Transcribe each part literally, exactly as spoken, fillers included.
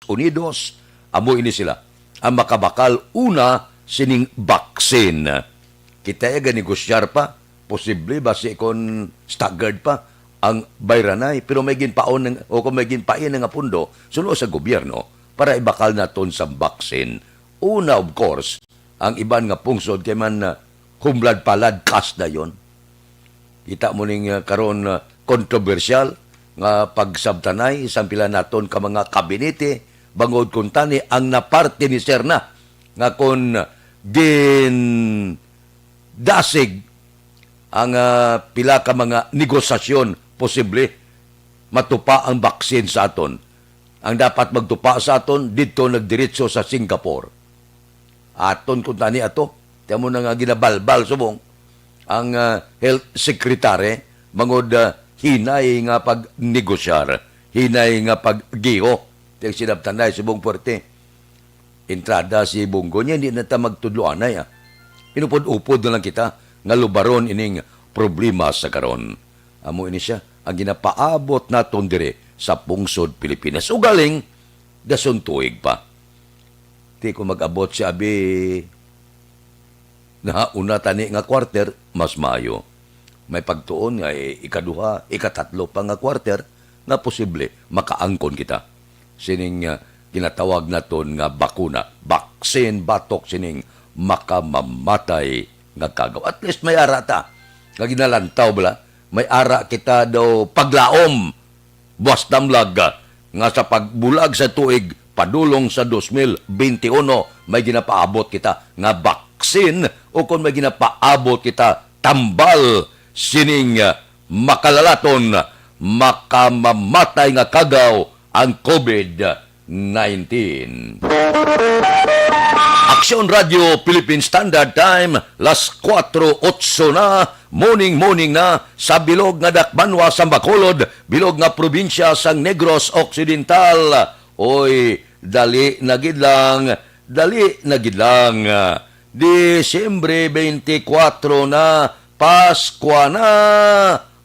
Unidos, amo ini sila ang makabakal una sining baksin. Kita ya ganegosyar pa, posible ba si kon staggered pa ang bayranay, pero may ginpaon ng, o kung may ginpain nga pundo suno sa gobyerno para ibakal naton sa baksin. Una, of course, ang iban nga pungsod kay man, ah, humlad-palad kas dayon. Kita mo ning, ah, karon, ah, kontrobersyal nga pagsabtanay sang pila naton ka mga kabinete, bangod kuntani ang naparte ni Serna nga kon gindasig ang, ah, pila ka mga negosasyon, posible matupa ang baksin sa aton. Ang dapat magtupa sa aton didto nagdiretso sa Singapore. Aton kuntani ato, kamo na nga ginabalbal subong ang, ah, health secretary, mangod, ah, hinay nga pagnegosyar, hinay nga paggiho. Kay sinabtanay subong puwerte. Entrada si Bunggo niya, hindi na ta magtudloanay, ah. Inupod-upod na lang kita nga lubaron ining problema sa karon. Amo ini siya ang ginapaabot naton diri sa pungsod Pilipinas. Ugaling, dason tuig pa. Ti ko mag-abot si abi, nahauna tani nga quarter, mas maayo. May pagtuon nga i-, ikaduha, ikatatlo pa nga quarter nga posible makaangkon kita sining, ah, ginatawag naton nga bakuna, baksin batok sining makamamatay nga kagaw. At least may ara ta nga ginalantaw bala, may ara kita daw paglaom buas damlag nga sa pagbulag sa tuig padulong sa dos mil benti uno, may ginapaabot kita nga baksin, o kon may ginapaabot kita tambal sining, ah, makalalaton, makamamatay nga kagaw ang COVID nineteen. Aksyon Radio Philippine Standard Time, las kuwatro otso na, morning, morning na, sa bilog nga dakbanwa sang Bacolod, bilog nga probinsya sang Negros Occidental. Oy, dali na gid lang, dali na gid lang. Disyembre twenty-four na, Paskwa na!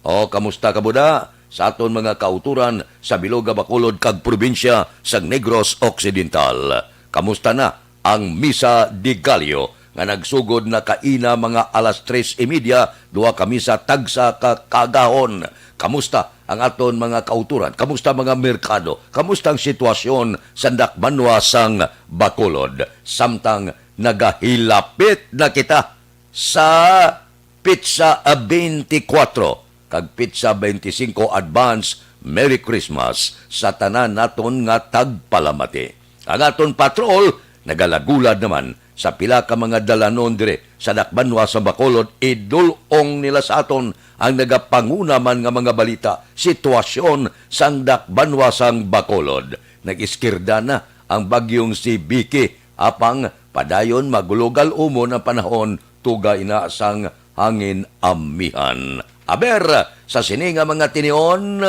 O, kamusta ka, buda? Sa aton mga kauturan sa bilog nga Bacolod kag probinsya sang Negros Occidental. Kamusta na ang Misa de Gallo nga nagsugod na kaina mga alas tres y media, duha ka misa, tagsa ka kaagahon? Kamusta ang aton mga kauturan? Kamusta mga merkado? Kamusta ang sitwasyon sa dakbanwa sang Bacolod? Samtang nagahilapit na kita sa petsa twenty-four kag petsa twenty-five, advance Merry Christmas sa tanan naton nga tagpalamati. Ang aton patrol nagalagulad naman sa pila ka mga dalanon diri sa dakbanwa sa Bacolod, idul-ong nila sa aton ang nagapanguna man nga mga balita, sitwasyon sang dakbanwa sang Bacolod. Nag-iskirda na ang bagyong si Vicky, apang padayon maglugal umon ang panahon, tuga ina sang hangin amihan. Aber, sa sini nga mga tinion,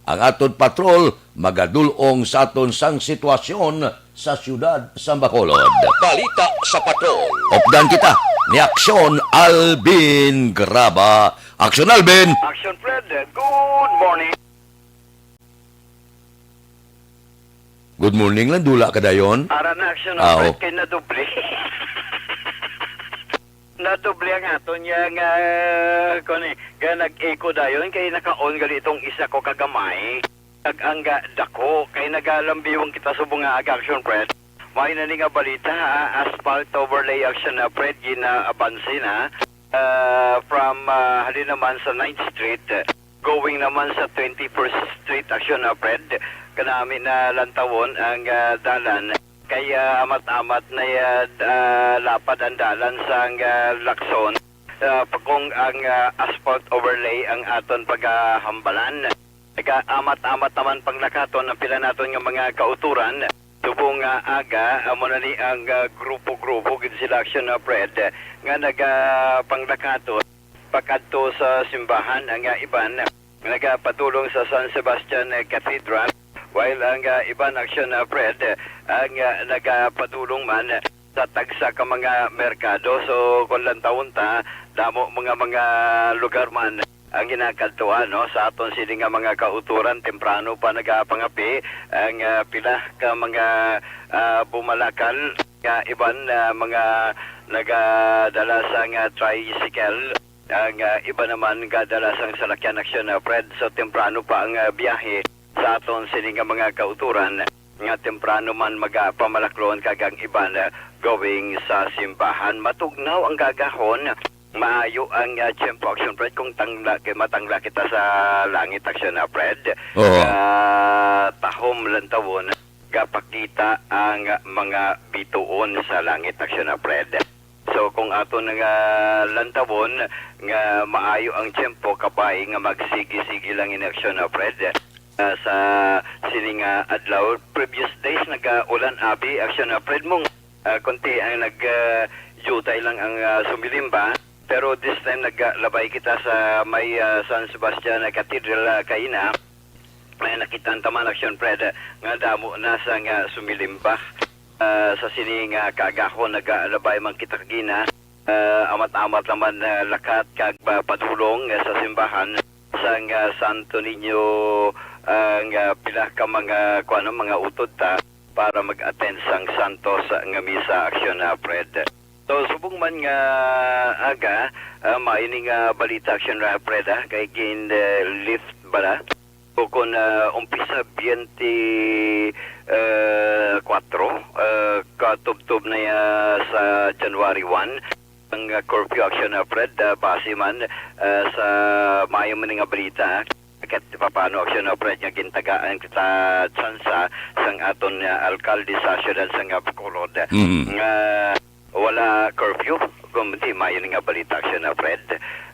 ang aton patrol magadul-ong sa aton sang sitwasyon sa siyudad sa Bacolod. Balita sa patrol. Updan kita ni Aksyon Alvin Graba. Aksyon Alvin! Action Fred, good morning. Good morning lang, dula ka dayon. Ara na, Action Ah, Fred, oh. Kay nadoble. Nadoble ang aton nga, nga, kuwan eh, nga nag-echo dayon, kay naka-on gali itong isa ko kagamay. Nag-angga dako, kay nagalambiwang kita subong nga aga, Action Fred. May na ni nga balita, ah, asphalt overlay, Action, ah, Fred, ginaabanse na. Ah, from, ah, halin naman sa Ninth Street, going naman sa Twenty-first Street, Action, ah, Fred. Kanami na lantawon ang, ah, dalan. Kay, ah, amat-amat na, ah, d-, ah, lapad ang dalan sang, ah, Lacson. Ah, pa-, kung ang, ah, asphalt overlay ang aton pagahambalan. Nagaamat-amat naman panglakaton ang pila naton nga mga kauturan. Subong nga aga, amo na ni ang, ah, grupo-grupo gid sila, Action, ah, Fred, nga nagapanglakaton pakadto sa simbahan. Ang, ah, iban nagapadulong sa San Sebastian, eh, Cathedral, while ang, ah, iban, Action, ah, Fred, ang, ah, nagapadulong man sa tagsa ka mga merkado. So, kung lantawon ta, damo mga, mga lugar man ang ginakadtuan, no, sa aton sini nga mga kautoran. Temprano pa nagapangapi ang, ah, pila ka mga, ah, bumalakal, nga iban, ah, mga nagadala sang, ah, tricycle, ang, ah, iba naman gadala sang salakyan, Aksyon, ah, Fred. So, temprano pa ang, ah, biyahe sa aton sini nga mga kautoran, nga temprano man magapamalaklon kag ang iban, ah, going sa simbahan. Matugnaw ang gagahon, maayo ang, ah, tiyempo, Aksyon, Fred, kung tangla, kay matangla kita sa langit, Aksyon, ah, Fred. Oo. Ah, tahom lantawon, gapakita ang mga bituon sa langit, Aksyon, ah, Fred. So, kung aton nga lantawon nga maayo ang tiyempo, kabay nga magsigi-sigi lang ini, Aksyon, ah, Fred, ah, sa sini nga adlaw. Previous days, nag-ulan abi, Aksyon, ah, Fred, mong, ah, konti ang nag, ah, jutay lang ang, ah, sumilimba. Pero this time, naglabay kita sa may, ah, San Sebastian Cathedral, ah, kaina. May nakita ang taman, Aksyon, Fred, nga damo na sa nga sumilimba. Ah, sa sini nga kaagahon, nagalabay man kita kagina. Ah, amat-amat naman, ah, lakat kag, ah, padulong, ah, sa simbahan sang, ah, Santo Niño, ah, nga pila ka mga, kuwan, mga utod ta para mag-attend sang santos nga misa, Aksyon, ah, Fred. So, subong man nga aga, ah, maayo ni nga balita, Aksyon, ah, Fred, ah, kay gin, eh, lift bala. Bukon, ah, umpisa twenty, eh, kuwatro, eh, katubtob na ya sa January one, ang, ah, curfew, Aksyon, ah, Fred, ah, base man, ah, sa maayo man nga balita, ah. Kahit papaano, Aksyon, ah, Fred, nga gintagaan kita tsansa sang aton, ah, alkalde sa siyudad sang, ah, Bacolod, Mhm. nga wala curfew, kung di maayo ni nga balita, Aksyon, ah, Fred.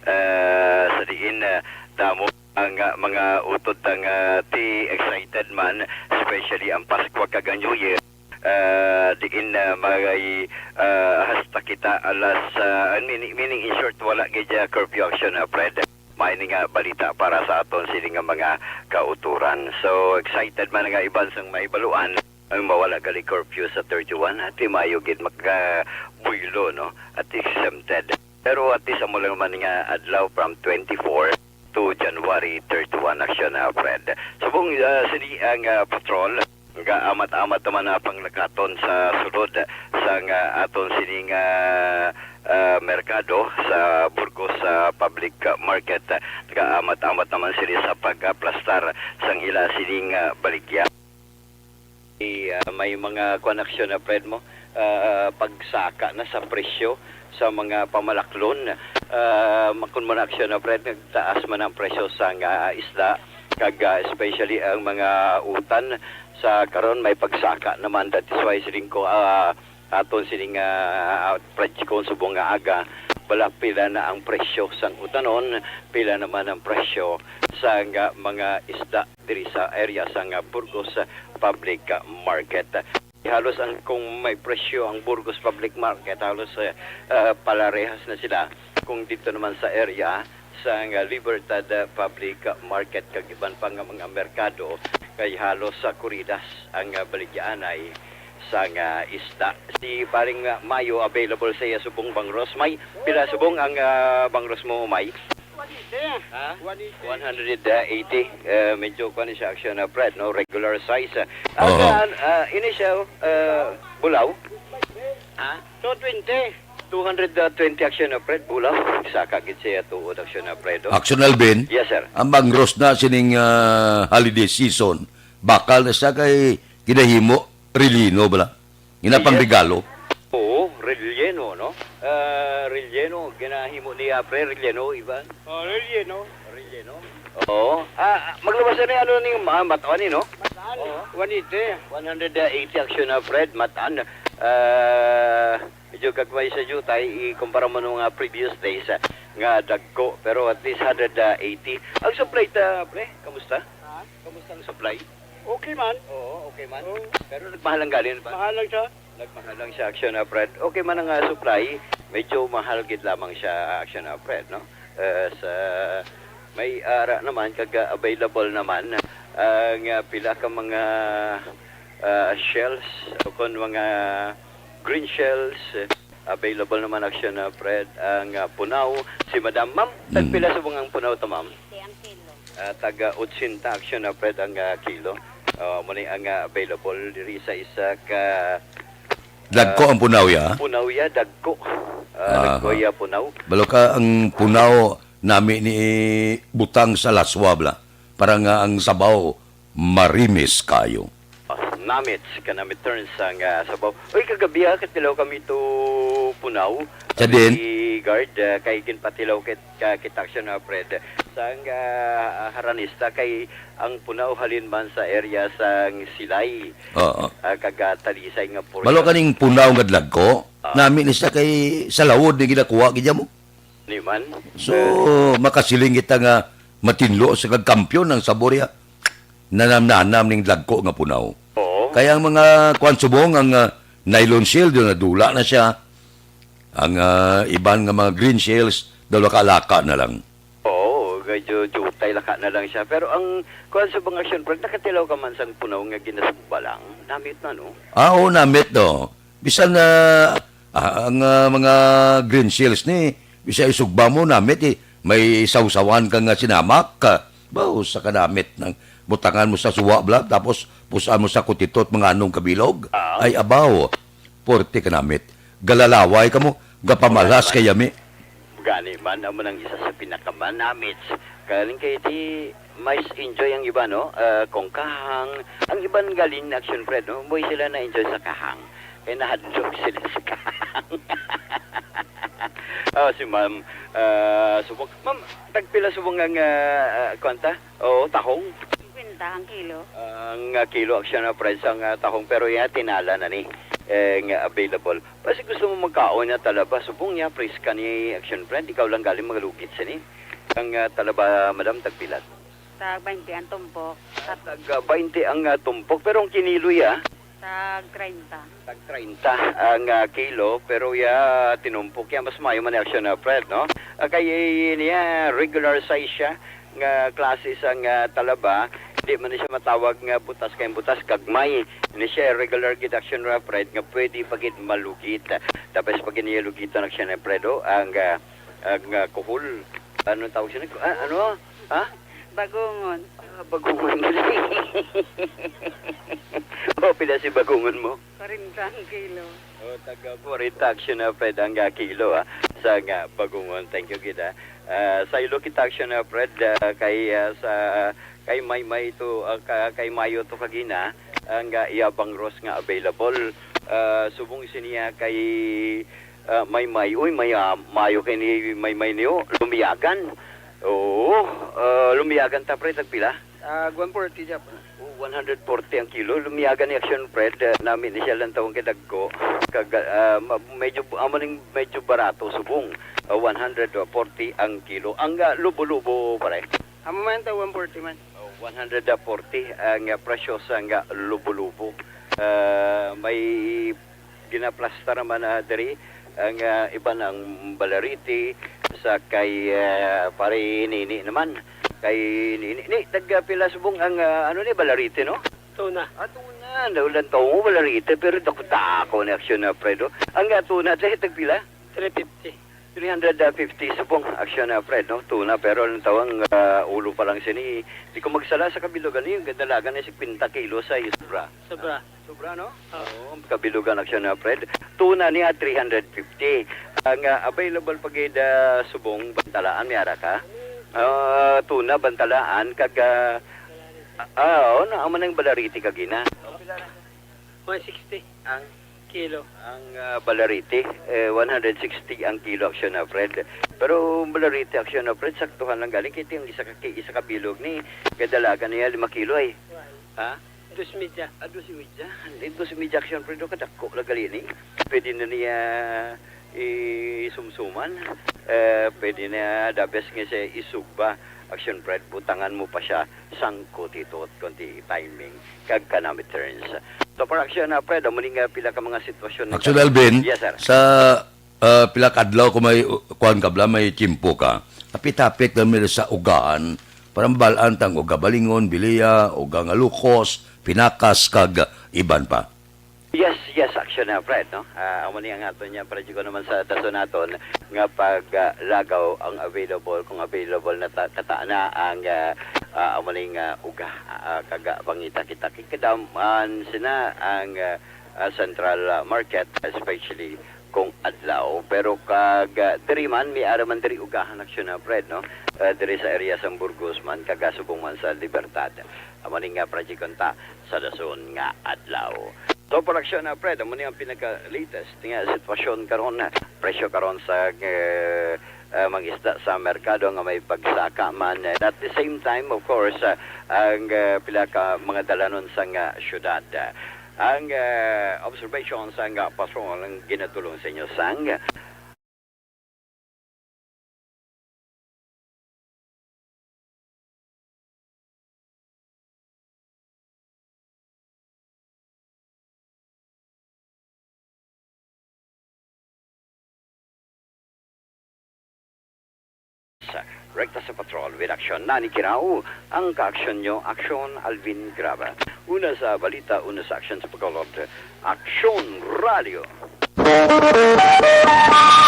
Eh, sa diin, eh, damo ang, ah, mga utod nga ti excited man, especially ang Paskwa kag ang New Year. Eh, diin, eh, magay, eh, hasta kita alas, ah, meaning, meaning in short, wala gid, ah, curfew, Aksyon, ah, Fred. Maayo ni nga balita para sa aton sini nga mga kautoran. So, excited man nga iban sang mahibaluan. Ang mawala gali curfew sa thirty-one, ati maayo gid makabuylo, no? At exempted. Pero at least amo lang man nga adlaw from twenty-four to January thirty-one, Aksyon, ah, Fred. Subong, ah, sini ang, ah, patrol, gaamat-amat naman na panglakaton sa sulod sang, ah, aton sining, ah, ah, merkado sa Burgos, ah, Public Market. Gaamat-amat naman sila sa pagaplastar sang ila sining, ah, baligya. I, ah, may mga kuwan, Aksyon, na, Fred, mo, ah, pagsaka na sa presyo sa mga pamalaklon. Ah, makon mo na, Aksyon, na, Fred, nagtaas man ang presyo sa nga isda, kag, ah, especially ang mga utan. Sa karon may pagsaka naman, that is why siling ko, ah, aton sining, ah, Fred, kung subong nga aga, wala pila na ang presyo sang utanon, pila naman ang presyo sa nga mga isda diri sa area sang, ah, Burgos, ah, Public, ah, Market. Halos ang, kung may presyo ang Burgos Public Market, halos, ah, ah, palarehas na sila kung dito naman sa area sang, ah, Libertad, ah, Public, ah, Market kag iban pa nga mga merkado, kay halos sa kuridas ang, ah, baligyaanay sang, ah, isda. Si Paring, ah, Mayo, available sa iya subong bangros. May pila subong ang, ah, bangros mo, May? One eighty. Ha? One eighty. One hundred eighty. Eh, medyo kuwan siya, Aksyon, na, Fred, no? Regular size, ah. Ang, Oo. ah, ah, ini siya, ah, bulaw. Ha? Two twenty. Two hundred twenty, Aksyon, na, Fred, bulaw. Saka gid siya tuod, Aksyon, na, Fred, oh. Aksyon Alvin, Yes, sir. Ang bangros na sining, ah, holiday season, bakal na siya kay ginahimo relleno bala. Ina pang Yes. regalo. Oo, relleno, no? Ah, relleno, ginahimo niya, pre, relleno, Ivan. Oh, relleno. Relleno. Oo. Ah, ah, magluwas na ni ano ni ma-, matawan ni, no? Mataan. Oo. One eighty. One hundred eighty, Aksyon, na, Fred, mataan. Ah, medyo kagway sa jutay, ikumpara mo nung, ah, previous days, ah, nga dagko, pero at least hundred eighty. Ang supply ta, pre, kamusta? Ha? Kamusta ang supply? Okay man. Oo, okay man. Oo. Pero nagmahal ang galing, pa? Mahal lang siya. Nagmahal lang siya, Aksyon, na, Fred. Okay man ang, ah, supply, medyo mahal gid lamang siya, Aksyon, na, Fred, no? Eh, sa may ara naman, kag, ah, available naman ang, ah, pila ka mga, ah, shells, o kon mga green shells, eh, Available naman, Action, ah, Fred, ang, ah, punaw. Si Madam, ma'am, Mm. tagpila subong ang punaw ta, ma'am? Fifty ang kilo. Ah, taga otsenta, Action, ah, Fred, ang, ah, kilo. Ah, amo ni ang, ah, available diri sa isa ka, Dagko ah, ang punaw, ya? Punaw, ya, dagko. Ah, Aha. Dagko, ya, punaw. Balo ka ang punaw nami ni butang sa laswa, bala. Para nga ang sabaw marimis kayo. Ah, namit, kanamit turn sa nga sabaw. Uy, kagabi, ah, katilaw kami to punaw. Sa din? Kami guard, ah, kay ginpatilaw kit, ka, kita siya na, Fred. Sa nga, ah, haranista kay ang punaw halin man sa area sang Silay. Oo. Ah, kag, ah, Talisay nga portion. Balo kaning punaw nga dagko, Ah. nami ni siya kay sa lawod ni ginakuha gid mo. Ni man. So, Eh. makasiling kita nga matinlo sa kagkampiyon ang sabor ya. Nanam-nanam ning dagko nga punaw. Oo. Kaya ang mga kuwan subong, ang, ah, nylon shell, doon nadula na siya. Ang, ah, iban nga mga green shells, daw laka-laka na lang. Oo, medyo jutay laka na lang siya. Pero ang kuwan subong, Action Fred, nakatilaw ka man sang punaw nga ginasugba lang. Namit na, no? Ah, oo, namit, no. Bisan, ah, ah, ang, ah, mga green shells ni, bisan isugba mo, namit, eh. May sawsawan ka nga sinamak, ah, baw, sa kanamit ng butangan mo sa suwa, bla, tapos pusan mo sa kutitot, mga anong kabilog. Ah. Ay, abaw, porte kanamit. Galalaway ka mo, gapamalas kay yami. Gani man, amo nang isa sa pinakamanamit. Kaling kay di, mas enjoy ang iba, no? Ah, kung kahang, ang iban galing na, Action Fred, no? Mo'y sila na-enjoy sa kahang. Kaya nahadlok sila sa kahang. Oh, si ma'am, ah, subong. Ma'am, tagpila subong ang, ah, ah, kwanta? Oo, tahong. Fifty ang kilo. Ang, ah, kilo, Action, ah, Fred, sa nga tahong. Pero yan, tinala na ni. Eh, nga available. Basi gusto mo magkaon niya talaba, subong niya, priska ni Action Friend, ikaw lang galing magalugit sini. Ang, ah, talaba, madam, tagpilat? Tag twenty ang tumpok. Tag, ah, twenty ang, ah, tumpok, pero ang kiniloy, ah? Tag treinta. Tag treinta ang, ah, kilo, pero ya, tinumpok ya, mas maayo man ni Action, ah, Fred, no? Ah, kay niya, regular size siya, nga klase sang, ah, talaba, di man ni siya matawag nga butas kay butas, gagmay. Ni siya regular gid, Action, Fred, nga pwede pa gid malugit. Tapos pag niya lugitan, Action, Fred, oh, ang, ah, ang, ah, kuhol. Ano tawag siya? Ah, ano? Ha? Bagungon. Ah, bagungon. Oh, pila si bagungon mo? Kwarenta ang kilo. Oh, taga kwarenta, Action, ah, Fred, ang, ah, kilo, ah, sa nga bagungon. Thank you gid, ah. Ah, sa ilo kita, Action, ah, Fred, ah, kay, ah, sa, kay Maymay to, ah, ka, kay Mayo to kagina, ang, ah, iya bangros nga available. Ah, subong siniya kay, ah, Maymay. Uy, may, ah, mayo kay ni Maymay niyo. Lumiyagan. Oo, ah, lumiyagan ta, pre, tagpila? Ah, one forty, Jap. Oh, one hundred forty ang kilo. Lumiyagan ni Action Fred, ah, nami ni siya lang tawon kay dagko. Kag, ah, ma-, medyo, amo ning medyo barato, subong. Ah, one hundred forty ang kilo. Ang, ah, lubo-lubo, pare? Amo man ta, one forty man. Oh, one hundred forty ang, ah, presyo sa nga lubo-lubo. Ah, may ginaplastar naman, ah, diri ang, ah, iban ang balariti sa kay, ah, pare Nini naman. Kay Nini, ni, tag, ah, pila subong ang, ah, ano ni, balariti, no? Tuna. Ah, tuna. Naulan to mo, balariti, pero dako-dako ni Action, ah, Fred, oh. Ang, ah, tuna, dahil tagpila? Three fifty. Three hundred fifty subong, Action, ah, Fred, no? Tuna, pero ang tawang, ah, ulo pa lang sini. Di ko magsala sa kabilugan, yung gadalagan ay fifty kilo sa sobra. Sobra. Sobra, no? Oo. Oo, kabilugan, Action, ah, Fred. Tuna niya, three hundred fifty. Ang, ah, available pa gid, ah, subong, bantalaan, may ara ka? Ah, tuna, bantalaan, kag, ah, ah, oh, na, amo nang balariti kagina. One sixty. Ang kilo. Ang, ah, balariti, eh, one hundred sixty ang kilo, Action, ah, Fred. Pero balariti, Action, ah, Fred, saktuhan lang galing. Kaya yung isa ka, isa ka bilog ni, kadalagan niya lima kilo, eh. Ha? Dos media. Ah, dos media. Hindi, dos media, Action, Fred, kadako lang gali ni. Pwede na niya isumsuman. Eh, pwede na, the best nga siya isugba. Action, Fred, butangan mo pa siya sang kutitot, konti timing, kag kanami turns. So, for Action, ah, Fred, amo ni nga pila ka mga sitwasyon. Action, Alvin, yes, sir, sa, ah, pila ka adlaw ko may, uh, kuwan ka bala, may tiyempo ka. Hapit-hapit lang mi sa ugahan, para mabalaan tang uga Balingon, Bilia, uga nga Lukos, Pinakas, kag iban pa. Yes, yes, action na, Fred, no? Ah, amo ni ang aton niya, Fred, ko naman sa dason naton nga pag, ah, lagaw ang available, kung available na ta-, kata na ang, ah, ah, amo ni nga uga, ah, kaga pangita kita. Kay kadaman sina ang, ah, ah, central, ah, market, especially kung adlaw. Pero kag, ah, diri man, may ara man diri ugahan action na, Fred, no? Ah, diri sa area sang Burgos man, kaga subong man sa Libertad. Amo ni nga project ta sa dason nga adlaw. So, production na, Fred, amo ni ang pinaka-latest nga sitwasyon karon, presyo karon sa, eh, ah, mga isda sa merkado nga may pagsaka man. And at the same time, of course, ah, ang, ah, pila ka mga dalanon sang, ah, syudad. Ang, ah, observation sang, ah, patrol ang ginatulong sa inyo sang sa rekta sa patrol with action. Nani kinaw ang ka-action nyo, Action Alvin Graba. Una sa balita, una sa action sa pagkaulod, Action Radio.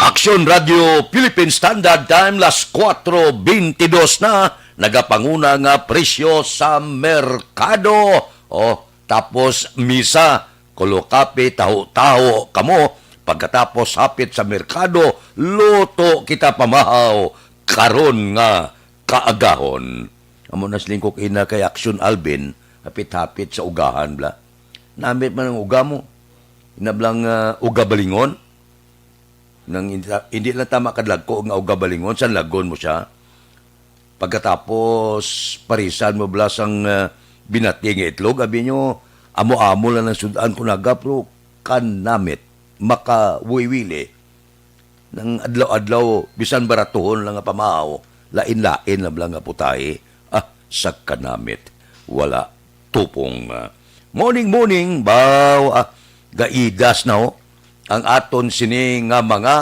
Action Radio Philippine Standard Time, las kuatro bentidos na, nagapanguna nga presyo sa merkado. Oh, tapos misa, kulo kape, taho-taho kamo. Pagkatapos hapit sa merkado, luto kita pamahaw karon nga kaagahon. Amo na siling ko ina kay Action Alvin, hapit-hapit sa ugahan bla. Namit man ang uga mo. Inablang, ah, uga balingon. Nang hindi, hindi lang tama kadlagko nga uga balingon, sanlagon mo siya. Pagkatapos, parisan mo bala sang, ah, binati nga itlog, abi nyo, amo-amo lang ang sud-an ko naga, pero kanamit, makawiwili. Nang adlaw-adlaw, bisan baratuhon lang nga pamahaw, lain-lain lang bala nga putahe. Ah, sa kanamit, wala tupong. Morning, morning, baw, ah, gaidas na, oh, ang aton sini nga mga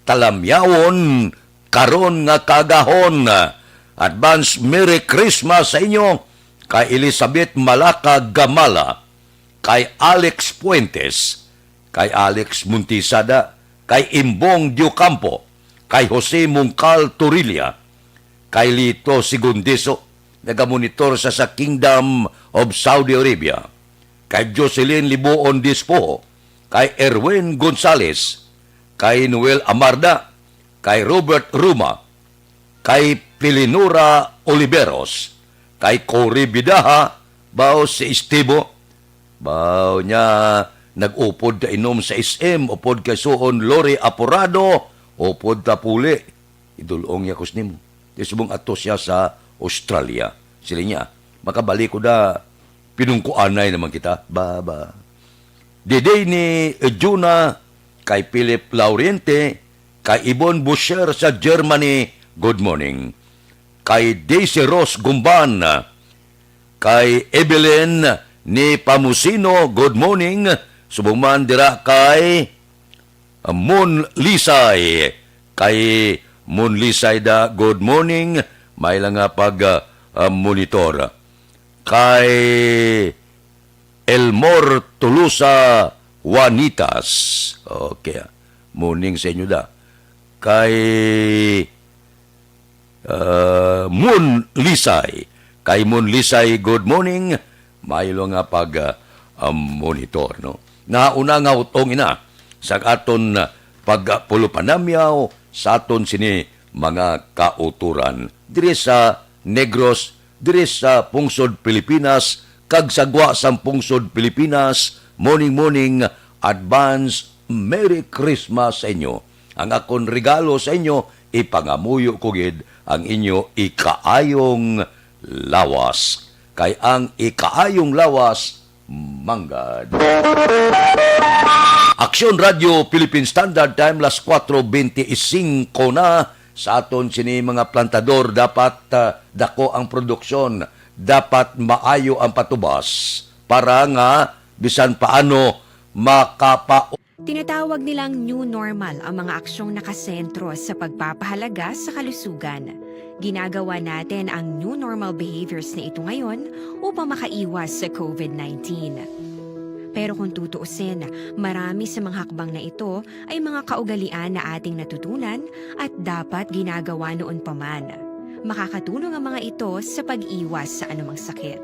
talamyawon karon nga kaagahon. Advance Merry Christmas sa inyo kay Elizabeth Malaka Gamala, kay Alex Fuentes, kay Alex Montisada, kay Imbong Diocampo, kay Jose Mungcal Torilla, kay Lito Segundiso, nagamonitor sa, sa Kingdom of Saudi Arabia, kay Jocelyn Libuon Dispoho, kay Erwin Gonzales, kay Noel Amarda, kay Robert Ruma, kay Pilinura Oliveros, kay Cory Bidaha, baw si Estibo, baw niya nag-upod ka inom sa S M, upod kay suon Lori Aporado, upod ta puli. Idulong niya kus nimo. Di subong ato siya sa Australia. Sila niya, makabalik ko da, pinungkuanay naman kita. Ba, ba. Diday ni Juna, kay Philip Laurente, kay Ibon Boucher sa Germany, good morning. Kay Daisy Rose Gumban, kay Evelyn ni Pamusino, good morning. Subong man dira kay Mon Lisay, kay Mon Lisay da, good morning. May lang nga pag, ah, ah, monitor. Kay Elmore Tolosa Juanitas. Okay. Morning sa inyo da. Kay, uh, Moon Lisay. Kay Moon Lisay, good morning. Maylo nga pag, uh, um, monitor, no? Nauna nga utong ina sa aton, uh, pagpulupanamyaw sa aton sini mga kauturan diri sa Negros, diri sa pungsod Pilipinas, kag sa gwa sang pungsod Pilipinas, morning, morning, advance Merry Christmas sa inyo. Ang akon regalo sa inyo, ipangamuyo ko gid ang inyo ikaayong lawas. Kay ang ikaayong lawas, manggad. Aksyon Radio Philippine Standard Time, las kuatro benti singko na. Sa aton sini mga plantador, dapat, ah, dako ang produksyon, dapat maayo ang patubas para nga bisan paano makapa- Tinatawag nilang new normal ang mga aksyong nakasentro sa pagpapahalaga sa kalusugan. Ginagawa natin ang new normal behaviors na ito ngayon upang makaiwas sa covid nineteen. Pero kung tutuusin, marami sa mga hakbang na ito ay mga kaugalian na ating natutunan at dapat ginagawa noon pa man. Makakatulong ang mga ito sa pag-iwas sa anumang sakit.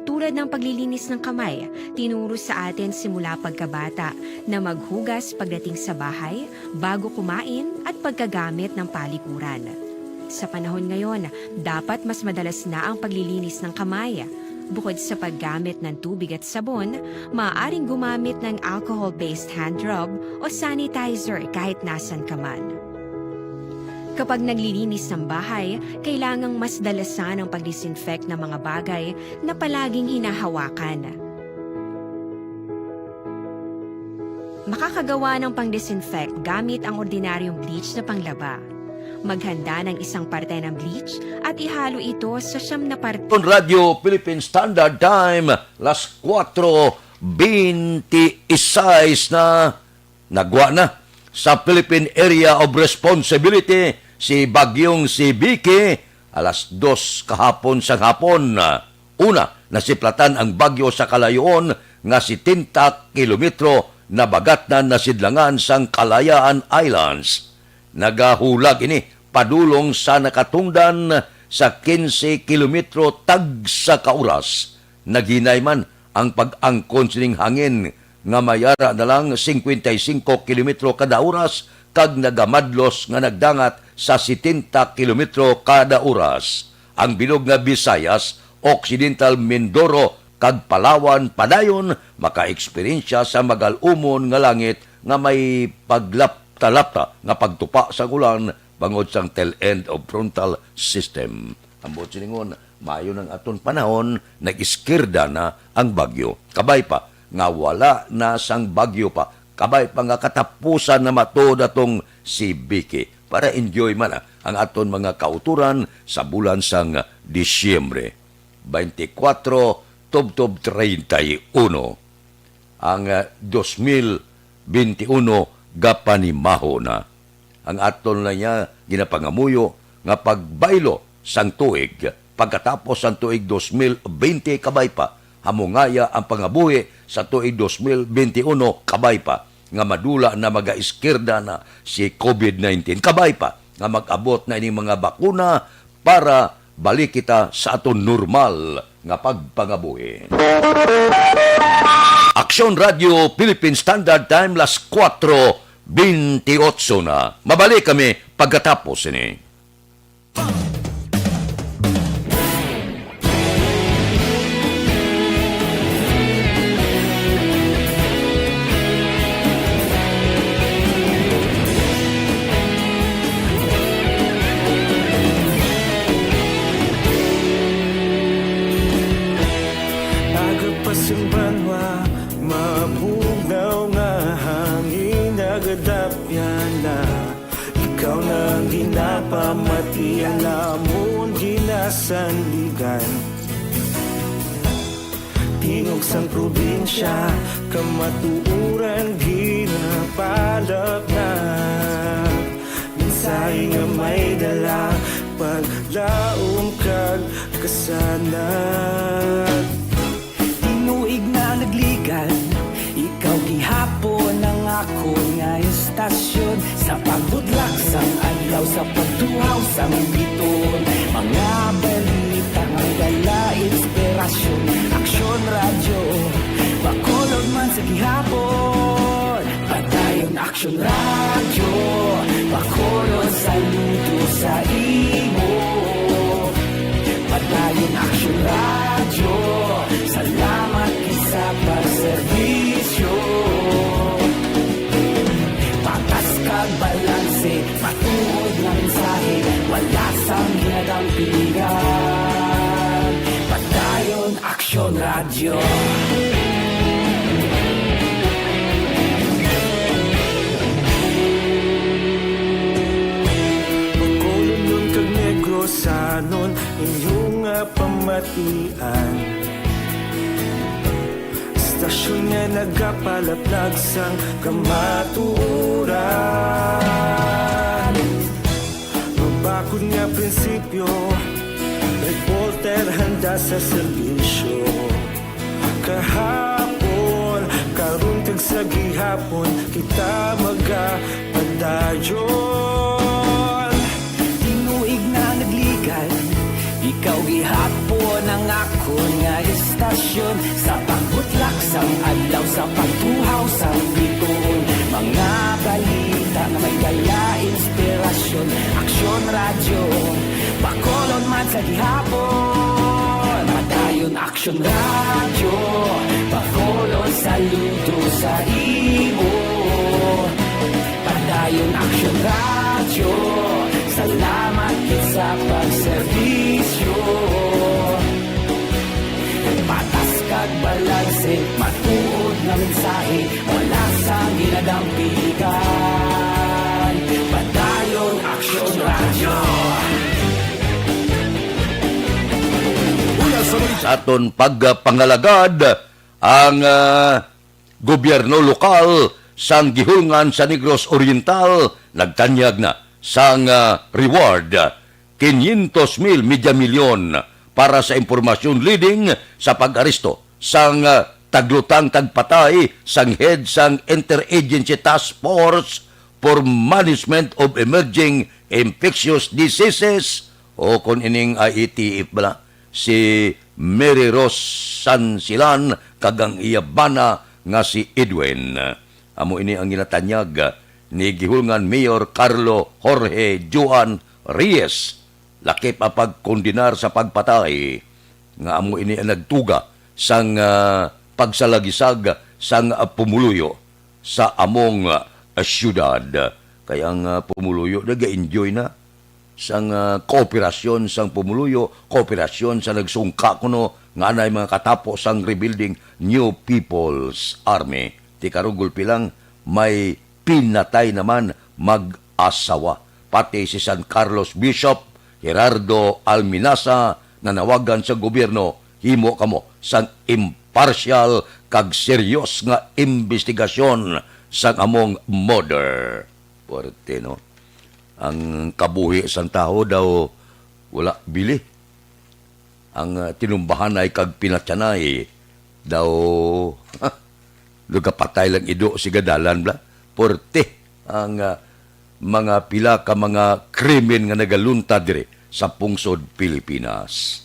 Tulad ng paglilinis ng kamay, tinuro sa atin simula pagkabata na maghugas pagdating sa bahay, bago kumain, at pagkagamit ng palikuran. Sa panahon ngayon, dapat mas madalas na ang paglilinis ng kamay. Bukod sa paggamit ng tubig at sabon, maaaring gumamit ng alcohol-based hand rub o sanitizer kahit nasan ka man. Kapag naglilinis ng bahay, kailangang mas dalasan ang pag-disinfect ng mga bagay na palaging hinahawakan. Makakagawa ng pang-disinfect gamit ang ordinaryong bleach na panglaba. Maghanda ng isang parte ng bleach at ihalo ito sa siyam na parte. On Radio Philippine Standard Time, las kuwatro bente y seis na. Nagwa na sa Philippine Area of Responsibility si Bagyong si Vicky alas dos kahapon sang hapon. Una, nasiplatan ang bagyo sa kalayoon nga setenta kilometro, nabagatnan na sidlangan sang Kalayaan Islands. Nagahulag ini padulong sa nakatungdan sa quince kilometro tagsa ka oras. Naghinay man ang pag-angkon sining hangin nga may ara na lang cincuenta y cinco kilometro kada oras kag nagamadlos nga nagdangat sa setenta kilometro kada oras. Ang bilog nga Visayas, Occidental Mindoro, kag Palawan padayon makaeksperyensya sa magal-umon nga langit nga may paglapta-lapta nga pagtupa sang ulan bangod sang tail end of frontal system. Ang buot silingon, maayo nang aton panahon, nag-iskirda na ang bagyo. Kabay pa nga wala na sang bagyo pa, kabay pa nga katapusan na matuod atong si Vicky, para enjoy man, ah, ang aton mga kautoran sa bulan sang Disyembre, twenty-four tubtob treinta y uno. Ang, ah, dos mil bente uno gapanimaho na. Ang aton na niya ginapangamuyo nga pagbaylo sang tuig, pagkatapos sang tuig dos mil bente, kabay pa, hamungaya ang pangabuhi sa tuig dos mil bente uno, kabay pa, nga madula na, magaiskirda na si covid nineteen, kabay pa nga mag-abot na ining mga bakuna para balik kita sa aton normal nga pagpangabuhi. Aksyon Radio Philippine Standard Time, las kuwatro bente y otso na. Mabalik kami pagkatapos ini. Aga pa sing banwa, mabugnaw nga hangin nagadapyan na. Ikaw na ang ginapamatian namon ginasandigan. Tingog sang probinsya, kamatuoran ginapalapnag. Mensahe nga may dala, paglaom kag kasanag. Tinuig na nagligan, ikaw gihapon ang akon nga istasyon. Sa pagbudlak sang adlaw, sa pagtuhaw sang biton, mga balita nga dala inspirasyon. Aksyon Radyo, Bacolod man sa gihapon. Padayon Aksyon Radyo, Bacolod, saludo sa imo. Padayon Aksyon Radyo, salamat gid sa pagserbisyo. Patas kag balanse, matuod nga mensahe, wala sang ginadampigan. Padayon Aksyon Radyo. Bacolodnon kag Negrosanon, inyo nga pamatian. Istasyon nga nagapalaplag sang kamatuoran. Mabakod nga prinsipyo, reporter handa sa serbisyo. Kahapon, Sa gihapon kita magapadayon. Tinuig na nagligad, ikaw gihapon ang akon nga istasyon. Sa pagbutlak sang adlaw, sa pagtuhaw sang bituon, mga balita nga may dala inspirasyon. Aksyon Radyo, Bacolod man sa gihapon. Padayon Aksyon Radyo, Bacolod, saludo sa imo. Padayon Aksyon Radyo, salamat gid sa pagserbisyo. Patas kag balanse, matuod nga mensahe, wala sang ginadampigan. Padayon Aksyon Radyo. Sa aton pagpangalagad, ang, ah, gobyerno lokal sang Gihulngan sa Negros Oriental nagtanyag na sang, ah, reward, quinientos mil, media milyon, para sa impormasyon leading sa pag-aresto sang, ah, taglutang tagpatay sang head sang Interagency Task Force for Management of Emerging Infectious Diseases, o kon ining I E T F bala, si Mary Rose Sansilan kag ang iya bana nga si Edwin. Amo ini ang ginatanyag ni Gihulngan Mayor Carlo Jorge Joan Reyes, lakip ang pagkondenar sa pagpatay, nga amo ini ang nagtuga sang, ah, pagsalagisag sang, ah, pumuluyo sa among, ah, siyudad. Kay ang, ah, pumuluyo naga-enjoy na sang, ah, kooperasyon sang pumuluyo, kooperasyon sa nagsungka kuno nga anay mga katapo sang rebuilding New People's Army. Ti karon gulpi lang, may pinatay naman mag-asawa. Pati si San Carlos Bishop Gerardo Alminaza nanawagan sa gobyerno, himo kamo sang imparsyal kag seryos nga imbestigasyon sang among murder. Puwerte, no? Ang kabuhi sang tawo daw wala bili. Ang, ah, tinumbahanay kag pinatyanay daw nagapatay lang ido sigadalan bla. Puwerte ang, ah, mga pila ka mga krimen nga nagaluntad diri sa pungsod Pilipinas.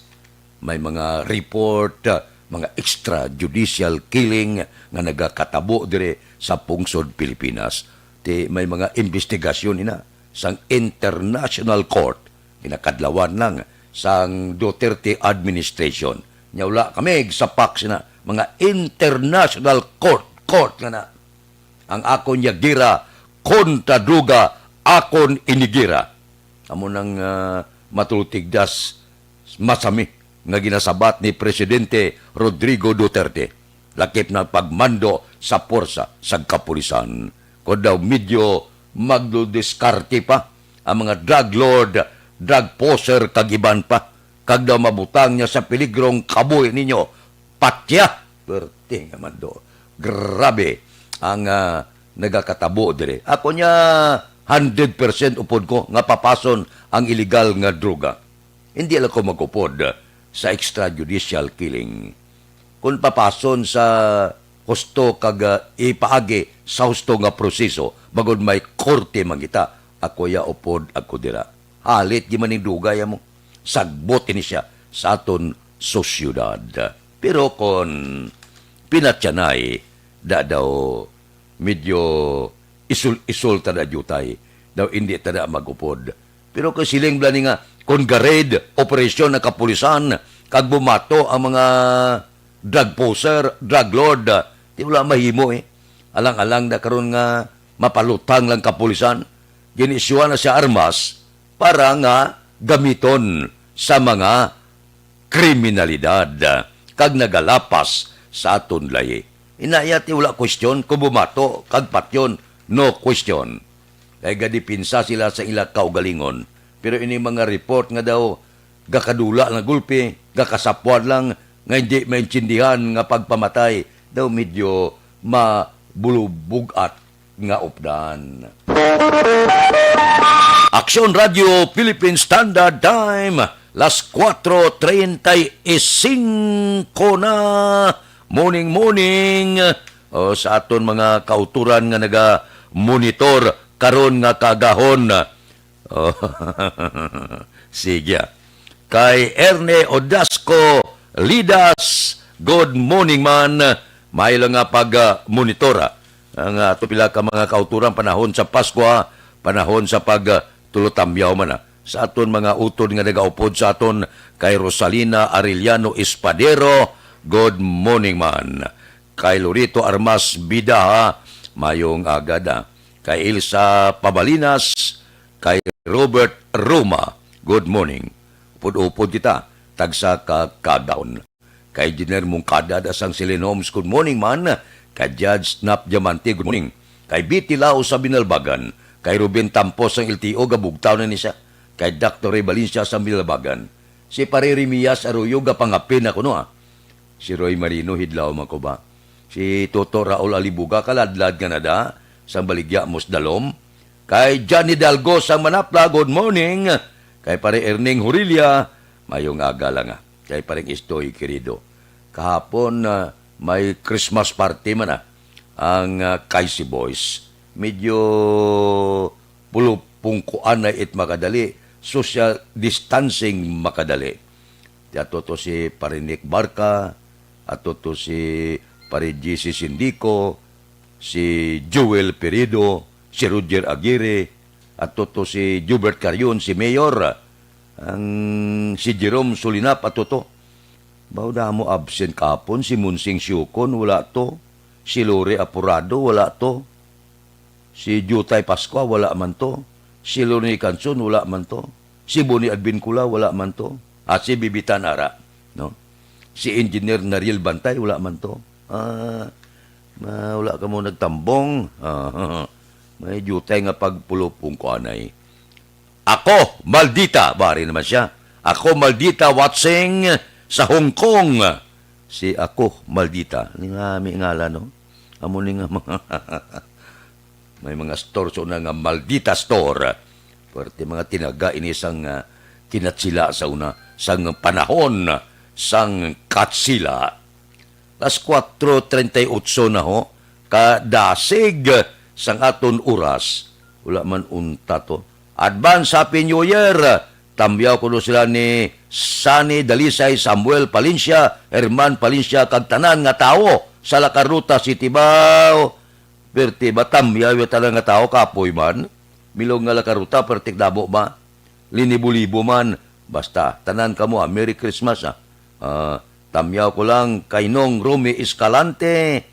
May mga report, ah, mga extrajudicial killing nga nagakatabo diri sa pungsod Pilipinas. Ti may mga imbestigasyon ina sang International Court, ginakadlawan lang sang Duterte administration. Nya wala kami sa Pax na mga international court, court nga na. Ang akon yagira kontra droga, akon inigira. Amo nang, ah, matultigdas masami nga ginasabat ni Presidente Rodrigo Duterte, lakip na pagmando sa puwersa sa kapulisan. Kon daw medyo magdudiskarte pa ang mga drug lord, drug pusher, kag iban pa, kag daw mabutang niya sa peligrong kabuhi ninyo, patya! Perti nga mando. Grabe ang, ah, nagakatabo diri. Ako niya, hundred percent upod ko nga papason ang iligal nga droga. Hindi lang ko mag-upod sa extrajudicial killing. Kung papason sa husto kag, ah, ipaagi sa husto nga proseso, bangod may korte mangita, ako ya upod ako dira. Halit di man ning dugay amo. Sagbot ini siya sa aton sosyedad. Pero kon pinatyanay, da daw medyo isul-isul ta da diutay. Daw indi ta da mag-upod. Pero kay siling bala ni nga, kon ga-raid operasyon ang kapulisan, kag bumato ang mga drug pusher, drug lord, ah, di wala mahimo eh. Alang-alang na karon nga mapalutang lang kapulisan, ginisyuhan na siya armas para nga gamiton sa mga kriminalidad, kag nagalapas sa aton layi. Inaya ti wala question kung bumato kag patyon, no question. Kay gadepensa sila sa ila kaugalingon. Pero ini mga report nga daw gakadula nga gulpi, gakasapwan lang nga hindi maintindihan nga pagpamatay, daw medyo mabulubog-at nga updan. Aksyon Radio Philippine Standard Time, las cuatro treinta y cinco na. Morning, morning. O, sa aton mga kauturan nga naga-monitor karon nga kaagahon. Oh, sige, ah. Kay Erne Odasco Lidas, good morning man. May lang nga pag, ah, monitor, ah. Ang, ah, ato pila ka mga kauturan, panahon sa Paskwa, panahon sa pag, ah, tulotamyaw man, ah. Sa aton mga utod nga nagaupod sa aton, kay Rosalina Arellano Espadero, good morning man. Kay Lorito Armas Bidaha, mayong aga da. Kay Ilsa Pabalinas, kay Robert Roma, good morning. Upod-upod kita, tagsa ka kaagahon. Kay Engineer Mungkada da sang Silin Homes, good morning man. Kay Judge Snap Diamante, good morning. Kay Betty Lao sa Binalbagan, kay Ruben Tampos sang L T O, gabugtaw na ni siya. Kay Doctor Ray Valencia sa Binalbagan. Si Pare Remias Arroyo, gapangapin ako, no, ah. Si Roy Marino, hidlaw man ko ba? Si Toto Raul Alibuga, kaladlad nga nada, sang Baligya, Musdalom. Kay Johnny Dalgo sang Manapla, good morning. Kay Pare Erning Hurilia, mayong aga lang, ah. Kay Pareng Istoy, querido. Kahapon, ah, may Christmas party man, ah, ang, ah, Kaisi Boys. Medyo pulupungkuan na it makadali, social distancing makadali. Ti ato to si Pare Nick Barca, ato to si Pare G C Sindico, si Joel Peredo, si Roger Aguirre, ato to si Jubert Carion, si Mayor, ang si Jerome Solinap, ato to. Baw damo absent kapon, si Monsing Siukon, wala to. Si Lore Apurado, wala to. Si Jutay Pascua, wala man to. Si Lorne Canson, wala man to. Si Bonnie Advincula, wala man to. At si Bibitan Ara, no? Si Engineer Nariel Bantay, wala man to. Ah, ma-, wala ka mo nagtambong. Ah, may jutay nga pagpulupong ko anay. Ako, maldita, bari naman siya. Ako, maldita, watching sa Hong Kong. Si ako, maldita. Ni nga, may ngalan, no? Amo ni nga mga May mga store sa una nga Maldita Store. Pwerte mga tinaga ini sang, ah, kinatsila sa una, sang panahon sang katsila. Las kuwatro treinta y ocho na ho, kadasig sang aton oras. Wala man unta to. Advance Happy New Year! Tamyaw kuno sila ni Sunny Dalisay, Samuel Palencia, Herman Palencia, kag tanan nga tawo sa La Carlota City. Baw, perti ba tamyaw yung tanan nga tawo, kapoy man? Milong nga La Carlota, perti damo ba? Linibo-libo man. Basta, tanan kamo, ah, Merry Christmas, ah. Ah, tamyaw ko lang kay Nong Romy Escalante.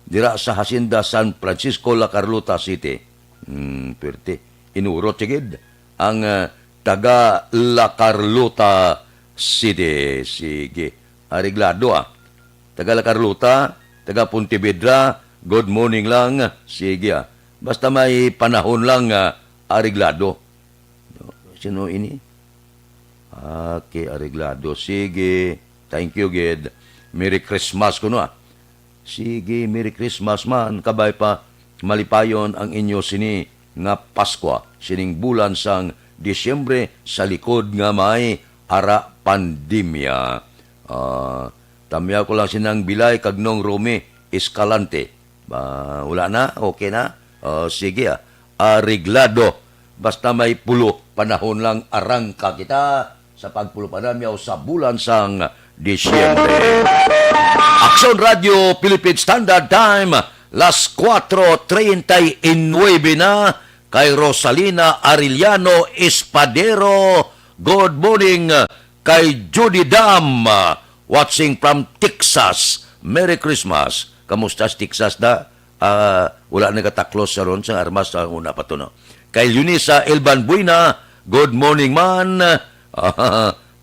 Dira sa Hacienda San Francisco, La Carlota City. Hmm, pwerte. Inurot, sigid. Ang, ah, taga La Carlota City. Sige. Areglado, ah. Taga La Carlota, taga Pontevedra, good morning lang. Sige, ah. Basta may panahon lang, ah, areglado. Sino ini? Okay, areglado. Sige. Thank you, gid. Merry Christmas kuno, ah. Sige, Merry Christmas man. Kabay pa, malipayon ang inyo sini nga Paskwa, sining bulan sang Disyembre, sa likod nga may ara pandemya. Ah, tamyaw ko lang sinang Bilay kag Nong Romy Escalante. Ba, wala na? Okay na? O, sige, ah. Areglado. Basta may pulo, panahon lang arangka kita sa pagpulo panamyaw sa bulan sang Disyembre. Aksyon Radio Philippine Standard Time, las kuwatro treinta y nuebe na, kay Rosalina Arellano Espadero. Good morning, kay Judy Dam, watching from Texas. Merry Christmas. Kamusta sa Texas da? Ah, wala nagataklos sa ron sa armas sa una pa to, no? Kay Leonisa Elban Buena, good morning man.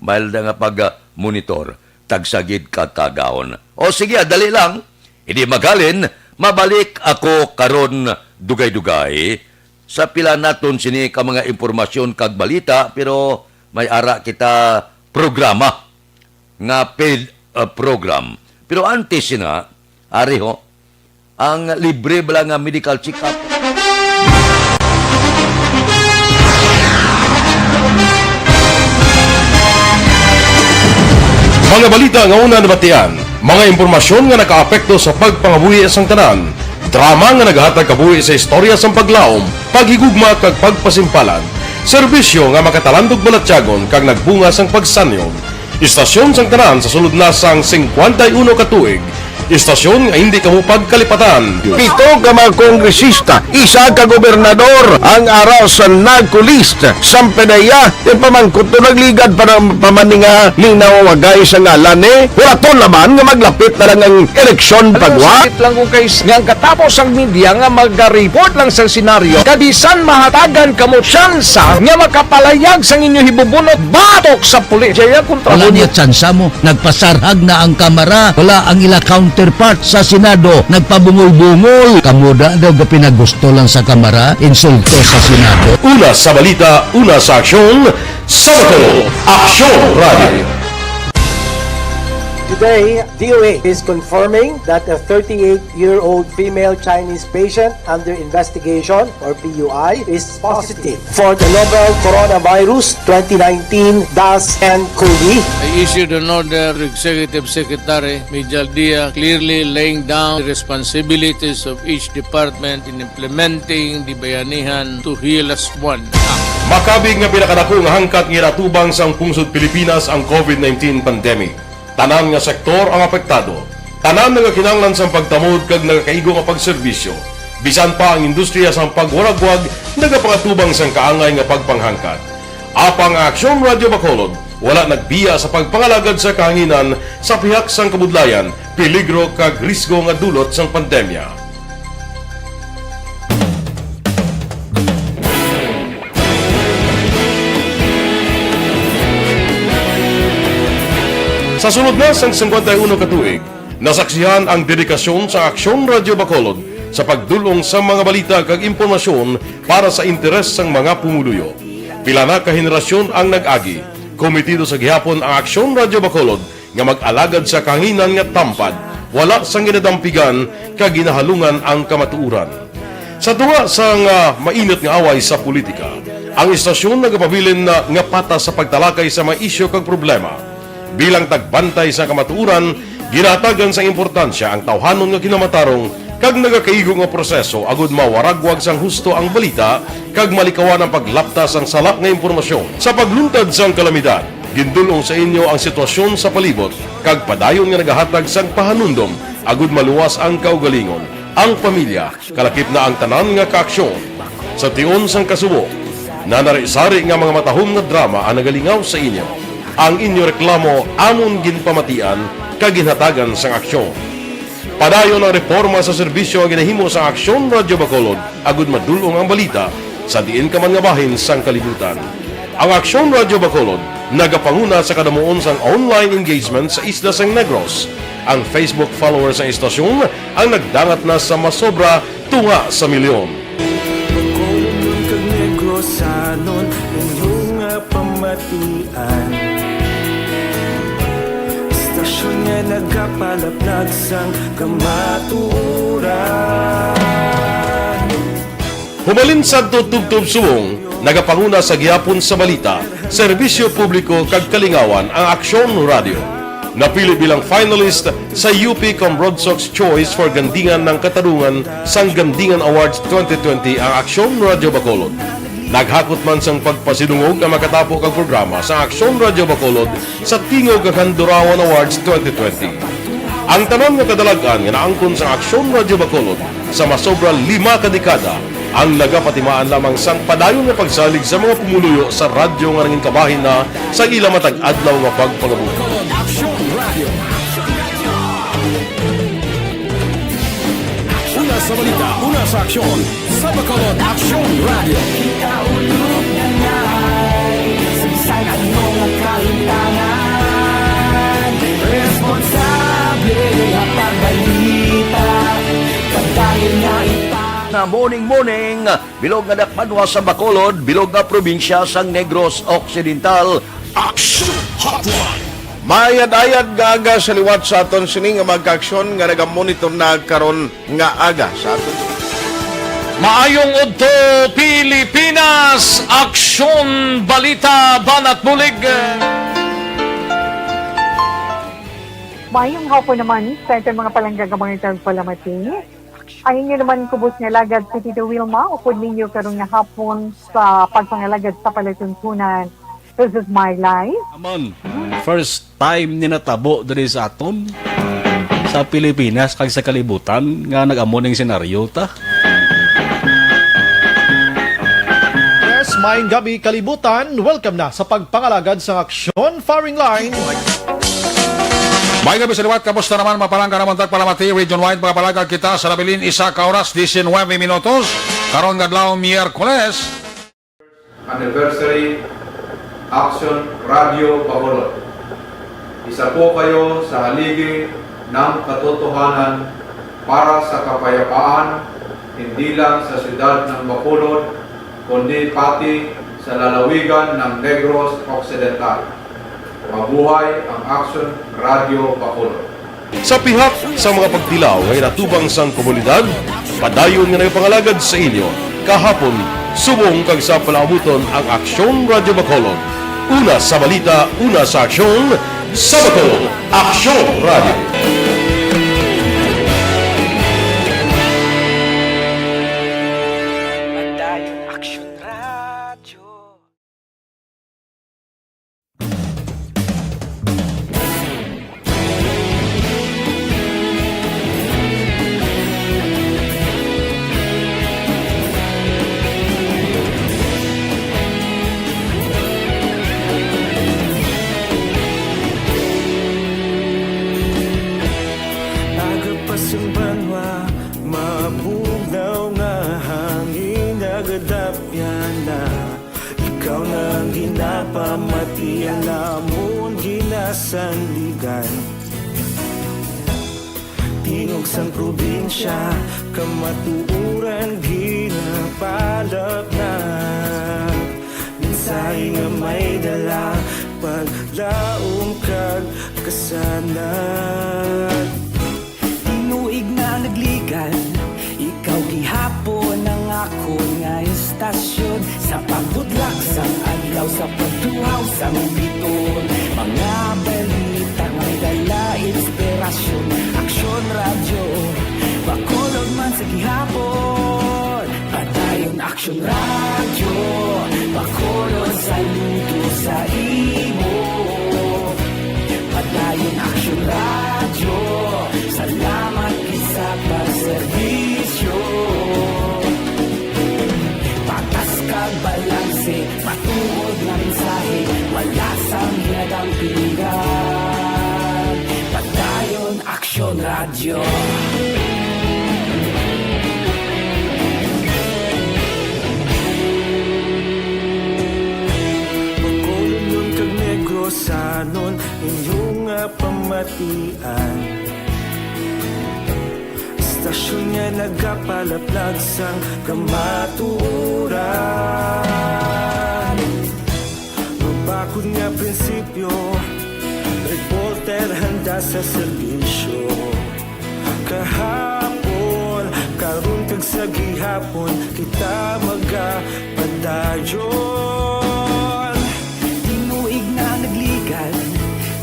Mild nga pag-monitor. Tagsagid ka kagahon. O sige, ah, dali lang. Hindi maghalin, mabalik ako karon dugay-dugay sa pila naton sini ka mga impormasyon kag balita, pero may ara kita programa nga paid, uh, program. Pero antes na, ari ho, ang libre bala nga medical check-up. Mga balita nga una nabatian, Mga impormasyon nga nakaapekto sa pagpangabuhi sang tanan. Drama nga nagahatag kabuhi sa istorya sang paglaom, paghigugma, kag pagpasimpalan. Serbisyo nga makatalandog balatyagon kag nagbunga sang pagsanyog. Istasyon sang tanan sa sulod na sang singkwenta y uno ka tuig. Istasyon nga hindi kamo pagkalipatan. Pito ka mga kongresista, isa ka gobernador ang ara sa NAGCO list. Sampanaya, ipamangkot to nagligad para pamaninga ni nawawagay sa ngalan ni Horaton Laban nga maglapit na lang ang eleksyon. Ano pagwa? Sakit lang kung kay nga ang katapos ang media nga magariport lang sa senaryo, kabisan mahatagan kamo tsansa nga makapalayag sang inyo hibubunot batok sa pulis. Jaya kontra Wala mo. Niya tsansa mo. Nagpasarhag na ang Kamara. Wala ang ila counterpart sa Senado. Nagpabungol-bungol. Kamo da daw ga pinagusto lang sa Kamara, insulto sa Senado. Una sa balita, una sa aksyon, sa Bacolod, Aksyon Radio. Today, D O H is confirming that a thirty-eight-year-old female Chinese patient under investigation, or P U I, is positive for the novel coronavirus twenty nineteen dash N cov. I issued an order to Executive Secretary Mijal Dia, clearly laying down the responsibilities of each department in implementing the Bayanihan to Heal Us One Act. Makabig nga pinakadako nga hangkat nga ginatubang sang pungsod Pilipinas ang COVID nineteen pandemic. Tanan nga sektor ang apektado. Tanan nagakinahanglan sang pagtamod kag nagakaigo nga pagserbisyo. Bisan pa ang industriya sang pagwaragwag nagapangatubang sang kaangay nga pagpanghangkat. Apang ang Aksyon Radio Bacolod wala nagbiya sa pagpangalagad sa kahanginan sa pihak sang kabudlayan, peligro kag risgo nga dulot sang pandemya. Sa sulod na sang singkwenta y uno ka tuig, nasaksihan ang dedikasyon sa Aksyon Radio Bacolod sa pagdul-ong sa mga balita kag impormasyon para sa interes sang mga pumuluyo. Pila na ka henerasyon ang nag-agi, kometido sa gihapon ang Aksyon Radio Bacolod nga mag-alagad sa kahanginan nga tampad, wala sang ginadampigan kag ginahalungan ang kamatuoran. Sa tunga sang, ah, mainit nga away sa politika, ang istasyon nagapabilin na nga patas sa pagtalakay sa mga isyu kag problema. Bilang tagbantay sa kamatuoran, ginahatagan sang importansya ang tawhanon nga kinamatarong kag nagakaigo nga proseso agud mawaragwag sang husto ang balita kag malikawan ang paglapta sang sala nga impormasyon. Sa pagluntad sang kalamidad, gindul-ong sa inyo ang sitwasyon sa palibot kag padayon nga nagahatag sang pahanumdom agud maluwas ang kaugalingon, ang pamilya, kalakip na ang tanan nga kaaksyon. Sa tion sang kasubo, nanari-sari nga mga matahom nga drama ang nagalingaw sa inyo. Ang inyo reklamo amon ginpamatian kag ginhatagan sang aksyon. Padayon ang reporma sa serbisyo nga ginahimo sang Aksyon Radio Bacolod agud madul-ong ang balita sa diin ka man nga bahin sang kalibutan. Ang Aksyon Radio Bacolod nagapanguna sa kadamuon sang online engagement sa isla sang Negros. Ang Facebook followers sang istasyon ang nagdangat na sa masobra tunga sa milyon. Bacolodnon kag Negrosanon, inyo nga pamatian. Istasyon nga nagapalaplag sang kamatuoran. Humalin sadto tubtob subong, nagapanguna sa gihapon sa balita, serbisyo publiko kag kalingawan ang Aksyon Radio. Napili bilang finalist sa U P Comrogsoc Choice for Gandingan ng Katarungan sang Gandingan Awards twenty twenty ang Aksyon Radio Bacolod. Naghakot man sang pagpasidungog ang makatapo kag programa sa Aksyon Radio Bacolod sa Tingog kag Handurawan Awards twenty twenty. Ang tanan nga kadalag-an nga naangkon sang Aksyon Radio Bacolod sa masobra lima ka dekada ang nagapatimaan lamang sang padayon nga pagsalig sa mga pumuluyo sa radyo nga nangin kabahin na sa ila matag adlaw nga pagpangabuhi. Una sa balita, una sa aksyon, sa Bacolod Aksyon Radio. Kita ulog na ngay, sa bisan ano nga kalimtangan, responsable nga pagbalita, padayon nga ipa- Na morning, morning, bilog nga dakbanwa sa Bacolod, bilog nga probinsya sang Negros Occidental. Aksyon Hotline. Maayad-ayad nga aga sa liwat sa aton sini nga mga kaaksyon nga nagamonitor na karon nga aga sa aton. Maayong udto, Pilipinas! Aksyon, balita, banat bulig. Mayong hapon naman sa aton mga palangga nga mga tagpalamati. Ang inyo naman kubos nga alagad si Tito Wilma, upod ninyo karon nga hapon sa pagpangalagad sa palatuntunan. This is my life. Aman, first time ni natabo diri sa aton, sa Pilipinas kag sa kalibutan nga nag-amo ning senaryo ta. Yes, maayong gabi, kalibutan. Welcome na sa pagpangalagad sang Aksyon Firing Line. Maayong gabi sa liwat, kamusta naman, mga palangga namon tagpalamati, region-wide, mga palangga kita sa nabilin, isa ka oras, diecinuebe minutos, karon nga adlaw, Miyerkules. Anniversary, Aksyon Radio Bacolod. Isa po kayo sa haligi ng katotohanan para sa kapayapaan, hindi lang sa siyudad ng Bacolod, kundi pati sa lalawigan ng Negros Occidental. Mabuhay ang Aksyon Radio Bacolod. Sa pihak sa mga pagtilaw nga ginatubang sang komunidad, padayon nga nagapangalagad sa inyo kahapon, subong kag sa palaabuton ang Aksyon Radio Bacolod. Una sa balita, una sa aksyon, sa Bacolod, Aksyon Radio. Padayon Aksyon Radio. Aga pa sang banwa, mabugnaw nga hangin, nagadapyan na. Ikaw na ang ginapamati, ang amon ginasandigan. Tingog sang probinsya, kamatuoran ginapalapnag. Mensahe nga may dala, paglaom kag kasanag. Tinuig na nagligad, ikaw gihapon ang akon nga istasyon. Sa pagbudlak sang adlaw, sa pagtuhaw sang biton, mga balita nga may dala inspirasyon. Aksyon Radyo, Bacolod man sa gihapon. Padayon Aksyon Radyo, Bacolod, saludo sa imo. Padayon Aksyon Radyo, salamat gid sa pagserbisyo. Patas kag balanse, matuod nga mensahe, wala sang ginadampingan. Padayon Aksyon Radyo. Bacolodnon kag Negrosanon, inyo nga pamatian. Istasyon nga nagapalaplag sang kamatuoran. Mabakod nga prinsipyo, reporter handa sa serbisyo. Kahapon, karon kag sa gihapon, kita magapadayon. Tinuig na nagligad,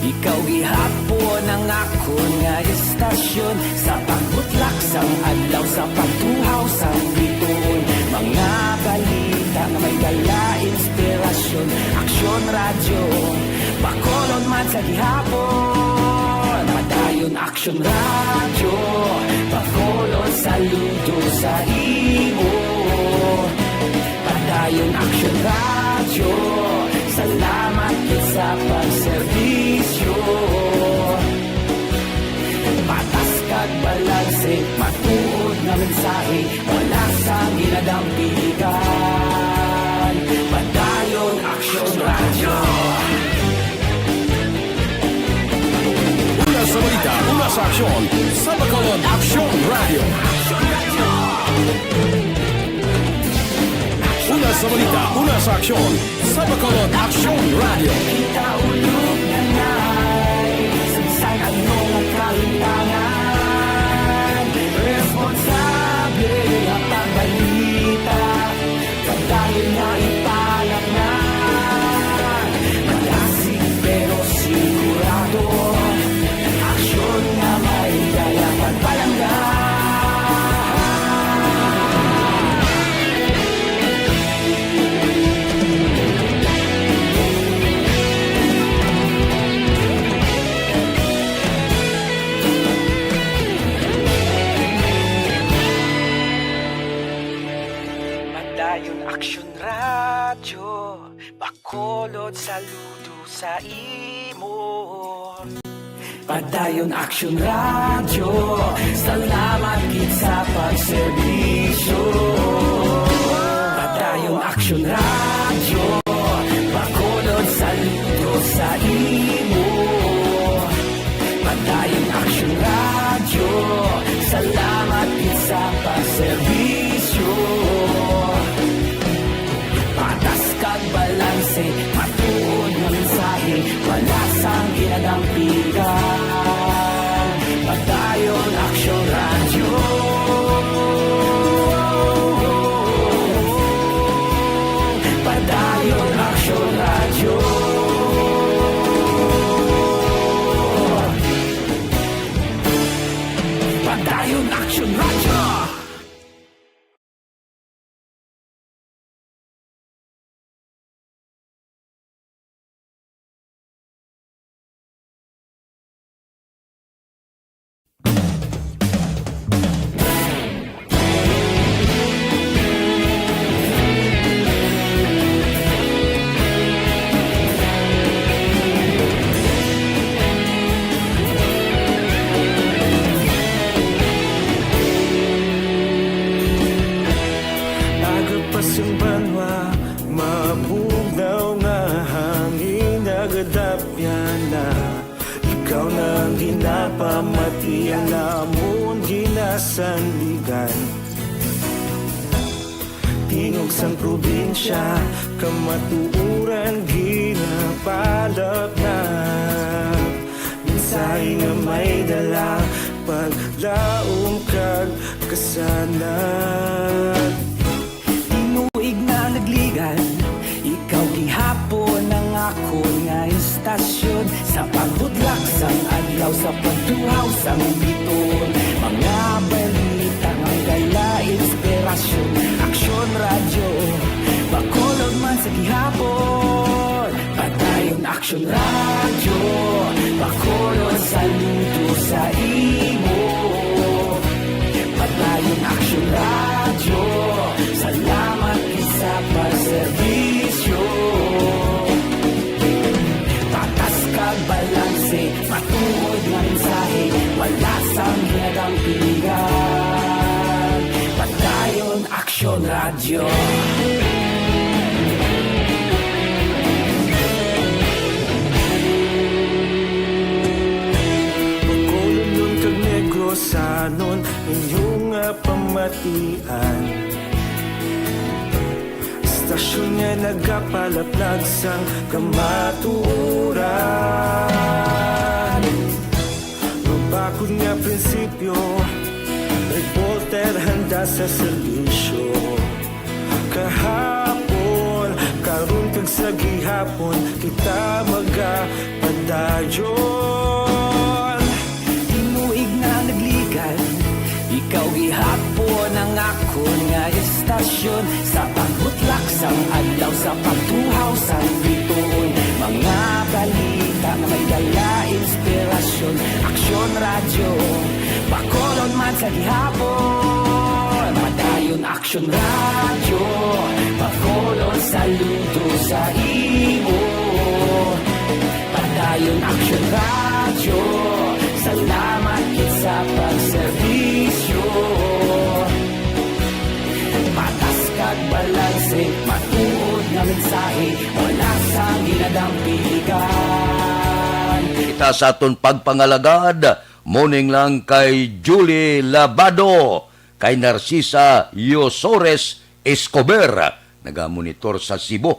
ikaw gihapon ang akon nga istasyon. Sa pagbutlak sang adlaw, sa pagtuhaw sang bituon, mga balita nga may dala inspirasyon. Aksyon Radyo, Bacolod man sa gihapon. Padayon Aksyon Radyo, Bacolod, saludo sa imo. Padayon Aksyon Radyo, salamat gid sa pagserbisyo. Patas kag balanse, matuod nga mensahe, wala sang ginadampigan. Padayon Aksyon Radyo. Una sa balita, una sa aksyon, sa Bacolod Aksyon Radio. Una sa balita, una sa aksyon, sa Bacolod Aksyon Radio. Kita ulog na na'y sagsag ang mga kalintangan. Responsable ang pagbalita. Padayon nga ipalaknag, malasig pero sigurado. Aksyon Padayon Aksyon Radyo, Bacolod, saludo sa imo. Padayon Aksyon Radyo, salamat gid sa pagserbisyo. Padayon Aksyon Radyo, Bacolod, saludo sa imo. Padayon Aksyon Radyo, salamat gid sa pagserbisyo. Patas kag balanse, matuod nga mensahe, wala sang ginadampigan. Padayon Aksyon Radyo. Padayon Aksyon Radyo. Padayon Aksyon Radyo. Aga pa sang banwa, mabugnaw nga hangin, nagadapyan na. Ikaw na ang ginapamati, ang amon ginasandigan. Tingog sang probinsya, kamatuoran ginapalapnap. Mensahe nga may dala, paglaom kag kasanag. Tinuig na nagligan, ikaw gihapon ang akon nga istasyon. Sa pagbudlak sang adlaw, sa pagtuhaw sang bituon, mga balita nga may dala inspirasyon. Aksyon Radyo, Bacolod man sa gihapon. Padayon Aksyon Radyo, Bacolod, saludo sa imo. Padayon Aksyon Radyo, salamat gid sa pagserbisyo. Patas kag balanse, matuod nga mensahe, wala sang ginadampigan. Padayon Aksyon Radyo. Bacolodnon kag Negrosanon, inyo nga pamatian. Istasyon nga nagapalaplag sang kamatuoran. Mabakod nga prinsipyo, reporter handa sa serbisyo. Kahapon, karon kag sa gihapon, kita magapadayon. Tinuig na nagligan, ikaw gihapon ang akon nga istasyon. Sa pagbutlak sang adlaw, sa pagtuhaw sang bituon, mga balita nga may dala inspirasyon. Aksyon Radyo, Bacolod man sa gihapon. Padayon Aksyon Radyo, Bacolod, saludo sa imo. Padayon Aksyon Radyo, salamat gid sa pagserbisyo. Patas kag balanse, matuod nga mensahe, wala sang ginadampigan. Kita sa aton pagpangalagad, morning lang kay Julie Labado, kay Narcisa Yosores Escobar, nagamonitor sa Cebu.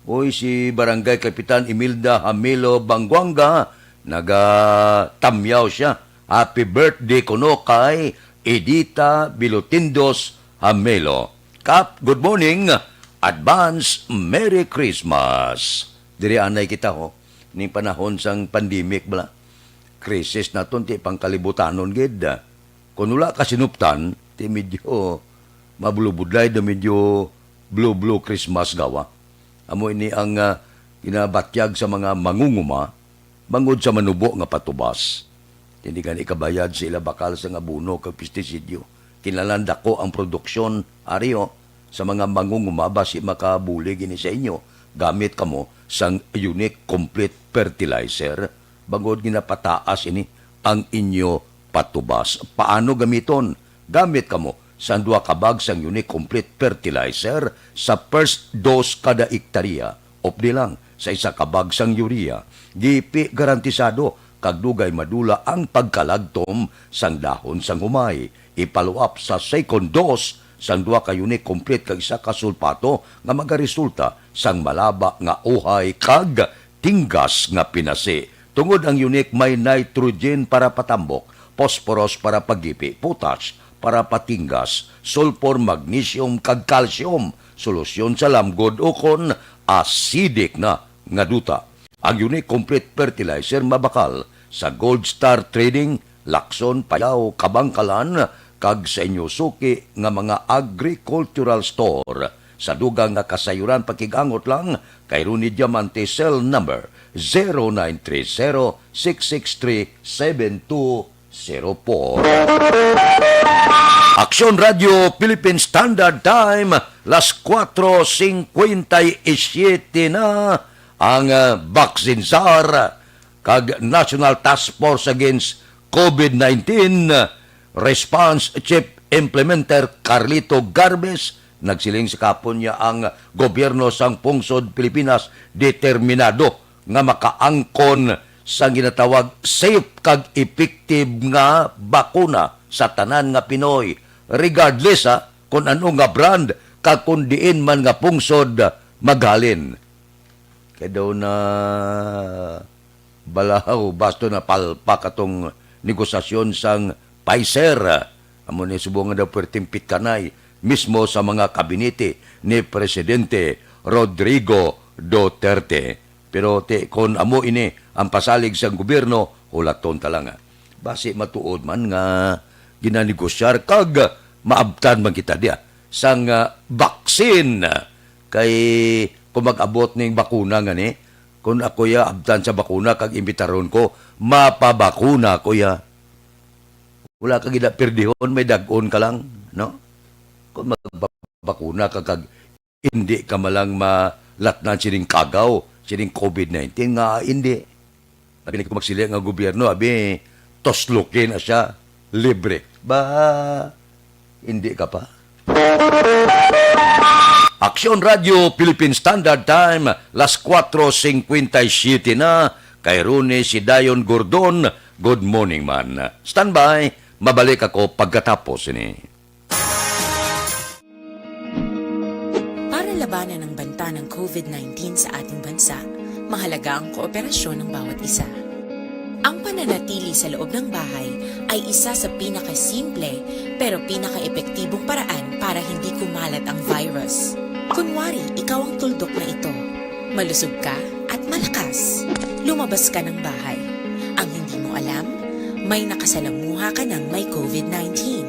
Uy, si Barangay Kapitan Imelda Hamelo Banguanga, nagatamyaw siya. Happy birthday kuno kay Edita Bilotindos Hamelo. Kap, good morning. Advance Merry Christmas. Diri anay kita, ho. Ning panahon sang pandemic bala. Krisis naton ti pangkalibutanon gid. Kon wala ka sinuptan, ti medyo mabulubudlay do, medyo blue-blue Christmas gawa. Amo ini ang, ah, ginabatyag sa mga mangunguma bangod sa manubo nga patubas. Hindi gani kabayad sa ila bakal sang abono kag pestisidyo. Kinahanglan dako ang produksyon, ari, oh. Sa mga mangunguma, basi makabulig ini sa inyo, gamit kamo sang Unique Complete Fertilizer, bangod ginapataas ini ang inyo patubas. Paano gamiton? Gamit kamo sang duha ka bag sang Unique Complete Fertilizer sa first dose kada ektarya, updi lang sa isa ka bag sang urea. Gipi garantisado kag dugay madula ang pagkalagtom sang dahon sang humay. I-follow up sa second dose sang duha ka Unique Complete kag isa ka sulpato nga magaresulta sang malaba nga uhay kag tinggas nga pinasi. Tungod ang Unique may nitrogen para patambok, phosphorus para pagipi, potash para patinggas, sulfur, magnesium kag calcium, solusyon sa lamgod ukon acidic na nga duta. Ang Unique Complete Fertilizer mabakal sa Gold Star Trading, Lacson, Payao, Kabangkalan, kag sa inyo suki nga mga agricultural store. Sa dugang nga kasayuran, pakig-angot lang kay Ronnie Diamante, cell number zero nine three zero six six three seven two zero four. Aksyon Radio Philippine Standard Time, las cuatro cincuenta y siete na. Ang, ah, Vaccine Czar kag National Task Force Against COVID nineteen Response Chief Implementer Carlito Garbes nagsiling sa kahapon niya ang gobyerno sang pungsod Pilipinas determinado nga makaangkon sang ginatawag safe kag effective nga bakuna sa tanan nga Pinoy, regardless, ha, kung ano nga brand kag kung diin man nga pungsod maghalin. Kay daw na balahaw, basto na palpak atong negosasyon sang Pfizer. Amo ni subong nga daw perting pitkanay mismo sa mga kabinete ni Presidente Rodrigo Duterte. Pero ti, kon amo ini ang pasalig sang gobyerno, hulaton ta lang, ah. Basi matuod man nga ginanegosyar kag maabtan man kita diya sang, ah, vaccine. Kay kung mag-abot ning bakuna nga ni, kung ako ya abtan sa bakuna kag imbitaron ko, mapabakuna ko ya. Wala ka gid pirdihon, may dag-on ka lang, no? Kung magbakuna ka kag hindi ka malang malatnan sining kagaw, sining COVID nineteen, nga hindi. Abi ni ko magsili nga gobyerno, abi, tuslukin na siya, libre. Ba, hindi ka pa? Aksyon Radio Philippine Standard Time, las cuatro cincuenta y siete na. Kay Rune si Dayon Gordon, good morning man. Standby, mabalik ako pagkatapos ini. Para labanan ang banta ng COVID nineteen sa ating bansa, mahalaga ang kooperasyon ng bawat isa. Ang pananatili sa loob ng bahay ay isa sa pinakasimple pero pinakaepektibong paraan para hindi kumalat ang virus. Kunwari, ikaw ang tuldok na ito. Malusog ka at malakas. Lumabas ka ng bahay. Ang hindi mo alam, may nakasalamuha ka ng may COVID nineteen.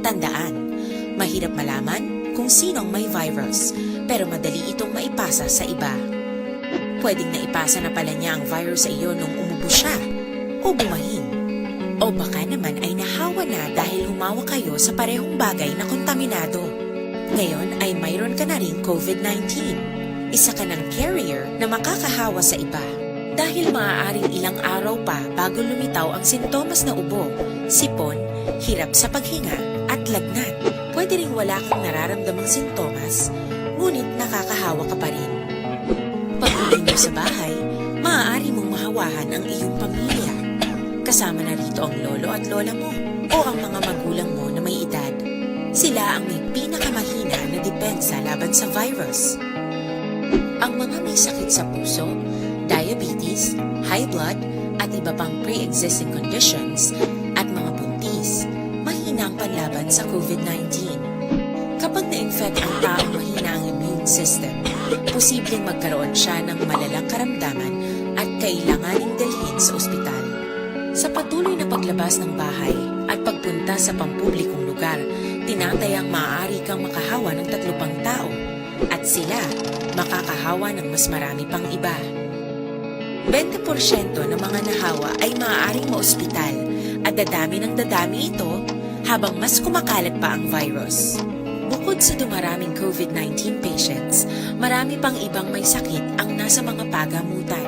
Tandaan, mahirap malaman kung sino ang may virus, pero madali itong maipasa sa iba. Pwedeng naipasa na pala niya ang virus sa iyo nung umubo siya o bumahin. O baka naman ay nahawa na dahil humawak kayo sa parehong bagay na kontaminado. Ngayon ay mayroon ka na ring COVID nineteen. Isa ka ng carrier na makakahawa sa iba. Dahil maaaring ilang araw pa bago lumitaw ang sintomas na ubo, sipon, hirap sa paghinga, at lagnat. Pwede ring wala kang nararamdamang sintomas, ngunit nakakahawa ka pa rin. Pag-uwi mo sa bahay, maaari mong mahawahan ang iyong pamilya. Kasama na rito ang lolo at lola mo o ang mga magulang mo na may edad. Sila ang may pinakamahina na depensa laban sa virus. Ang mga may sakit sa puso, diabetes, high blood, at iba pang pre-existing conditions, at mga buntis, mahina ang panlaban sa COVID nineteen. Kapag na-infect ang taong mahina ang immune system, posibleng magkaroon siya ng malalang karamdaman at kailanganing dalhin sa ospital. Sa patuloy na paglabas ng bahay at pagpunta sa pampublikong lugar, tinatayang maaari kang makahawa ng tatlo pang tao at sila makakahawa ng mas marami pang iba. Bente porsyento ng mga nahawa ay maaaring maospital at dadami ng dadami ito habang mas kumakalat pa ang virus. Bukod sa dumaraming COVID nineteen patients, marami pang ibang may sakit ang nasa mga pagamutan.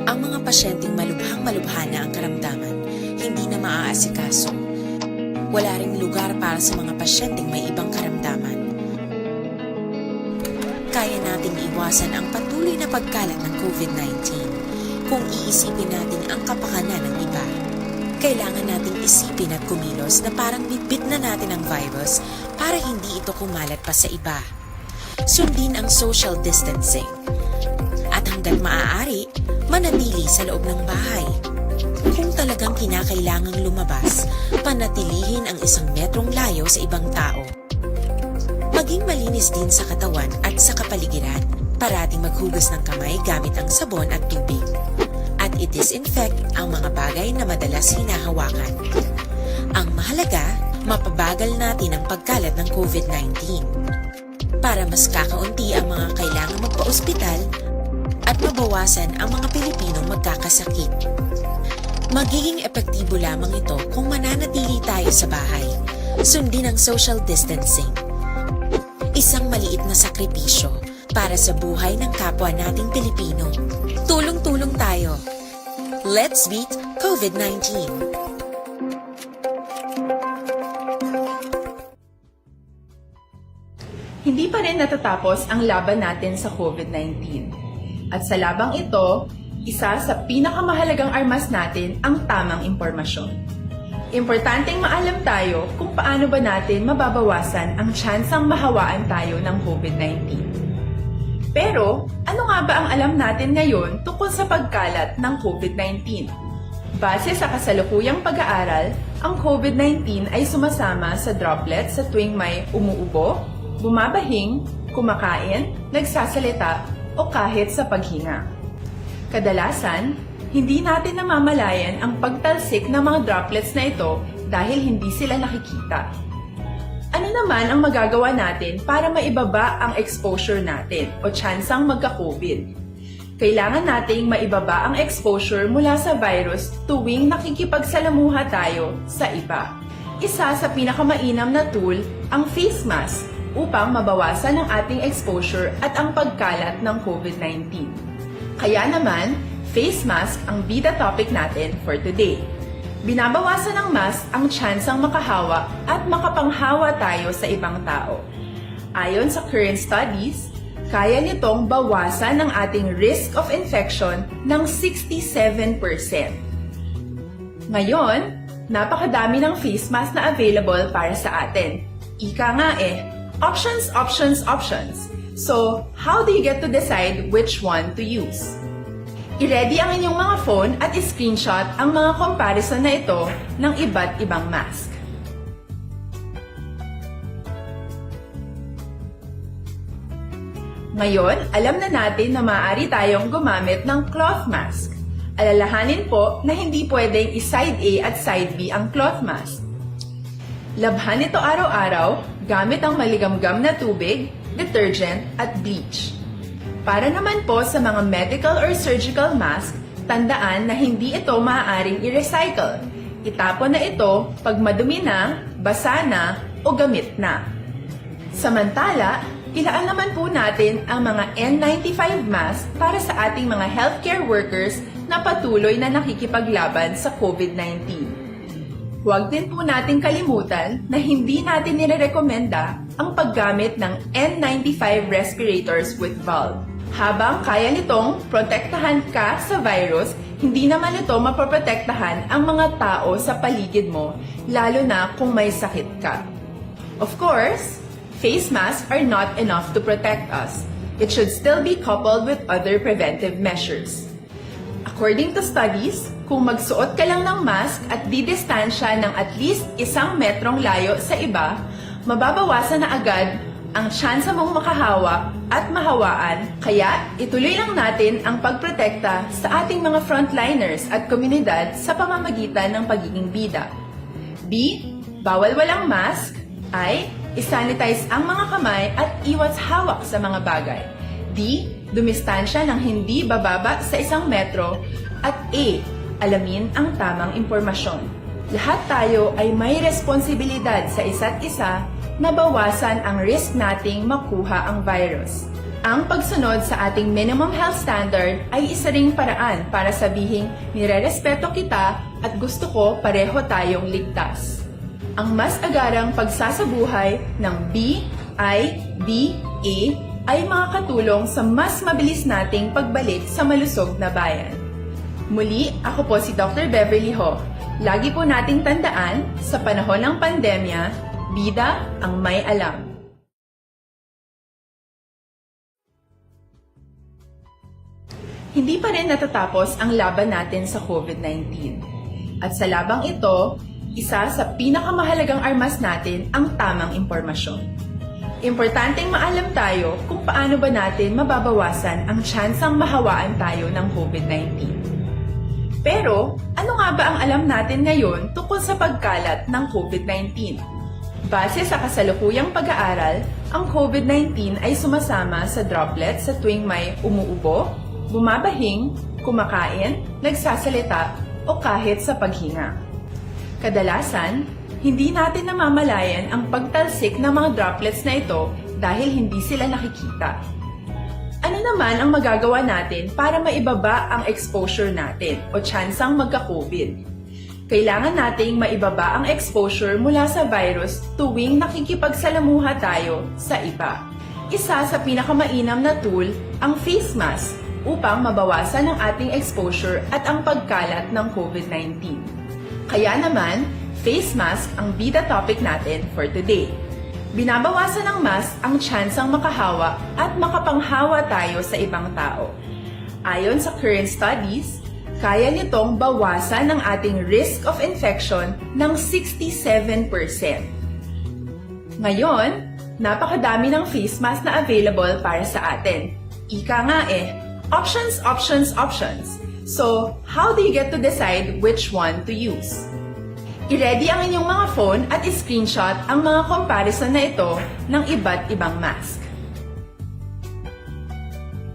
Ang mga pasyenteng malubhang-malubha na ang karamdaman, hindi na maaasikaso. Wala ring lugar para sa mga pasyenteng may ibang karamdaman. Kaya nating iwasan ang patuloy na pagkalat ng COVID nineteen kung iisipin natin ang kapakanan ng iba. Kailangan nating isipin at kumilos na parang bitbit na natin ang virus para hindi ito kumalat pa sa iba. Sundin ang social distancing. At hanggat maaari, manatili sa loob ng bahay. Kung talagang kinakailangang lumabas, panatilihin ang isang metrong layo sa ibang tao. Maging malinis din sa katawan at sa kapaligiran. Parating maghugas ng kamay gamit ang sabon at tubig. At i-disinfect ang mga bagay na madalas hinahawakan. Ang mahalaga, mapabagal natin ang pagkalat ng COVID nineteen. Para mas kakaunti ang mga kailangan magpa-ospital at mabawasan ang mga Pilipinong magkakasakit. Magiging epektibo lamang ito kung mananatili tayo sa bahay. Sundin ang social distancing. Isang maliit na sakripisyo para sa buhay ng kapwa nating Pilipino. Tulong-tulong tayo. Let's beat COVID nineteen. Hindi pa rin natatapos ang laban natin sa COVID nineteen. At sa labang ito, isa sa pinakamahalagang armas natin ang tamang impormasyon. Importanteng maalam tayo kung paano ba natin mababawasan ang tsansang mahawaan tayo ng COVID nineteen. Pero, ano nga ba ang alam natin ngayon tungkol sa pagkalat ng COVID nineteen? Base sa kasalukuyang pag-aaral, ang COVID nineteen ay sumasama sa droplets sa tuwing may umuubo, bumabahing, kumakain, nagsasalita, o kahit sa paghinga. Kadalasan, hindi natin namamalayan ang pagtalsik ng mga droplets na ito dahil hindi sila nakikita. Ano naman ang magagawa natin para maibaba ang exposure natin o tsansang magka-COVID? Kailangan nating maibaba ang exposure mula sa virus tuwing nakikipagsalamuha tayo sa iba. Isa sa pinakamainam na tool ang face mask upang mabawasan ang ating exposure at ang pagkalat ng COVID nineteen. Kaya naman, face mask ang bida topic natin for today. Binabawasan ng mask ang tsansang makahawa at makapanghawa tayo sa ibang tao. Ayon sa current studies, kaya nitong bawasan ang ating risk of infection ng sixty-seven percent. Ngayon, napakadami ng face mask na available para sa atin. Ika nga eh, options, options, options. So, how do you get to decide which one to use? I-ready ang inyong mga phone at i-screenshot ang mga comparison na ito ng iba't ibang mask. Ngayon, alam na natin na maaari tayong gumamit ng cloth mask. Alalahanin po na hindi pwedeng i-side A at side B ang cloth mask. Labhan ito araw-araw gamit ang maligamgam na tubig, detergent, at bleach. Para naman po sa mga medical or surgical mask, tandaan na hindi ito maaaring i-recycle. Itapon na ito pag madumi na, basa na, o gamit na. Samantala, ilaan naman po natin ang mga N ninety-five mask para sa ating mga healthcare workers na patuloy na nakikipaglaban sa COVID nineteen. Huwag din po nating kalimutan na hindi natin nirerekomenda ang paggamit ng N ninety-five respirators with valve. Habang kaya nitong protektahan ka sa virus, hindi naman ito mapoprotektahan ang mga tao sa paligid mo, lalo na kung may sakit ka. Of course, face masks are not enough to protect us. It should still be coupled with other preventive measures. According to studies, kung magsuot ka lang ng mask at didistansya ng at least isang metrong layo sa iba, mababawasan na agad ang tsansa mong makahawa at mahawaan, kaya ituloy lang natin ang pagprotekta sa ating mga frontliners at komunidad sa pamamagitan ng pagiging bida. B, bawal walang mask. I, isanitize ang mga kamay at iwas hawak sa mga bagay. D, dumistansya ng hindi bababa sa isang metro. At E, alamin ang tamang impormasyon. Lahat tayo ay may responsibilidad sa isa't isa, mabawasan ang risk nating makuha ang virus. Ang pagsunod sa ating minimum health standard ay isa ring paraan para sabihing nirerespeto kita at gusto ko pareho tayong ligtas. Ang mas agarang pagsasabuhay ng B I D A ay makakatulong sa mas mabilis nating pagbalik sa malusog na bayan. Muli, ako po si Doctor Beverly Ho. Lagi po nating tandaan, sa panahon ng pandemya, bida ang may alam. Hindi pa rin natatapos ang laban natin sa COVID nineteen. At sa labang ito, isa sa pinakamahalagang armas natin ang tamang impormasyon. Importanteng maalam tayo kung paano ba natin mababawasan ang tsansang mahawaan tayo ng COVID nineteen. Pero, ano nga ba ang alam natin ngayon tungkol sa pagkalat ng COVID nineteen? Base sa kasalukuyang pag-aaral, ang COVID nineteen ay sumasama sa droplets sa tuwing may umuubo, bumabahing, kumakain, nagsasalita, o kahit sa paghinga. Kadalasan, hindi natin namamalayan ang pagtalsik ng mga droplets na ito dahil hindi sila nakikita. Ano naman ang magagawa natin para maibaba ang exposure natin o tsansang magka-COVID? Kailangan nating maibaba ang exposure mula sa virus tuwing nakikipagsalamuha tayo sa iba. Isa sa pinakamainam na tool ang face mask upang mabawasan ang ating exposure at ang pagkalat ng COVID nineteen. Kaya naman, face mask ang bida topic natin for today. Binabawasan ng mask ang tsansang makahawa at makapanghawa tayo sa ibang tao. Ayon sa current studies, kaya nitong bawasan ang ating risk of infection ng sixty-seven percent. Ngayon, napakadami ng face mask na available para sa atin. Ika nga eh, options, options, options. So, how do you get to decide which one to use? I-ready ang inyong mga phone at i-screenshot ang mga comparison na ito ng iba't ibang mask.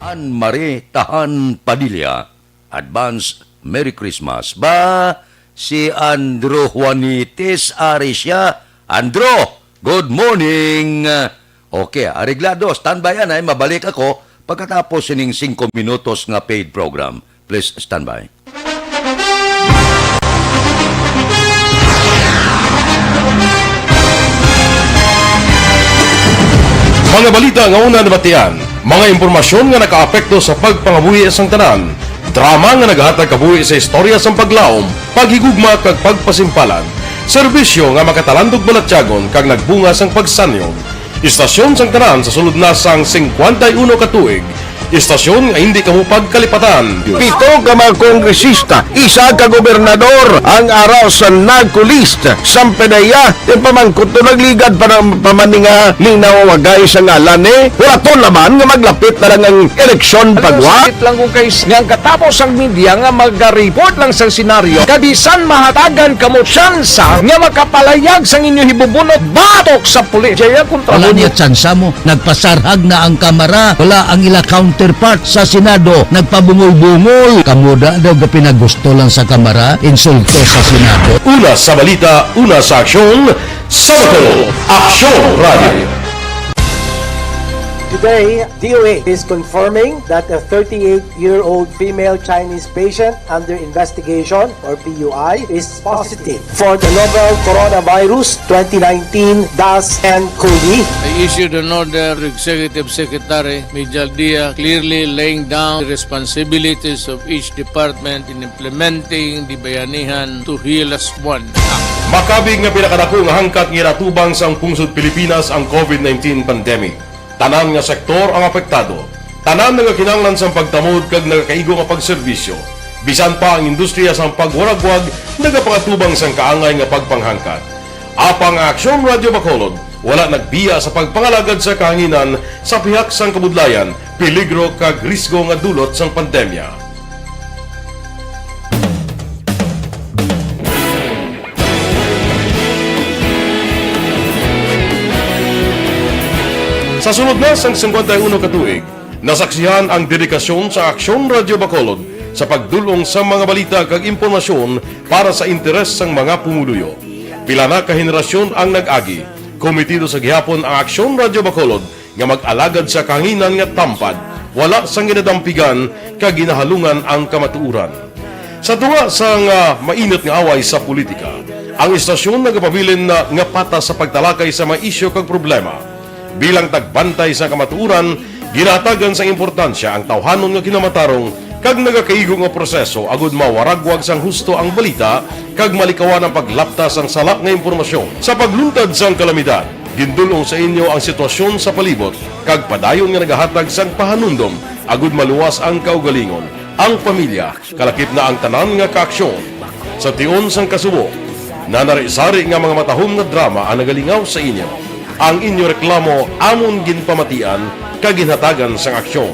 Ann Marie Tahan Padilla, advance Merry Christmas. Ba, si Andrew Juanites, ari siya. Andrew, good morning. Okay, areglado. Standby anay, mabalik ako pagkatapos sining singko minutos nga paid program. Please standby. Mga balita nga una nabatian, mga impormasyon nga nakaapekto sa pagpangabuhi sang tanan, drama nga nagahatag kabuhi sa istorya sang paglaom, paghigugma kag pagpasimpalan, serbisyo nga makatalandog balatyagon kag nagbunga sang pagsanyog. Istasyon sang tanan sa sulod na sang singkwenta y uno ka tuig, istasyon nga indi kamo pagkalipatan. Pito ka mga kongresista, isa ka gobernador ang ara sa NAGCO list. Sampe na iya, yung pamangkot to nagligad pa ng pamaninga ning nawawagay sa ngalan ni Horaton naman nga maglapit na lang ang eleksyon pagwa. Sakit lang kung kay nga ang katapos ang media nga magareport lang sa senaryo, kabisan mahatagan kamo tsansa nga makapalayag sang inyo hibubunot batok sa pulis. Jaya kontra Wala niya tsansa mo. Nagpasarhag na ang Kamara. Wala ang ila counterpart sa Senado. Nagpabungol-bungol. Kamo da daw gapinagusto lang sa Kamara. Insulto sa Senado. Una sa balita, una sa aksyon, sa Bacolod, Aksyon Radio. Today, D O A is confirming that a thirty-eight-year-old female Chinese patient under investigation, or P U I, is positive for the novel coronavirus twenty nineteen dash N cov. I issued an order to Executive Secretary Mijal Dia, clearly laying down the responsibilities of each department in implementing the Bayanihan to Heal as One Act. Makabig nga pinakadako nga hangkat nga ginatubang sang pungsod Pilipinas ang COVID nineteen pandemic. Tanan nga sektor ang apektado. Tanan nagakinahanglan sang pagtamod kag nagakaigo nga pagserbisyo. Bisan pa ang industriya sang pagwaragwag nagapangatubang sang kaangay nga pagpanghangkat. Apang ang Aksyon Radyo Bacolod wala nagbiya sa pagpangalagad sa kahanginan sa pihak sang kabudlayan, peligro kag risgo nga dulot sang pandemya. Sa sulod na sang singkwenta y uno ka tuig, nasaksihan ang dedikasyon sa Aksyon Radyo Bacolod sa pagdul-ong sa mga balita kag impormasyon para sa interes sang mga pumuluyo. Pila na ka henerasyon ang nag-agi, Komitido sa gihapon ang Aksyon Radyo Bacolod nga mag-alagad sa kahanginan nga tampad, wala sang ginadampigan kag ginahalungan ang kamatuoran. Sa tunga sang, ah, mainit nga away sa politika, ang istasyon nagapabilin na nga patas sa pagtalakay sa mga isyu kag problema. Bilang tagbantay sa kamatuoran, ginahatagan sang importansya ang tawhanon nga kinamatarong kag nagakaigo nga proseso agud mawaragwag sang husto ang balita kag malikawan ang paglapta sang sala nga impormasyon. Sa pagluntad sang kalamidad, gindul-ong sa inyo ang sitwasyon sa palibot kag padayon nga nagahatag sang pahanumdom agud maluwas ang kaugalingon, ang pamilya, kalakip na ang tanan nga kaaksyon. Sa tion sang kasubo, nanari-sari nga mga matahom nga drama ang nagalingaw sa inyo. Ang inyo reklamo amon ginpamatian kag ginhatagan sang aksyon.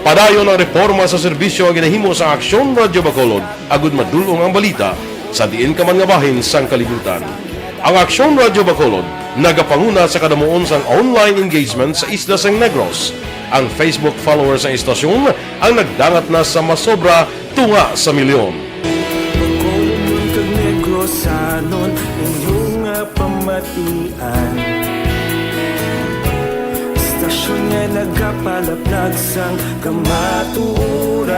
Padayon ang reporma sa serbisyo nga ginahimo sang Aksyon Radyo Bacolod agud madul-ong ang balita sa diin ka man nga bahin sang kalibutan. Ang Aksyon Radyo Bacolod nagapanguna sa kadamuon sang online engagement sa isla sang Negros. Ang Facebook followers sang istasyon ang nagdangat na sa masobra tunga sa milyon. Bacolodnon kag Negrosanon, inyo nga pamatian. Istasyon nga nagapalaplag sang kamatuoran.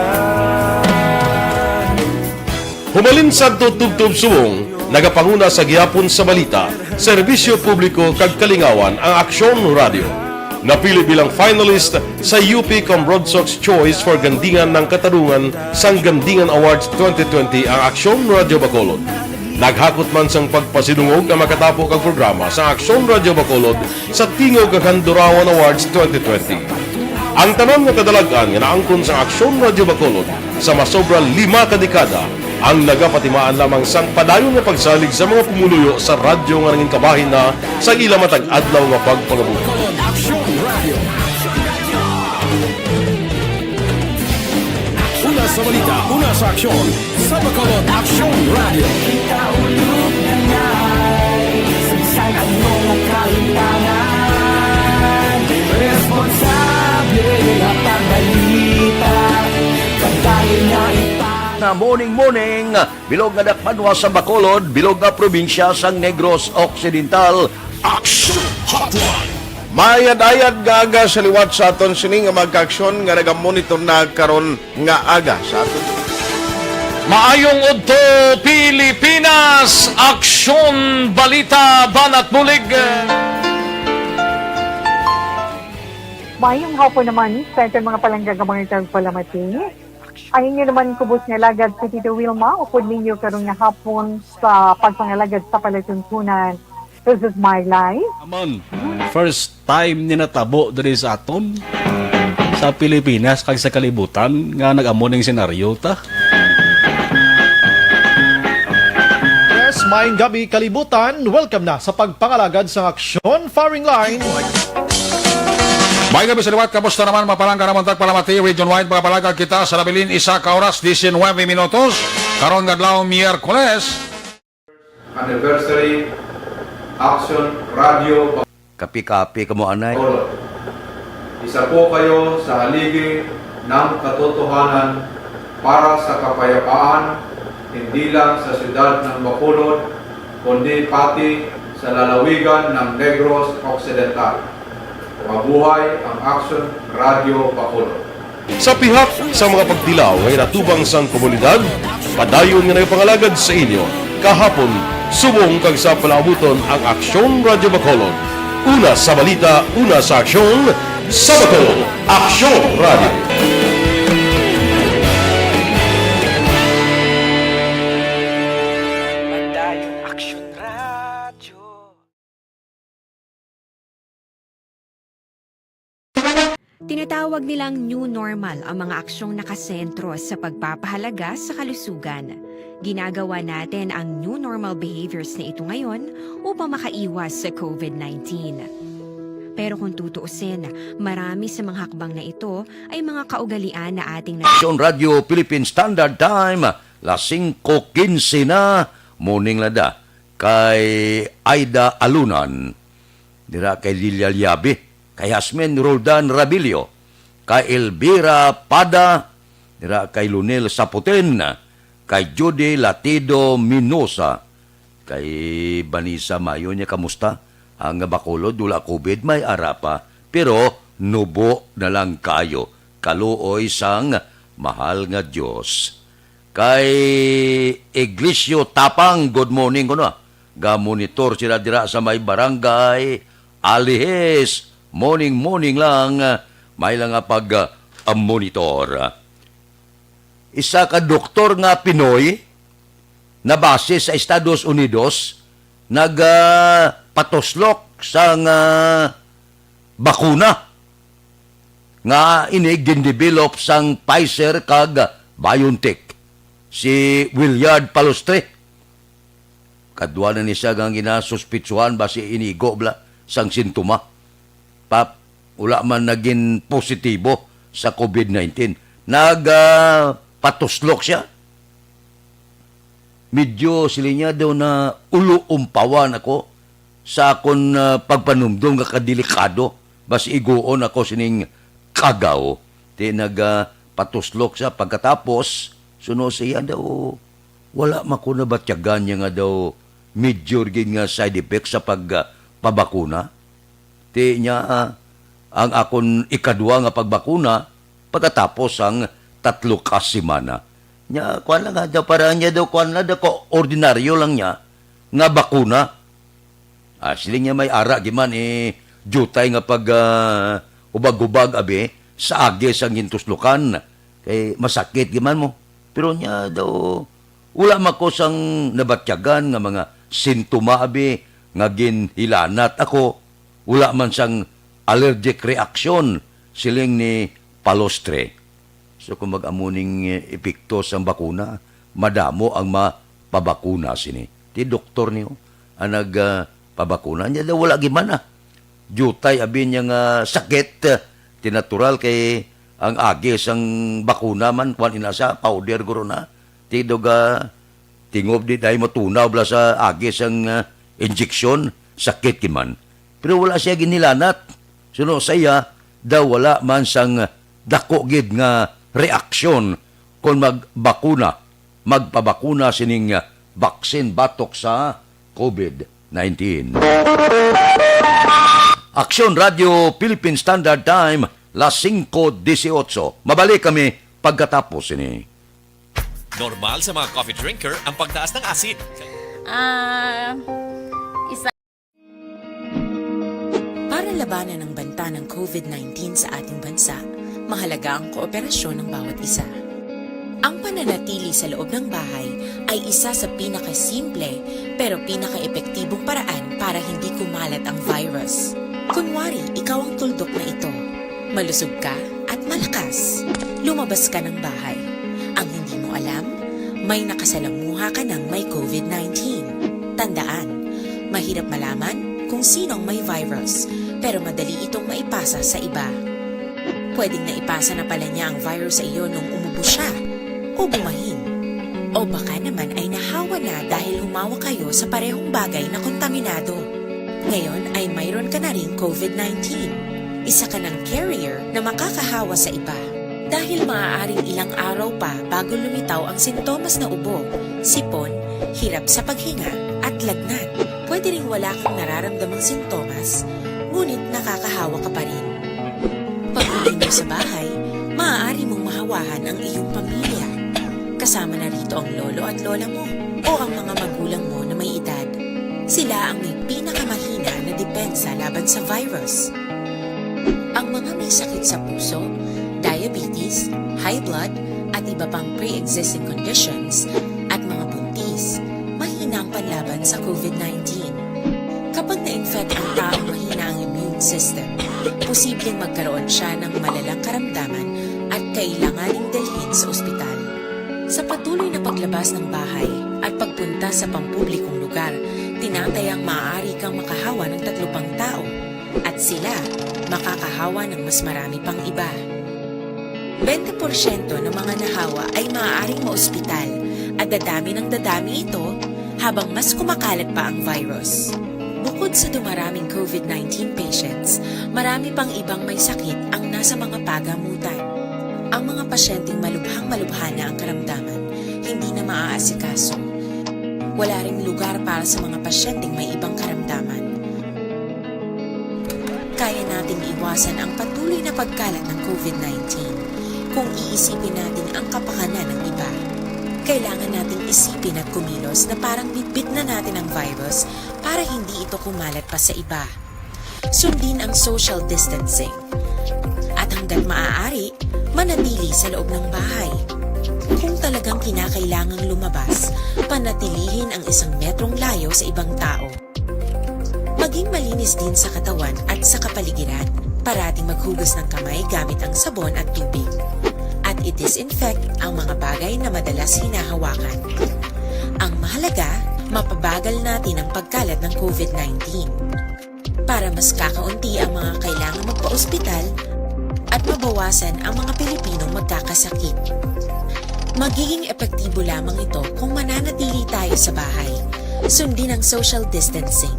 Humalin sadto tubtob subong, nagapanguna sa gihapon sa balita, serbisyo publiko kag kalingawan ang Aksyon Radyo. Napili bilang finalist sa U P Cambronsox Choice for Gandingan ng Katarungan sang Gandingan Awards twenty twenty ang Aksyon Radyo Bacolod. Naghakot man sang pagpasidungog ang makatapo kag programa sa Aksyon Radyo Bacolod sa Tingog kag Handurawan Awards twenty twenty. Ang tanan nga kadalag-an nga naangkon sang Aksyon Radyo Bacolod sa masobra lima ka dekada ang nagapatimaan lamang sang padayon nga pagsalig sa mga pumuluyo sa radyo nga nangin kabahin na sa ila matag adlaw nga pagpangabuhi. Aksyon Radio. Una sa balita, una sa aksyon, sa Bacolod Aksyon Radio. Kita ulog na ngay, sagsag ang mga kalimtangan. Responsable nga pagbalita, kadali na ipa- Na morning, morning, bilog nga dakpanwa sa Bacolod, bilog nga probinsya sang Negros Occidental. Action Hotline. Mayad-ayad nga aga sa liwat sa aton sini nga mga kaaksyon nga nagamonitor na karon nga aga sa aton. Maayong udto, Pilipinas! Aksyon, balita, banat bulig. Maayong hapon naman sa aton mga palangga nga mga tagpalamati. Ang inyo naman kubos nga alagad si Tito Wilma, upod ninyo karon nga hapon sa pagpangalagad sa palatuntunan. This is my life. Amon, first time ni natabo diri sa aton, sa Pilipinas kag sa kalibutan nga nag-amo ning senaryo ta. Yes, maayong gabi, kalibutan. Welcome na sa pagpangalagad sang Aksyon Firing Line. Maayong gabi sa liwat. Kamusta naman, mapalangga naman tagpalamati, region-wide, mga palagag kita sa nabilin, isa ka oras, diecinuebe minutos. Karon nga adlaw, Miyerkules. Anniversary Action Radio Kapi-kapi kamo, anay. Bacolod. Isa po kayo sa haligi ng katotohanan para sa kapayapaan, hindi lang sa siyudad ng Bacolod, kundi pati sa lalawigan ng Negros Occidental. Mabuhay ang Action Radio Bacolod. Sa pihak sa mga pagtilaw nga ginatubang sang komunidad, padayon nga nagapangalagad sa inyo kahapon, subong kag sa palaabuton ang Aksyon Radyo Bacolod. Una sa balita, una sa aksyon, sa Bacolod, Aksyon Radyo. Padayon Aksyon Radyo. Tinatawag nilang new normal ang mga aksyong nakasentro sa pagpapahalaga sa kalusugan. Ginagawa natin ang new normal behaviors na ito ngayon upang makaiwas sa COVID nineteen. Pero kung tutuusin, marami sa mga hakbang na ito ay mga kaugalian na ating na- Aksyon Radio Philippine Standard Time, las singko quince na, morning lada. Kay Aida Alunan, dira kay Lilia Liabe, kay Hasmin Roldan Rabilio, kay Elvira Pada, dira kay Lunel Saputen, kay Judy Latido Minosa, kay Vanessa Mayo niya, kamusta? Ang Bacolod wala COVID, may ara pa, pero nubo na lang kayo. Kaluoy sang mahal nga Dios. Kay Iglisio Tapang, good morning kuno. Ga-monitor sila dira sa may barangay Alihis. Morning, morning lang. May lang nga pag, ah, monitor. Isa ka doktor nga Pinoy na base sa Estados Unidos nag, ah, patuslok sang, ah, bakuna nga ini gindevelop sang Pfizer kag BioNTech, si Willard Palostre. Kadwa na ni siya nga ginasuspitsuhan basi inigo bala sang sintoma. Pa, wala man naging positibo sa COVID nineteen. Nag, ah, patuslok siya. Medyo, siling niya daw, na ulo-umpawan ako sa akon, ah, pagpanumdom nga kadelikado, basi iguon ako sining kagaw. Ti nag, ah, patuslok siya pagkatapos, suno siya daw, wala man ko nabatyagan niya nga daw major gid nga side effect sa pag, ah, pabakuna. Ti niya, ah, ang akon ikadwa nga pagbakuna pagkatapos sang tatlo ka semana. Nya, kuwan lang nga daw, para niya daw, kuwan lang daw, ko-, ordinaryo lang niya nga bakuna. Ah, siling niya may ara giman, eh, diutay nga pag, ah, hubag-hubag, abi, sa agi sang gintuslokan. Kay masakit giman mo. Pero niya daw, wala man ko sang nabatyagan nga mga sintoma, abi, nga ginhilanat ako. Wala man sang allergic reaction, siling ni Palostre. So, kung mag-amo ning, eh, epekto sang bakuna, madamo ang mapabakuna sini. Ti doktor niyo ang nag, ah, pabakuna. Niya daw wala giman, ah. Diutay abi niya nga sakit, ah, ti natural kay ang agi sang bakuna man, kuwan ina sa powder guro na. Ti daw ga-, tingob di dahil matunaw bala sa agi sang, ah, injeksyon, sakit giman. Pero wala siya ginhilanat. Suno sa iya, daw wala man sang dako gid nga reaksyon kon magbakuna, magpabakuna sining vaccine batok sa COVID nineteen. Aksyon Radio Philippine Standard Time, las singko dieciocho. Mabalik kami pagkatapos sini. Normal sa mga coffee drinker ang pagtaas ng asid. Ah, isa. Para labanan ang banta ng COVID nineteen sa ating bansa, mahalaga ang kooperasyon ng bawat isa. Ang pananatili sa loob ng bahay ay isa sa pinakasimple pero pinakaepektibong paraan para hindi kumalat ang virus. Kunwari, ikaw ang tuldok na ito. Malusog ka at malakas. Lumabas ka ng bahay. Ang hindi mo alam, may nakasalamuha ka ng may COVID nineteen. Tandaan, mahirap malaman kung sino ang may virus, pero madali itong maipasa sa iba. Pwedeng naipasa na pala niya ang virus sa iyo nung umubo siya o bumahin. O baka naman ay nahawa na dahil humawa kayo sa parehong bagay na kontaminado. Ngayon ay mayroon ka na ring COVID nineteen. Isa ka ng carrier na makakahawa sa iba. Dahil maaaring ilang araw pa bago lumitaw ang sintomas na ubo, sipon, hirap sa paghinga, at lagnat. Pwede ring wala kang nararamdamang sintomas, ngunit nakakahawa ka pa rin. Pag-uwi mo sa bahay, maaari mong mahawahan ang iyong pamilya. Kasama na rito ang lolo at lola mo o ang mga magulang mo na may edad. Sila ang may pinakamahina na depensa laban sa virus. Ang mga may sakit sa puso, diabetes, high blood, at iba pang pre-existing conditions, at mga buntis, mahina ang panlaban sa COVID nineteen. Kapag na-infect ang taong mahina ang immune system, posibleng magkaroon siya ng malalang karamdaman at kailanganing dalhin sa ospital. Sa patuloy na paglabas ng bahay at pagpunta sa pampublikong lugar, tinatayang maaari kang makahawa ng tatlo pang tao at sila makakahawa ng mas marami pang iba. Bente porsyento ng mga nahawa ay maaaring maospital at dadami ng dadami ito habang mas kumakalat pa ang virus. Bukod sa dumaraming COVID nineteen patients, marami pang ibang may sakit ang nasa mga pagamutan. Ang mga pasyenteng malubhang-malubha na ang karamdaman, hindi na maaasikaso. Wala ring lugar para sa mga pasyenteng may ibang karamdaman. Kaya nating iwasan ang patuloy na pagkalat ng covid nineteen kung iisipin natin ang kapakanan ng iba. Kailangan nating isipin at kumilos na parang bitbit na natin ang virus para hindi ito kumalat pa sa iba. Sundin ang social distancing. At hanggat maaari, manatili sa loob ng bahay. Kung talagang kinakailangang lumabas, panatilihin ang isang metrong layo sa ibang tao. Maging malinis din sa katawan at sa kapaligiran. Parating maghugas ng kamay gamit ang sabon at tubig. At i-disinfect ang mga bagay na madalas hinahawakan. Ang mahalaga, mapabagal natin ang pagkalat ng covid nineteen. Para mas kakaunti ang mga kailangang magpa-ospital at mabawasan ang mga Pilipinong magkakasakit. Magiging epektibo lamang ito kung mananatili tayo sa bahay. Sundin ang social distancing.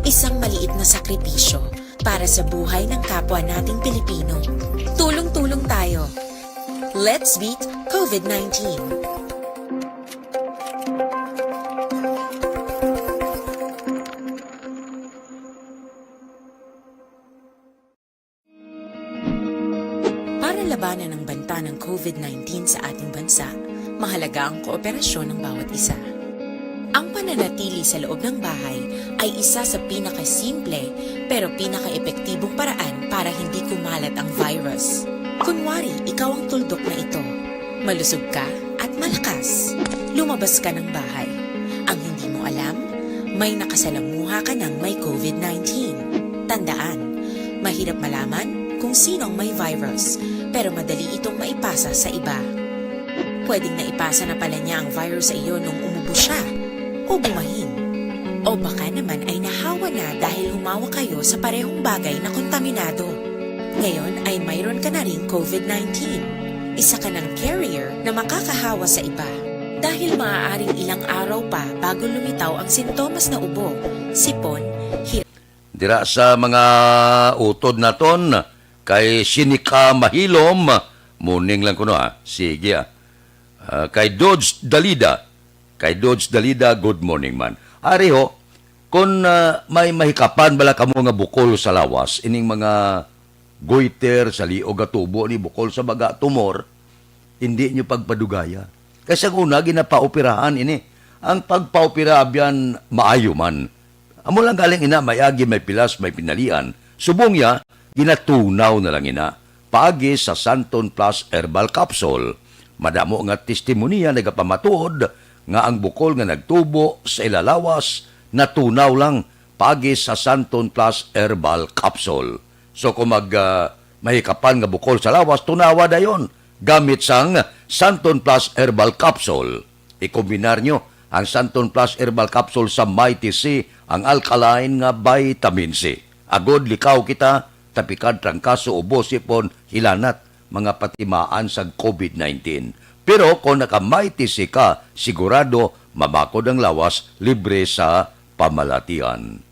Isang maliit na sakripisyo para sa buhay ng kapwa nating Pilipino. Tulong-tulong tayo. Let's beat covid nineteen. Para labanan ang banta ng covid nineteen sa ating bansa, mahalaga ang kooperasyon ng bawat isa. Ang pananatili sa loob ng bahay ay isa sa pinakasimple pero pinakaepektibong paraan para hindi kumalat ang virus. Kunwari, ikaw ang tuldok na ito. Malusog ka at malakas. Lumabas ka ng bahay. Ang hindi mo alam, may nakasalamuha ka ng may covid nineteen. Tandaan, mahirap malaman kung sino ang may virus, pero madali itong maipasa sa iba. Pwedeng naipasa na pala niya ang virus sa iyo nung umubo siya o bumahin. O baka naman ay nahawa na dahil humawak kayo sa parehong bagay na kontaminado. Ngayon ay mayroon ka na ring covid nineteen. Isa ka ng carrier na makakahawa sa iba. Dahil maaaring ilang araw pa bago lumitaw ang sintomas na ubo, sipon, hir- Dira sa mga utod naton, kay Sinika Mahilom, morning lang kuno, ha. Sige, ah. Ah, kay Dodge Dalida, kay Dodge Dalida, good morning man. Ari ho, kung, ah, may mahikapan bala kamo nga bukol sa lawas, ining mga goiter sa liog nga tubo ni bukol sa baga, tumor, hindi nyo pagpadugaya. Kay sa una, ginapaoperahan ini. Ang pagpaopera, abyan, maayo man. Amo lang galing ina, may agi, may pilas, may pinalian. Subong ya, ginatunaw na lang ina. Paagi sa Santon Plus Herbal Capsule. Madamo nga testimonya nagapamatuod nga ang bukol nga nagtubo sa ilalawas natunaw lang paagi sa Santon Plus Herbal Capsule. So kung mag, ah, mahikapan nga bukol sa lawas, tunawa dayon gamit sang Santon Plus Herbal Capsule. Ikombinar nyo ang Santon Plus Herbal Capsule sa Mighty C, ang alkaline nga vitamin C. Agod likaw kita, tapikad, trangkaso, ubo, sipon, hilanat, mga patimaan sang covid nineteen. Pero kung naka-Mighty C ka, sigurado mamakod ang lawas libre sa pamalatian.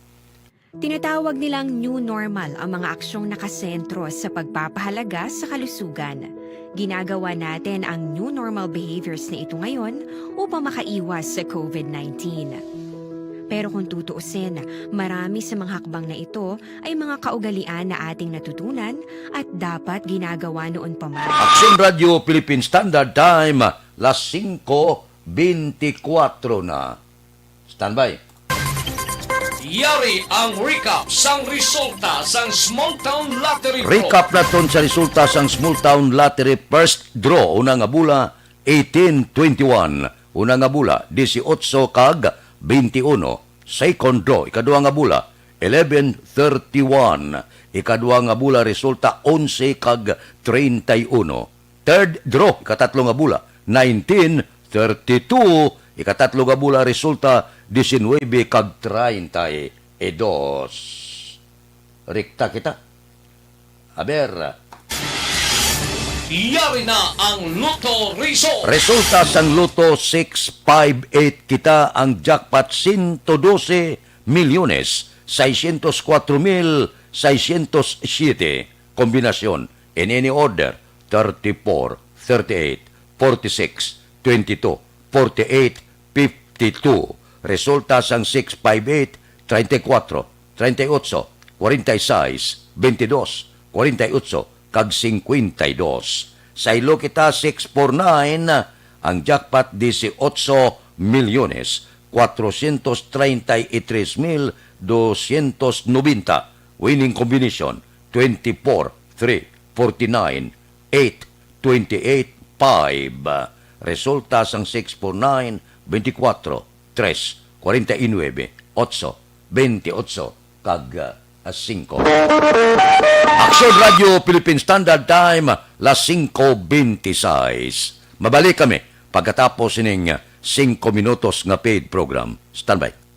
Tinatawag nilang new normal ang mga aksyong nakasentro sa pagpapahalaga sa kalusugan. Ginagawa natin ang new normal behaviors na ito ngayon upang makaiwas sa covid nineteen. Pero kung tutuusin, marami sa mga hakbang na ito ay mga kaugalian na ating natutunan at dapat ginagawa noon pa man. Aksyon Radio Philippine Standard Time, las singko bentikwatro na. Standby. Yari ang recap sang resulta sang Small Town Lottery Draw. Recap naton sa resulta sang Small Town Lottery First Draw. Una nga bula, eighteen twenty-one. Una nga bula, dieciocho kag veintiuno. Second draw, ikadua nga bula, eleven thirty-one. Ikadua nga bula, resulta, onse kag treinta y uno. Third draw, ikatatlo nga bula, nineteen thirty-two. Ikatatlo nga bula, resulta, diecinuebe kag treinta y dos. Rekta kita. Aber. Yari na ang Lotto Result. Resulta sang Lotto six five eight kita, ang jackpot, sento dose milyones, seiscientos cuatro mil seiscientos siete. Kombinasyon, in any order, thirty-four, thirty-eight, forty-six, twenty-two, forty-eight, fifty-two. Resulta sang six five eight, treinta y cuatro, treinta y ocho, forty-six, twenty-two, forty-eight, kag fifty-two. Saylo kita, six four nine, ang jackpot, dieciocho milyones, cuatrocientos treinta y tres mil doscientos noventa. Winning combination, twenty-four, three, forty-nine, eight, twenty-eight, five. Resulta sang six four nine, twenty-four, tres, forty-nine, eight, twenty-eight, kag, ah, singko. Aksyon Radio Philippine Standard Time, las singko veintiseis. Mabalik kami pagkatapos sining singko minutos nga paid program. Standby.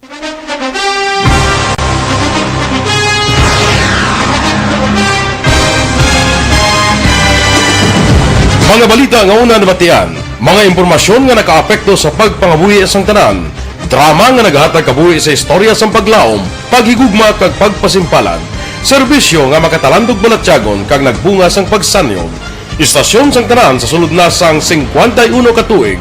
Mga balita nga una nabatian, mga impormasyon nga nakaapekto sa pagpangabuhi sang tanan, drama nga nagahatag kabuhi sa istorya sang paglaom, paghigugma kag pagpasimpalan, serbisyo nga makatalandog balatyagon kag nagbunga sang pagsanyog. Istasyon sang tanan sa sulod na sang singkwenta y uno ka tuig.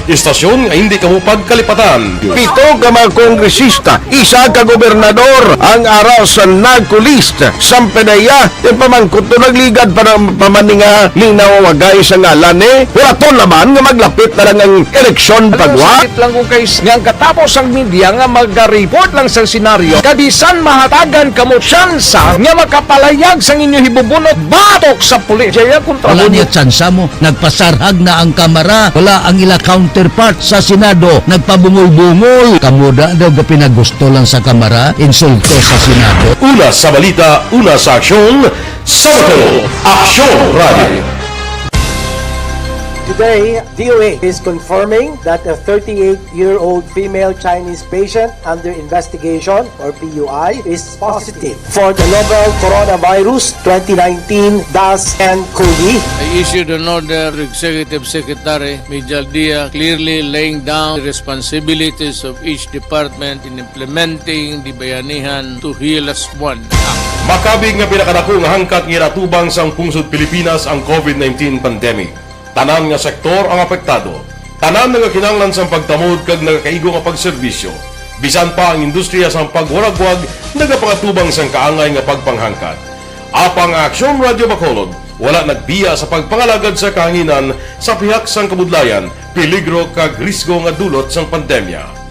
Istasyon nga hindi kamo pagkalipatan. Pito ka mga kongresista, isa ka gobernador ang ara sa NAGCO list. Sampe na iya, yung pamangkot to nagligad pa ng pamaninga, linaw wagay sa ngalan eh. Wala to naman nga maglapit na lang ang eleksyon pagwa. Sakit lang kung kay nga ang katapos ang media nga mag-report lang sa senaryo, kabisan mahatagan kamo tsansa nga makapalayag sang inyo hibubunot batok sa pulis. Jaya kontra Wala mo. Niya tsansa mo. Nagpasarhag na ang Kamara. Wala ang ila counterpart sa Senado. Nagpabungol-bungol. Kamo da daw gapinagusto lang sa Kamara. Insulto sa Senado. Una sa balita, una sa aksyon, sa Bacolod, Aksyon Radio. Today, D O A is confirming that a thirty-eight-year-old female Chinese patient under investigation, or P U I, is positive for the novel coronavirus twenty nineteen dash N COVID. I issued an order to Executive Secretary Mijal Dia, clearly laying down the responsibilities of each department in implementing the Bayanihan Two Hilas One Act. Makabig nga pinakadako nga hangkat nga ginatubang sang pungsod Pilipinas ang COVID nineteen pandemic. Tanan nga sektor ang apektado. Tanan nagakinahanglan sang pagtamod kag nagakaigo nga pagserbisyo. Bisan pa ang industriya sang pagwaragwag nagapangatubang sang kaangay nga pagpanghangkat. Apang ang Aksyon Radio Bacolod wala nagbiya sa pagpangalagad sa kahanginan sa pihak sang kabudlayan, peligro kag risgo nga dulot sang pandemya.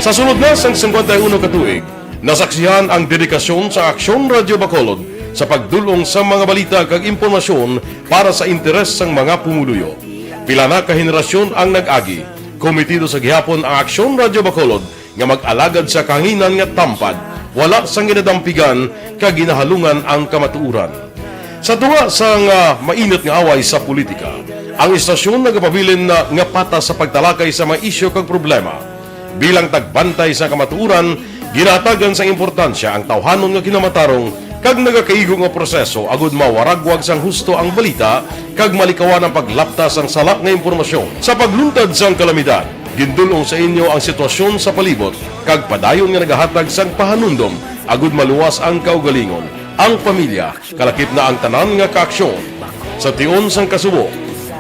Sa sulod na sang singkwenta y uno ka tuig, nasaksihan ang dedikasyon sa Aksyon Radio Bacolod sa pagdul-ong sa mga balita kag impormasyon para sa interes sang mga pumuluyo. Pila na ka henerasyon ang nag-agi. Komitido sa gihapon ang Aksyon Radio Bacolod nga mag-alagad sa kahanginan nga tampad, wala sang ginadampigan kag ginahalungan ang kamatuoran. Sa tunga sang, ah, mainit nga away sa politika, ang istasyon nagapabilin na nga patas sa pagtalakay sa mga isyu kag problema. Bilang tagbantay sa kamatuoran, ginahatagan sang importansya ang tawhanon nga kinamatarong kag nagakaigo nga proseso agud mawaragwag sang husto ang balita kag malikawan ang paglapta sang sala nga impormasyon. Sa pagluntad sang kalamidad, gindul-ong sa inyo ang sitwasyon sa palibot kag padayon nga nagahatag sang pahanumdom agud maluwas ang kaugalingon, ang pamilya, kalakip na ang tanan nga kaaksyon. Sa tion sang kasubo,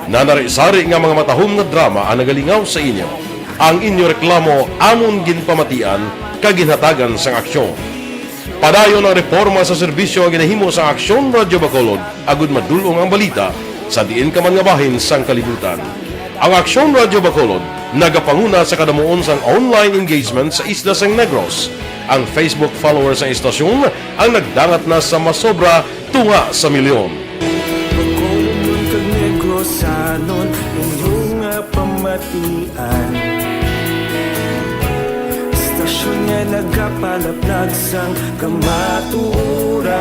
nanari-sari nga mga matahom nga drama ang nagalingaw sa inyo. Ang inyo reklamo amon ginpamatian kag ginhatagan sang aksyon. Padayon ang reporma sa serbisyo nga ginahimo sang Aksyon Radio Bacolod agud madul-ong ang balita sa diin ka man nga bahin sang kalibutan. Ang Aksyon Radio Bacolod nagapanguna sa kadamuon sang online engagement sa isla sang Negros. Ang Facebook followers sang istasyon ang nagdangat na sa masobra tunga sa milyon. Bacolodnon kag Negrosanon, inyo nga pamatian. Istasyon nga nagapalaplag sang kamatuoran.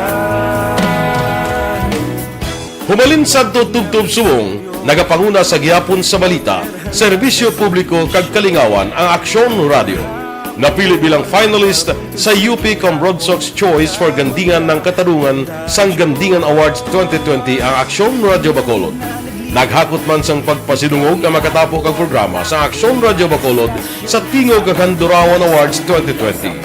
Humalin sadto tubtob subong, nagapanguna sa gihapon sa balita, serbisyo publiko kag kalingawan ang Aksyon Radio. Napili bilang finalist sa U P Cambronsox Choice for Gandingan ng Katarungan sang Gandingan Awards twenty twenty ang Aksyon Radio Bacolod. Naghakot man sang pagpasidungog ang makatapo kag programa sa Aksyon Radio Bacolod sa Tingog kag Handurawan Awards twenty twenty.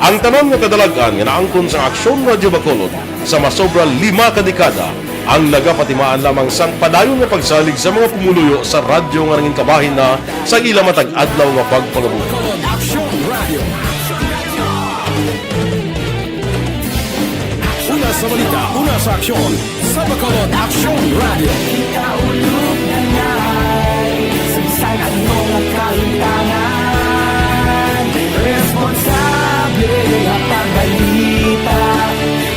Ang tanan nga kadalag-an nga naangkon sa Aksyon Radio Bacolod sa masobra lima ka dekada Ang nagapatimaan lamang sang padayon nga pagsalig sa mga pumuluyo sa radyo nga nangin kabahin na sa ila matag adlaw nga pagpangabuhi. Aksyon Radio. Una sa balita, una sa aksyon, sa Bacolod Aksyon Radio. Kita ulog na ngay, saysay ano nga kaintangan, responsable nga pagbalita,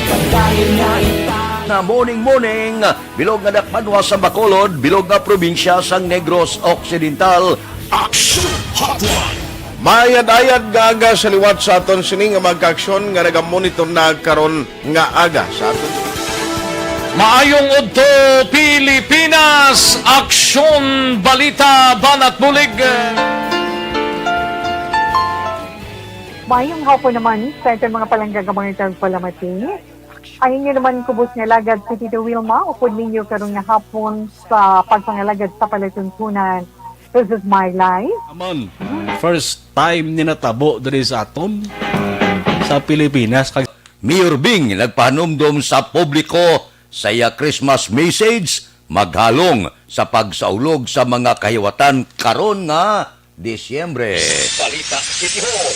pagdayon nga ita. Na morning, morning, bilog nga dakpanwa sa Bacolod, bilog nga probinsya sang Negros Occidental. Action Hotline. Mayad-ayad nga aga sa liwat sa aton sini nga mga kaaksyon nga nagamonitor na karon nga aga sa aton. Maayong udto, Pilipinas! Aksyon, balita, banat bulig. Maayong hapon naman sa aton mga palangga nga mga tagpalamati. Ang inyo naman kubos nga alagad si Tito Wilma, upod ninyo karon nga hapon sa pagpangalagad sa palatuntunan. This is my life. Aman, first time ni natabo diri sa aton, sa Pilipinas. Kag Mayor Bing nagpahanumdom sa publiko sa iya Christmas message, maghalong sa pagsaulog sa mga kahiwatan karon nga Disyembre. Balita City Hall.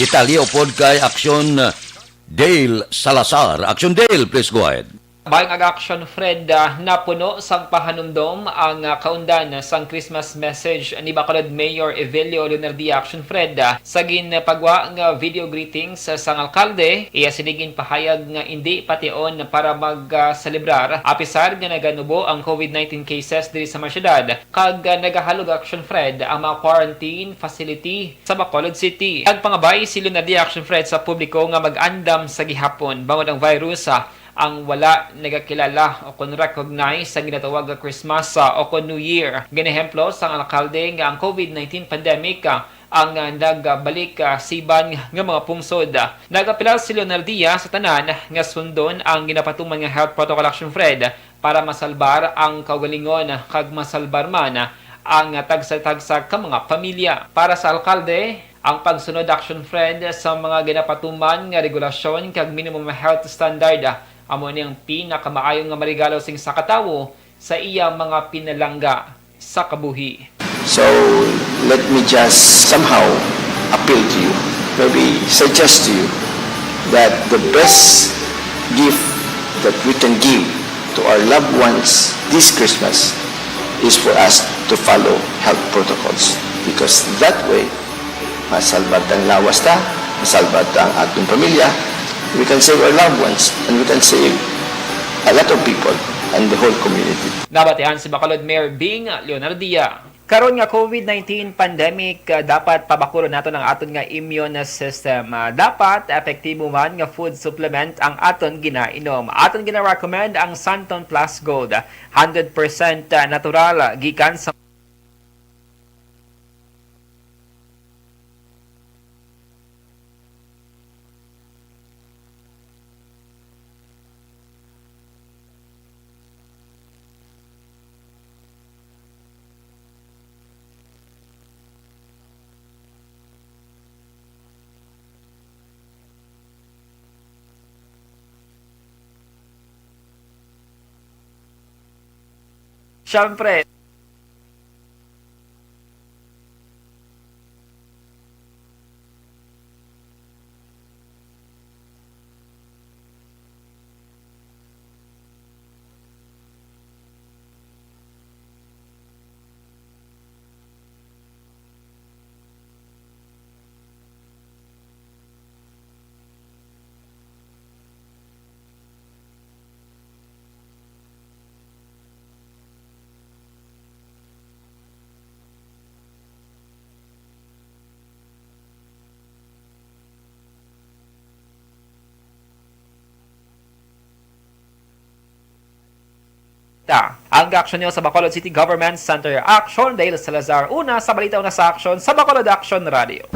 Detalye upod kay Aksyon Dale Salazar. Aksyon Dale, please go ahead. Bayang ag Action Fred, ah, napuno sang pahanumdom ang, ah, kaundan sang Christmas message ni Bacolod Mayor Evelio Leonardia Action Fred, ah, sa ginpagwa nga video greetings, ah, sang alkalde. Iya sini ginpahayag nga indi pation para mag, ah, selebrar, apisar nga naganubo ang covid nineteen cases diri sa mga syudad, kag, ah, nagahalog Action Fred ang mga quarantine facility sa Bacolod City. Nagpangabay si Leonardia Action Fred sa publiko nga mag-andam sa gihapon bangod ang virus, ah, ang wala nagakilala o kon recognize sa ginatawag nga Christmas, ah, o kon New Year. Ginehemplo sang alkalde nga ang covid nineteen pandemic, ah, ang, ah, nagbalik, ah, siban nga mga pungsod. Nagapilar si Leonardia sa tanan nga sundon ang ginapatuman nga health protocol Action Fred para masalbar ang kaugalingon kag masalbar man ang tagsa-tagsa ka mga pamilya. Para sa alkalde, ang pagsunod Action Fred sa mga ginapatuman nga regulasyon kag minimum health standard amo ni ang pinakamaayo nga maregalo sing sa ka tawo sa iya mga pinalangga sa kabuhi. So, let me just somehow appeal to you, maybe suggest to you that the best gift that we can give to our loved ones this Christmas is for us to follow health protocols, because that way, masalbar ta ang lawas ta, masalbar ta ang aton pamilya, we can save our loved ones, and we can save a lot of people and the whole community. Nabatian si Bacolod Mayor Bing Leonardia. Karon nga covid nineteen pandemic, ah, dapat pabakulon naton ang aton nga immune system. Ah, dapat epektibo man nga food supplement ang aton ginainom. Aton gina-recommend ang Santon Plus Gold, hundred percent natural, gikan sa Siyempre. Ta, ang aksyon niyo sa Bacolod City Government Center. Action, Dale Salazar. Una sa balita, una sa aksyon, sa Bacolod Action Radio.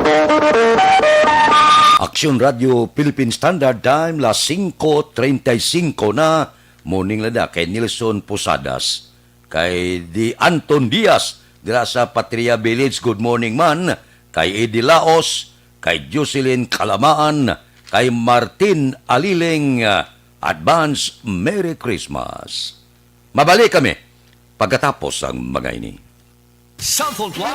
Action Radio, Philippine Standard Time, las singko treinta y cinco na. Morning lada kay Nelson Posadas, kay Di Anton Diaz dira sa Patria Village. Good morning man kay Eddie Laos, kay Jocelyn Kalamaan, kay Martin Aliling, ah, Advance Merry Christmas. Mabalik kami pagkatapos sang mga ini. Cellphone Plus.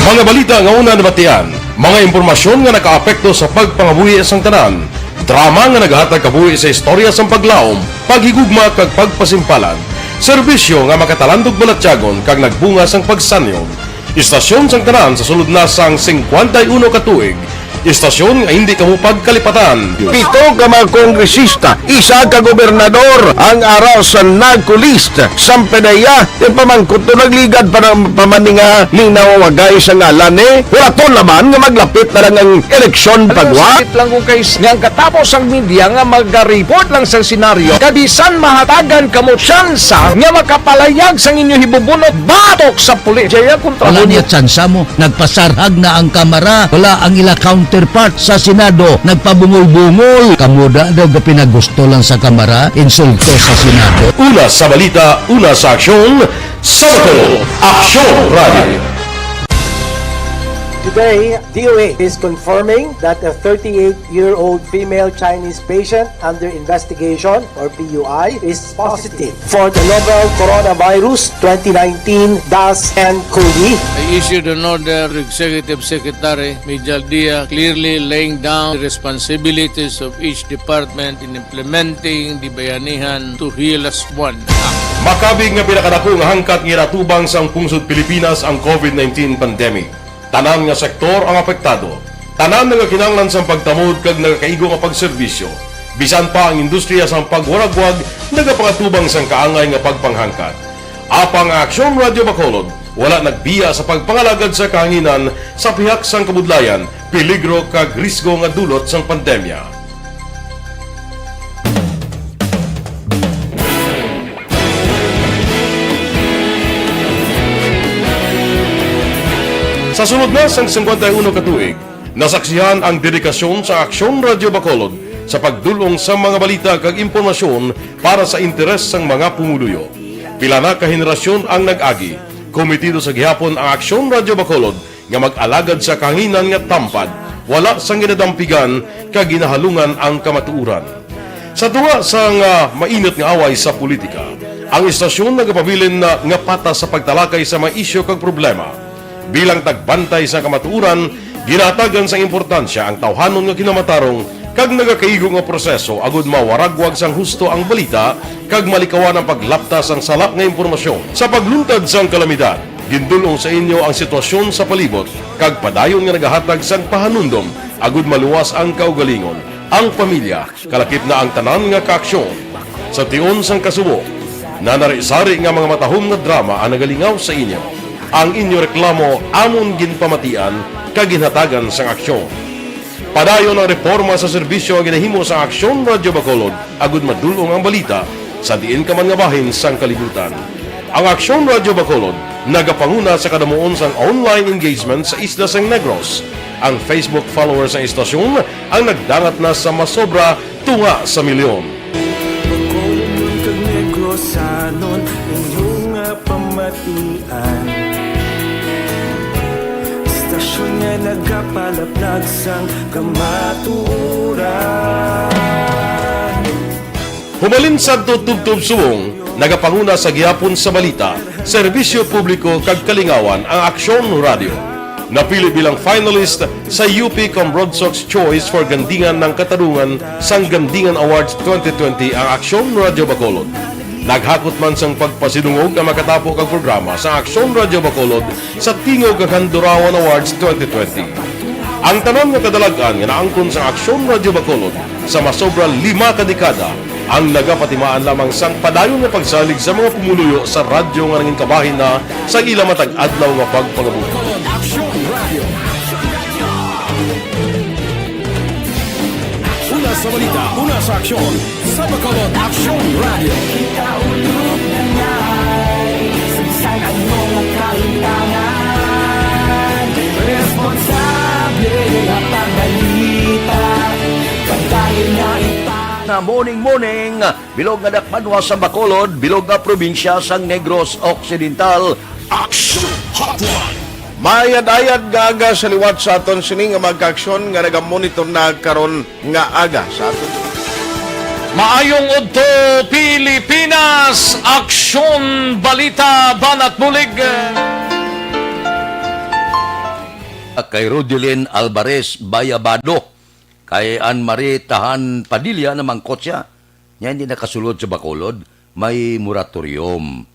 Mga balita nga una nabatian, mga impormasyon nga nakaapekto sa pagpangabuhi sang tanan, drama nga nagahatag kabuhi sa istorya sang paglaom, paghigugma kag pagpasimpalan, serbisyo nga makatalandog balatyagon kag nagbunga sang pagsanyog. Istasyon sang tanan sa sulod na sang singkwenta y uno ka tuig. Istasyon nga hindi kamo pagkalipatan. Pito ka mga kongresista, isa ka gobernador, ang ara sa NAGCO list. Sampe na iya, yung pamangkot to nagligad pa ng pamaninga, linaw wagay sa ngalan ni. Wala to naman nga maglapit na lang ang eleksyon pagwa. Sakit lang kung kay nga ang katapos ang media nga magaripot lang sa senaryo, kabisan mahatagan kamo tsansa nga makapalayag sang inyo hibubunot batok sa pulis. Jaya kontra Wala mo niya tsansa mo. Nagpasarhag na ang Kamara. Wala ang ila counterpart sa Senado. Nagpabungol-bungol. Kamo da daw gapinagusto lang sa Kamara. Insulto sa Senado. Una sa balita, una sa aksyon, sa Bacolod, Aksyon Radio. Today, D O A is confirming that a thirty-eight-year-old female Chinese patient under investigation, or P U I, is positive for the novel coronavirus twenty nineteen dash N cov. I issued an order to Executive Secretary Mijal Dia, clearly laying down the responsibilities of each department in implementing the Bayanihan to Heal As One Act. Makabig nga pinakadako nga hangkat nga ginatubang sang pungsod Pilipinas ang covid nineteen pandemic. Tanan nga sektor ang apektado. Tanan nagakinahanglan sang pagtamod kag nagakaigo nga pagserbisyo. Bisan pa ang industriya sang pagwaragwag nagapangatubang sang kaangay nga pagpanghangkat. Apang ang Aksyon Radyo Bacolod wala nagbiya sa pagpangalagad sa kahanginan sa pihak sang kabudlayan, peligro kag risgo nga dulot sang pandemya. Sa sulod na sang singkwenta y uno ka tuig, nasaksihan ang dedikasyon sa Aksyon Radyo Bacolod sa pagdul-ong sa mga balita kag impormasyon para sa interes sang mga pumuluyo. Pila na ka henerasyon ang nag-agi. Kometido sa gihapon ang Aksyon Radyo Bacolod nga mag-alagad sa kahanginan nga tampad, wala sang ginadampigan kag ginahalungan ang kamatuoran. Sa tunga sang, ah, mainit nga away sa politika, ang istasyon nagapabilin na nga patas sa pagtalakay sa mga isyu kag problema. Bilang tagbantay sa kamatuoran, ginahatagan sang importansya ang tawhanon nga kinamatarong kag nagakaigo nga proseso agud mawaragwag sang husto ang balita kag malikawan ang paglapta sang sala nga impormasyon. Sa pagluntad sang kalamidad, gindul-ong sa inyo ang sitwasyon sa palibot kag padayon nga nagahatag sang pahanumdom agud maluwas ang kaugalingon, ang pamilya, kalakip na ang tanan nga kaaksyon. Sa tion sang kasubo, nanari-sari nga mga matahom nga drama ang nagalingaw sa inyo. Ang inyo reklamo amon ginpamatian kag ginhatagan sang aksyon. Padayon ang reporma sa serbisyo nga ginahimo sang Aksyon Radyo Bacolod agud madul-ong ang balita sa diin ka man nga bahin sang kalibutan. Ang Aksyon Radyo Bacolod nagapanguna sa kadamuon sang online engagement sa isla sang Negros. Ang Facebook followers sang istasyon ang nagdangat na sa masobra tunga sa milyon. Bacolod kag Negrosanon, inyo nga pamatian. Istasyon nga nagapalaplag sang kamatuoran. Humalin sadto tubtob subong, nagapanguna sa gihapon sa balita, serbisyo publiko kag kalingawan ang Aksyon Radyo. Napili bilang finalist sa U P Cambrodsoc's Choice for Gandingan ng Katarungan sang Gandingan Awards twenty twenty ang Aksyon Radyo Bacolod. Naghakot man sang pagpasidungog ang makatapo kag programa sa Aksyon Radyo Bacolod sa Tingog kag Handurawan Awards twenty twenty. Ang tanan nga kadalag-an nga naangkon sa Aksyon Radyo Bacolod sa masobra lima ka dekada ang nagapatimaan lamang sang padayon nga pagsalig sa mga pumuluyo sa radyo nga nangin kabahin na sa ila matag adlaw nga pagpangabuhi. Aksyon Radio. Una sa balita, una sa aksyon, sa Bacolod Aksyon Radio. Sa ano nga kaintanan, responsable nga pagbalita, pagdayon nga ipa- Na morning, morning, bilog nga dakbanwa sa Bacolod, bilog nga probinsya sang Negros Occidental. Action Hotline. Maayad-ayad nga aga sa liwat sa aton sini nga mga kaaksyon nga nagamonitor na karon nga aga sa aton. Maayong udto, Pilipinas! Aksyon, balita, banat bulig. Kay Rodelin Alvarez Bayabado, kay Ann Marie Tahan Padilla namangkot siya. Nya hindi nakasulod sa Bacolod, may moratorium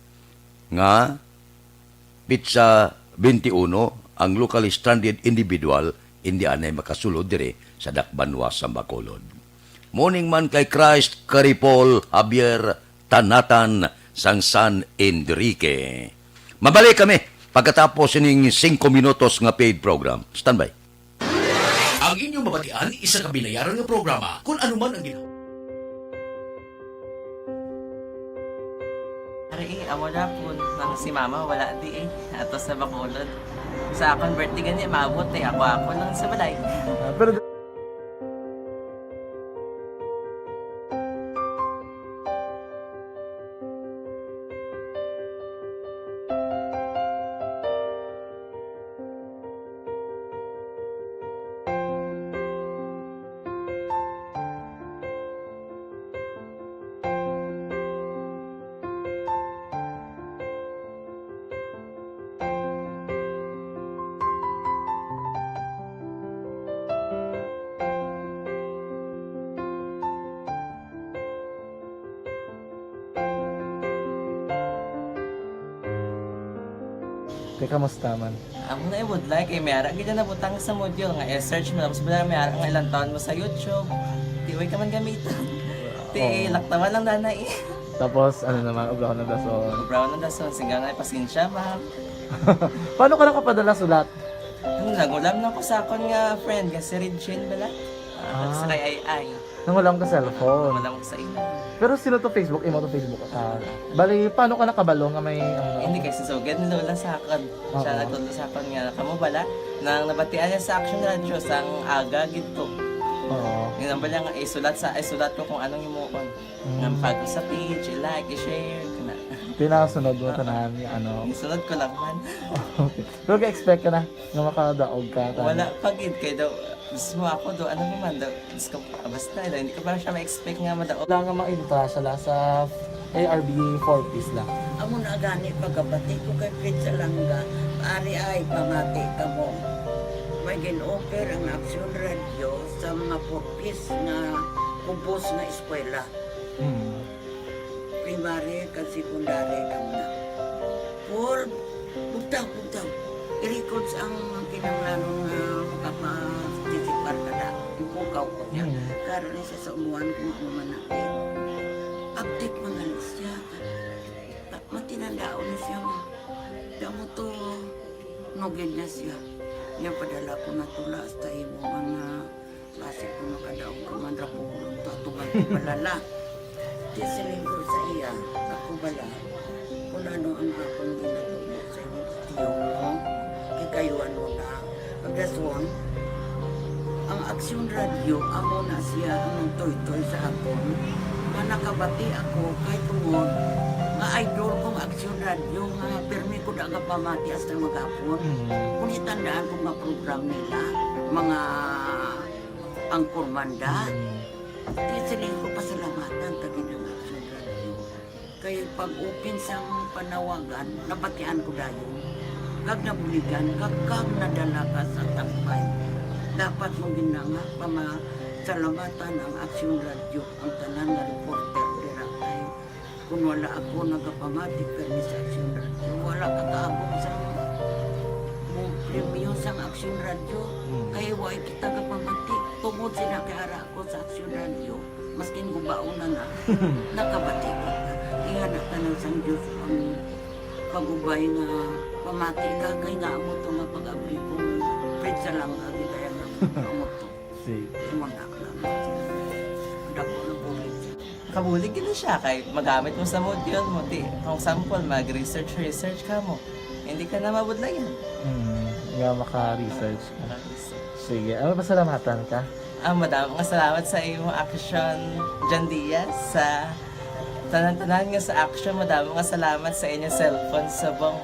nga petsa twenty-one, ang locally stranded individual hindi anay makasulod diri sa dakbanwa sa Bacolod. Muning man kay Christ Caripol Javier Tanatan sang San Enrique. Mabalik kami pagkatapos sining singko minutos nga paid program. Standby. Ang inyong mabatian, isa ka binayaran nga programa. Kung ano man ang gina- Ari, eh, amo na po. Nang si Mama, wala di eh. Ato sa Bacolod. Sa akon birthday gani, maabot eh. Ako, ako lang sa balay. Ah, pero Te, kamusta man? Amo na ibudlay kay may ara gid na nabutang sa module nga i-search mo, tapos bala may ara nga ilang taon mo sa YouTube. Di way ka man gamiton. Ti Oo. Laktawan lang danay. Tapos, ano naman, ubrahon ng dason. Ubrahon ng dason, singga nga pasensya, ma'am. Paano ka nakapadala sulat? Ano, nagulam lang ko sa akon nga friend, nga si Regine bala. Ah, Ah. Sa kay Ay Ay. Nangulam ka cellphone. Wala ko sa imo. Pero sino to Facebook? Imo to Facebook? Ah, bali, paano ka nakabalo nga may, ano? Hindi, kay si Sugad ni Lola sa akon. Siya Oo. Nagtudlo sa akon nga, kamo bala, nang nabatian niya sa Action Radio, sang aga gid to. Oo. Yun ang bala nga, isulat sa, isulat ko kung anong himuon. Mm. Nga pag sa page, i-like, i-share, kana. Pinasunod mo Ah. tanan, ano? Isunod ko lang man. Okay. Pero ka-expect ka na nga makadaog ka, tama? Wala pa gid, kay daw, mismo ako daw, ano naman daw, Diyos ko, basta daw, hindi ko pa siya ma-expect nga madaog. Wala nga maintra siya la sa A R B four Ps la. Amo na gani pagkabati ko kay Fritz Alanga, ari ay pamati ka mo. May gin-offer ang Action Radio sa mga four Ps nga kubos nga eskwela. Hmm. Primary kag secondary kamo na. Paul, bugtaw, bugtaw. I-records ang kinahanglanon nga makapa-, participar ka na. Ipukaw ko niya. Mm. Karon ni siya sa umuan kung ano man na, eh. Update man gani siya. Ta-, matinandaon na siya, ma. Damo to, nugid na siya. Niya padala ko na tula hasta imo man nga Basi kuno kadaog ka man ra pulong to, atuman ko balala. Di siling ko sa iya, ako bala, kung ano ang akong ginatubo sa imong tiyo mo, kay kayuan mo na. Ang rason, ang Aksyon Radio, amo na siya ang nagtoytoy sa akon. Nga nakabati ako, kay tungod, nga idol kong Aksyon Radio, nga pirmi ko daga pamati hasta maghapon. Mm. Kung itandaan ko nga program nila, mga angkormanda. Mm. Di sila ko pasalamatan ta gid ang Action Radio. Kay pag-open sang panawagan, nabatian ko dayon. Kag nabuligan, kag, kag nadala ka sa tambay. Dapat mo gid na nga pamasalamatan ang Action Radio, ang tanan nga reporter dira kay Kung wala ako nagapamati permi sa Action Radio, wala ka kaabot sa mo premyo sang Action Radio. Mm. Kay wa kita gapamati. Tungod sila kay ara ako sa Action Radio, maskin gubaon na na, nakabati kita. Ingana tanan sang Dios ang pag-ubay nga pamati ka, kay nga amo to nga pag-abri kong page sa langga, gid ay ang amo to. Sige. Imo na lang. Dako na bulig. Nakabulig gid na siya kay magamit mo sa module mo. Ti, kung example, mag-research, research ka mo. Hindi ka na mabudlayan. Hmm, nga maka-research ka. Maka-research. Sige, ano, pasalamatan ka? Ah, madamo nga salamat sa imo Action, John Diaz, sa tanan-tanan nga sa Action. Madamo nga salamat sa inyo cellphone subong.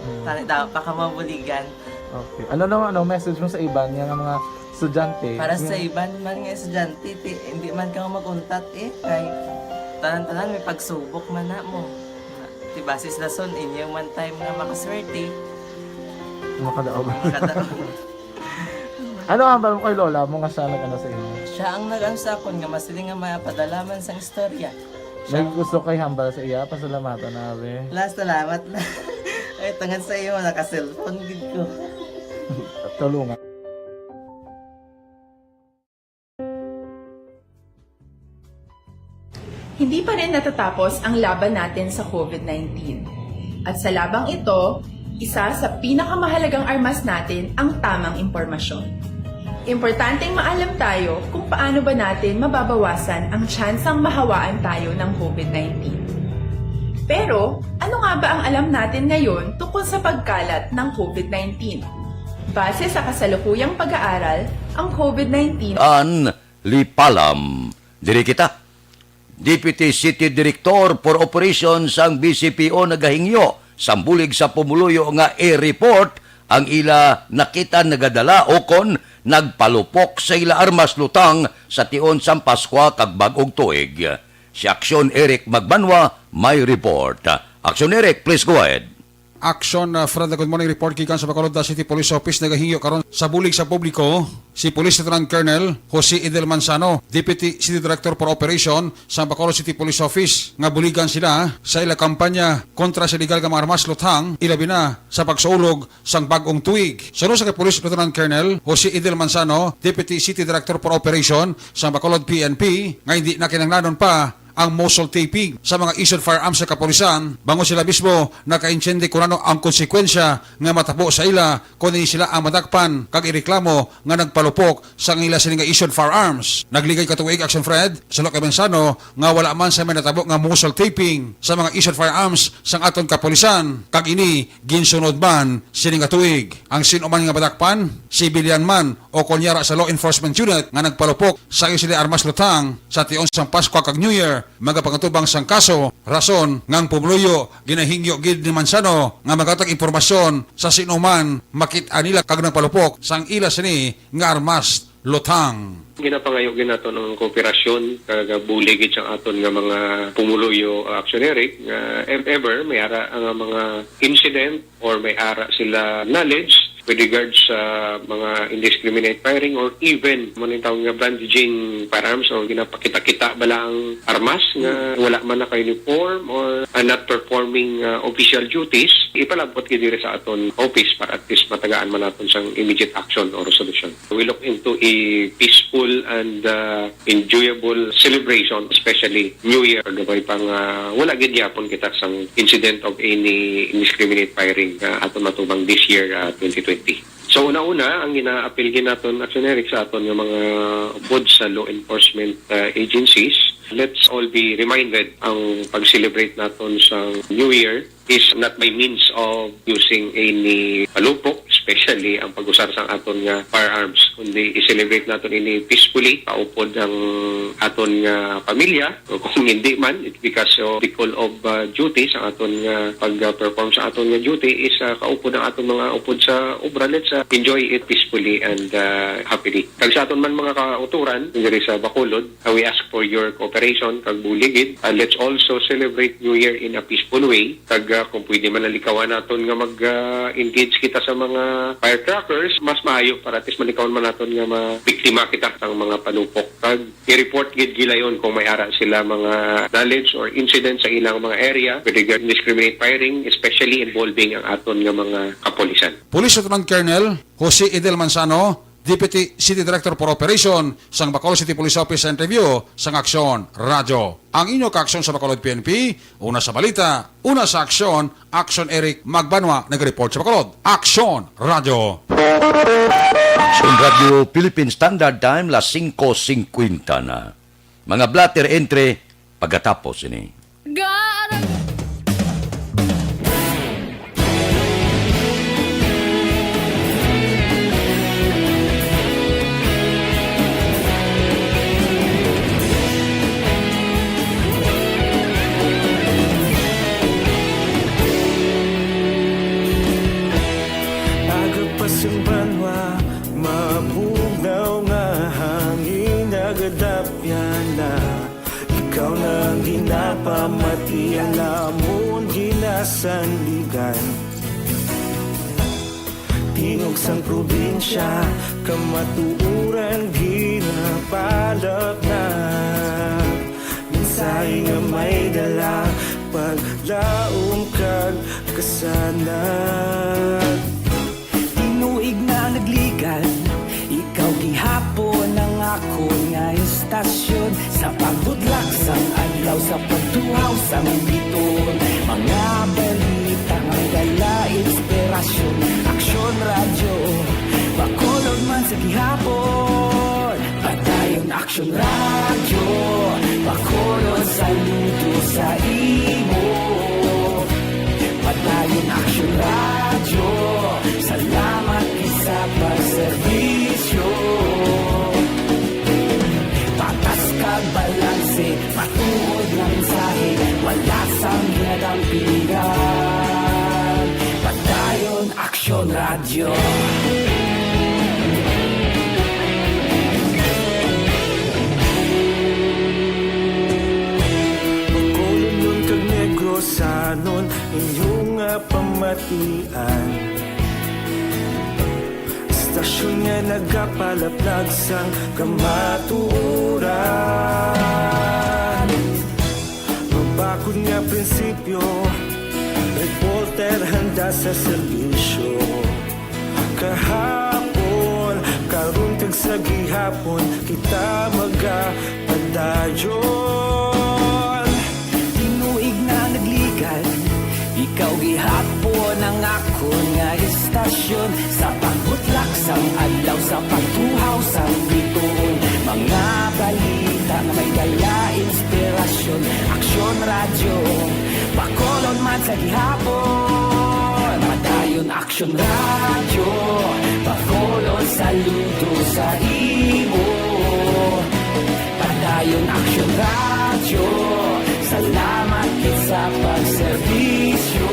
Hmm. Tani daw pa ka mabuligan. Okay. Ano naman, ano, message mo sa iban nga, nga mga estudyante? Para sa Nga iban man nga estudyante, ti, hindi man ka mag-untat eh. Kay tanan-tanan may pagsubok man na mo. Ti basis lason, inyo man time nga makaswerte. Makadaog. Makataon. Ano ang hambal mo kay lola mo nga siya nag-ano sa imo? Siya ang nag-ano sa akon nga masiling nga mapadala man sang istorya. May gusto kay hambal sa iya, pasalamatan na, be. La, salamat na. Ay, tungod sa iyo, naka-cellphone gid ko. Tulungan. Hindi pa rin natatapos ang laban natin sa COVID nineteen. At sa labang ito, isa sa pinakamahalagang armas natin ang tamang impormasyon. Importanteng maalam tayo kung paano ba natin mababawasan ang tsansang mahawaan tayo ng COVID nineteen. Pero, ano nga ba ang alam natin ngayon tungkol sa pagkalat ng COVID nineteen? Base sa kasalukuyang pag-aaral, ang COVID nineteen An Lipalam. Diri kita. Deputy City Director for Operations sang B C P O nagahingyo sang bulig sa pumuluyo nga i-report ang ila nakita nagadala ukon nagpalupok sa ila armas lutang sa tion sang Paskwa kag Bag-ong Tuig. Si Aksyon Eric Magbanwa may report. Aksyon Eric, please go ahead. Action, uh, Fred, good morning report gikan sa Bacolod City Police Office. Nagahingyo karon sa bulig sa publiko si Police Lieutenant Colonel Jose Edel Manzano, Deputy City Director for Operation sa Bacolod City Police Office, nga buligan sila sa ila kampanya kontra sa illegal nga mga armas luthang, ilabi na sa pagsaulog sang bag-ong tuig. Suno sa kay Police Lieutenant Colonel Jose Edel Manzano, Deputy City Director for Operation sa Bacolod P N P, nga hindi na kinahanglanon pa ang muzzle taping sa mga issued firearms sa kapulisan, bangod sila mismo nakaintindi kung ano ang konsekwensya nga matabo sa ila kon hindi sila ang madakpan kag ireklamo nga nagpalupok sa ila sini nga issued firearms. Nagligay ka tuig, Action Fred, sa Loc Evanzano nga wala man sa may natabo nga muzzle taping sa mga issued firearms sang aton kapulisan, kag ini ginsunod man sini nga tuig. Ang sin-o man nga madakpan, civilian man o kon yara sa law enforcement unit nga nagpalupok sa isili armas lutang sa tion sang Paskwa kag New Year, magapangtubang sang kaso, rason nga ang pumuluyo ginahingyo gid ni Manzano nga maghatag impormasyon sa sin-o man makit-an nila kag nagpalupok sang ila sini nga armas lutang. Ginapangayo gid naton ang kooperasyon kag bulig gid sang aton nga mga pumuluyo, uh, Action Eric, nga if ever may ara nga mga incident or may ara sila knowledge with regards sa mga indiscriminate firing or even mo ning tawag nga brandishing firearms or ginapakita-kita bala ang armas nga wala man naka-uniform or, uh, not performing, uh, official duties, ipalabot gid diri sa aton office para at least matagaan man naton sang immediate action or resolution. We look into a peaceful and, uh, enjoyable celebration, especially New Year. Gabay pa nga wala gid gyapon kita sang incident of any indiscriminate firing nga aton matubang this year, uh, twenty twenty. So, una-una, ang ginaapil gid naton, Action Eric, sa aton nga mga upod sa law enforcement, uh, agencies, let's all be reminded, ang pag-celebrate naton sa New Year is not by means of using any palupok, especially ang pag-usar sang aton nga firearms, kundi i-celebrate naton ini peacefully, kaupod ang aton nga pamilya, o kung hindi man, it's because of the call of, uh, duty, sa aton nga pag-perform sa aton nga duty is, uh, kaupod ang aton mga upod sa obra. Let's, uh, enjoy it peacefully and, uh, happily. Kag sa aton man mga kauturan diri sa Bacolod, uh, we ask for your cooperation kag bulig gid. Uh, let's also celebrate New Year in a peaceful way. Kag, ah, kung pwede man, likawan naton nga mag, ah, engage kita sa mga firecrackers, mas maayo para at least malikawan man naton nga mabiktima kita sang mga palupok. Kag i-report gid gilayon kung may ara sila mga knowledge or incident sa ilang mga area with regard to indiscriminate firing, especially involving ang aton nga mga kapulisan. Police Lieutenant Colonel Jose Edel Manzano, Deputy City Director for Operation sang Bacolod City Police Office sa interview sang Aksyon Radyo. Ang inyo kaaksyon sa Bacolod P N P, una sa balita, una sa aksyon, Aksyon Eric Magbanwa nag-report sa Bacolod. Aksyon Radyo. Aksyon Radyo Philippine Standard Time, las singko singkwenta na. Mga blotter entry, pagkatapos ini. Ginapamatian namon ginasandigan. Tingog sang probinsya, kamatuoran ginapalapnag. Mensahe nga may dala, paglaom kag kasanag. Tinuig na nagligan, ikaw gihapon ang akon nga istasyon. Sa pagbudlak sang adlaw, sa pagtuhaw sang bituon, mga balita nga may dala inspirasyon. Aksyon Radyo, Bacolod man sa gihapon. Padayon Aksyon Radyo, Bacolod, saludo sa imo. Padayon Aksyon Radyo, salamat gid sa pagserbisyo. Patas kag balanse, matuod nga mensahe, wala sang ginadampigan. Padayon Aksyon Radyo. Bacolodnon kag Negrosanon, inyo nga pamatian. Istasyon nga nagapalaplag sang kamatuoran. Mabakod nga prinsipyo, reporter handa sa serbisyo. Kahapon, karon kag sa gihapon, kita magapadayon. Tinuig na nagligan, ikaw gihapon ang akon nga istasyon. Sa pagbutlak sang adlaw, sa pagtuhaw sang bituon, mga balita nga may dala inspirasyon. Aksyon Radyo, Bacolod man sa gihapon. Padayon Aksyon Radyo, Bacolod, saludo sa imo. Padayon Aksyon Radyo, salamat gid sa pagserbisyo.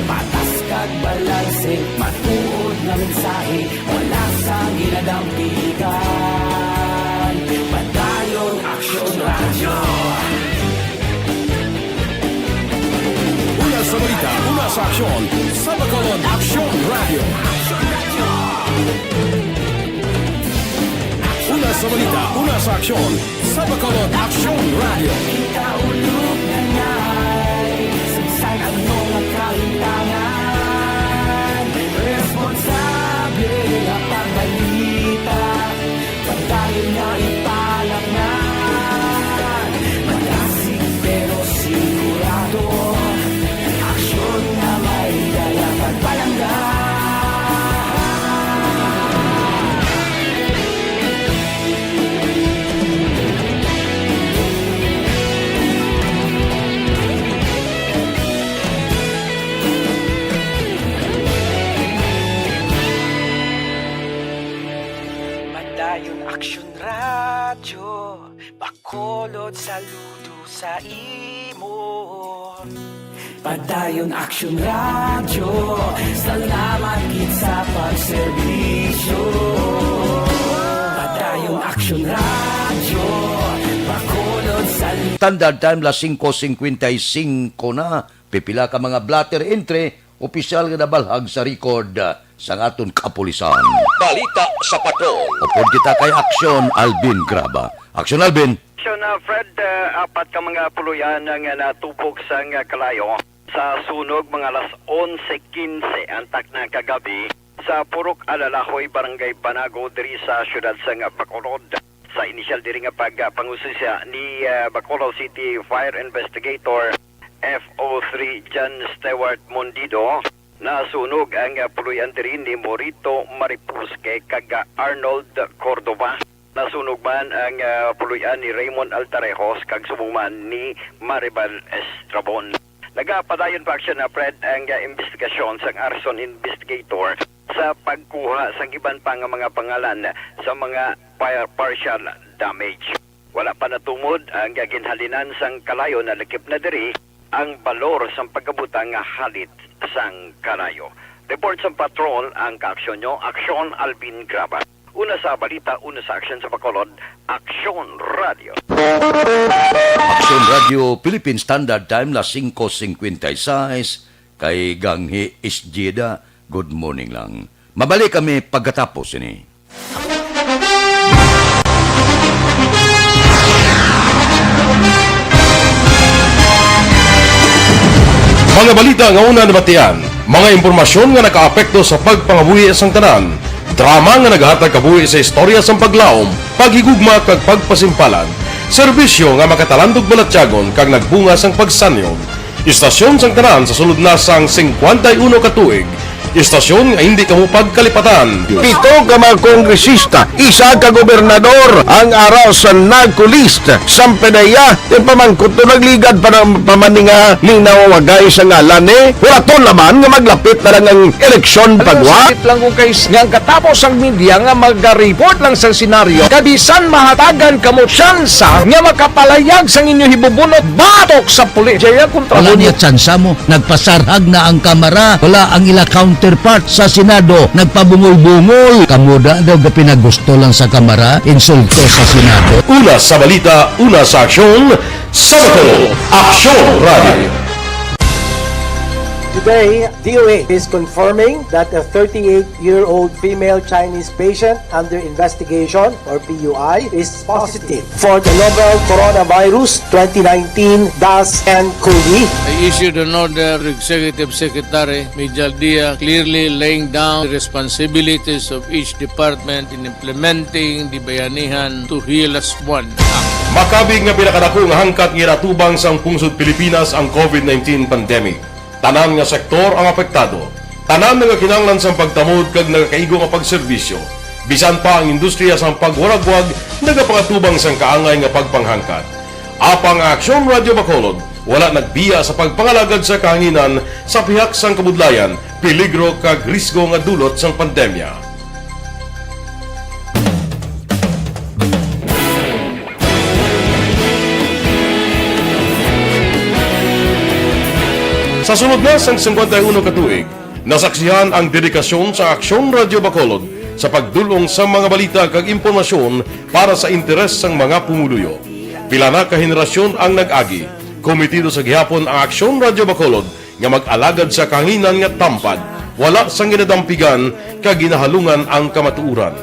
Patas kag balanse, matuod nga mensahe, wala sang ginadampigan. Padayon Aksyon Radyo. Una sa balita, una sa aksyon, sa Bacolod Aksyon Radyo. Una sa balita, una sa aksyon, sa Bacolod Aksyon Radyo. Kita ulog na ngay, saysay ang mga kalintangan. Responsable nga pagbalita, padayon nga ipalapngan. Madasig pero sigurado, aksyon nga may dala pagpalangga. Padayon Aksyon Radyo, Bacolod, saludo sa imo. Padayon Aksyon Radyo, salamat gid sa pagserbisyo. Padayon Aksyon Radyo, Bacolod, saludo. Standard time, las singko singkwenta y singko na. Pipila ka mga blotter entry, opisyal nga nabalhag sa record, ah, sang aton kapulisan. Balita sa Patrol. Upod kita kay Aksyon Alvin Graba. Aksyon Alvin. Aksyon, ah, Fred, ah, apat ka mga puloy-an nga natubog sang, ah, kalayo sa sunog mga alas onse quince antak na kagabi sa Purok Alalahoy, Barangay Banago, diri sa siyudad sang Bacolod. Sa inisyal diri nga pagpangusisa ni, ah, Bacolod City Fire Investigator F O three John Stewart Mondido, nasunog ang, ah, puloy-an diri ni Morito Maripusque kag, ah, Arnold Cordova. Nasunog man ang, ah, puloy-an ni Raymond Altarejos kag subong man ni Maribel Estrabon. Nagapadayon pa, Aksyon, ah, Fred, ang, ah, imbestigasyon sang arson investigator sa pagkuha sang iban pa nga mga pangalan sa mga par-, partial damage. Wala pa natumod ang ginhalinan sang kalayo, nalakip na diri ang balor sang pagkabutang nga halit sang kalayo. Report sang patrol ang kaaksyon nyo, Aksyon Alvin Graba. Una sa balita, una sa aksyon sa Bacolod, Aksyon Radio. Aksyon Radio, Philippine Standard Time, las singko singkwenta y sais, kay ganghi isjida. Good morning lang. Mabalik kami pagkatapos ini. Mga balita nga una nabatian, mga impormasyon nga nakaapekto sa pagpangabuhi sang tanan, drama nga nagahatag kabuhi sa istorya sang paglaom, paghigugma kag pagpasimpalan, serbisyo nga makatalandog balatyagon kag nagbunga sang pagsanyon. Istasyon sang tanan sa sulod na sang singkwenta y uno ka tuig. Istasyon nga hindi kamo pagkalipatan. Pito ka mga kongresista, isa ka gobernador ang ara sa NAGCO list. Sang PDEA, yung pamangkot to nagligad pa ng pamaninga, linaw wagay sa ngalan eh. Wala to naman nga maglapit na lang ang eleksyon. Ano, pagwa? Sakit lang kung kay nga ang katapos ang media nga mag-report lang sa senaryo, kabisan mahatagan kamo tsansa nga makapalayag sang inyo hibubunot batok sa pulis. Jaya kontra. Wala mo niya tsansa mo. Nagpasarhag na ang Kamara. Wala ang ila counterpart sa Senado. Nagpabungol-bungol. Kamo da daw gapinagusto lang sa Kamara. Insulto sa Senado. Una sa balita, una sa aksyon, sa Bacolod, Aksyon Radio. Today, D O A is confirming that a thirty-eight-year-old female Chinese patient under investigation, or P U I, is positive for the novel coronavirus twenty nineteen dash ten COVID. I issued an order to Executive Secretary Mijal Dia, clearly laying down the responsibilities of each department in implementing the Bayanihan to Heal As One Act. Makabig nga pinakadako nga hangkat nga ginatubang sang pungsod Pilipinas ang COVID nineteen pandemic. Tanan nga sektor ang apektado. Tanan nga kinahanglan sang pagtamod kag nagakaigo nga pagserbisyo. Bisan pa ang industriya sang pagwaragwag nagapangatubang sang kaangay nga pagpanghangkat. Apang ang Aksyon Radio Bacolod wala nagbiya sa pagpangalagad sa kahanginan sa pihak sang kabudlayan, peligro kag risgo nga dulot sang pandemya. Sa sulod na sang singkwenta y uno ka tuig, nasaksihan ang dedikasyon sa Aksyon Radio Bacolod sa pagdul-ong sa mga balita kag impormasyon para sa interes sang mga pumuluyo. Pila na ka henerasyon ang nag-agi. Komitido sa gihapon ang Aksyon Radio Bacolod nga mag-alagad sa kahanginan nga tampad, wala sang ginadampigan kag ginahalungan ang kamatuoran.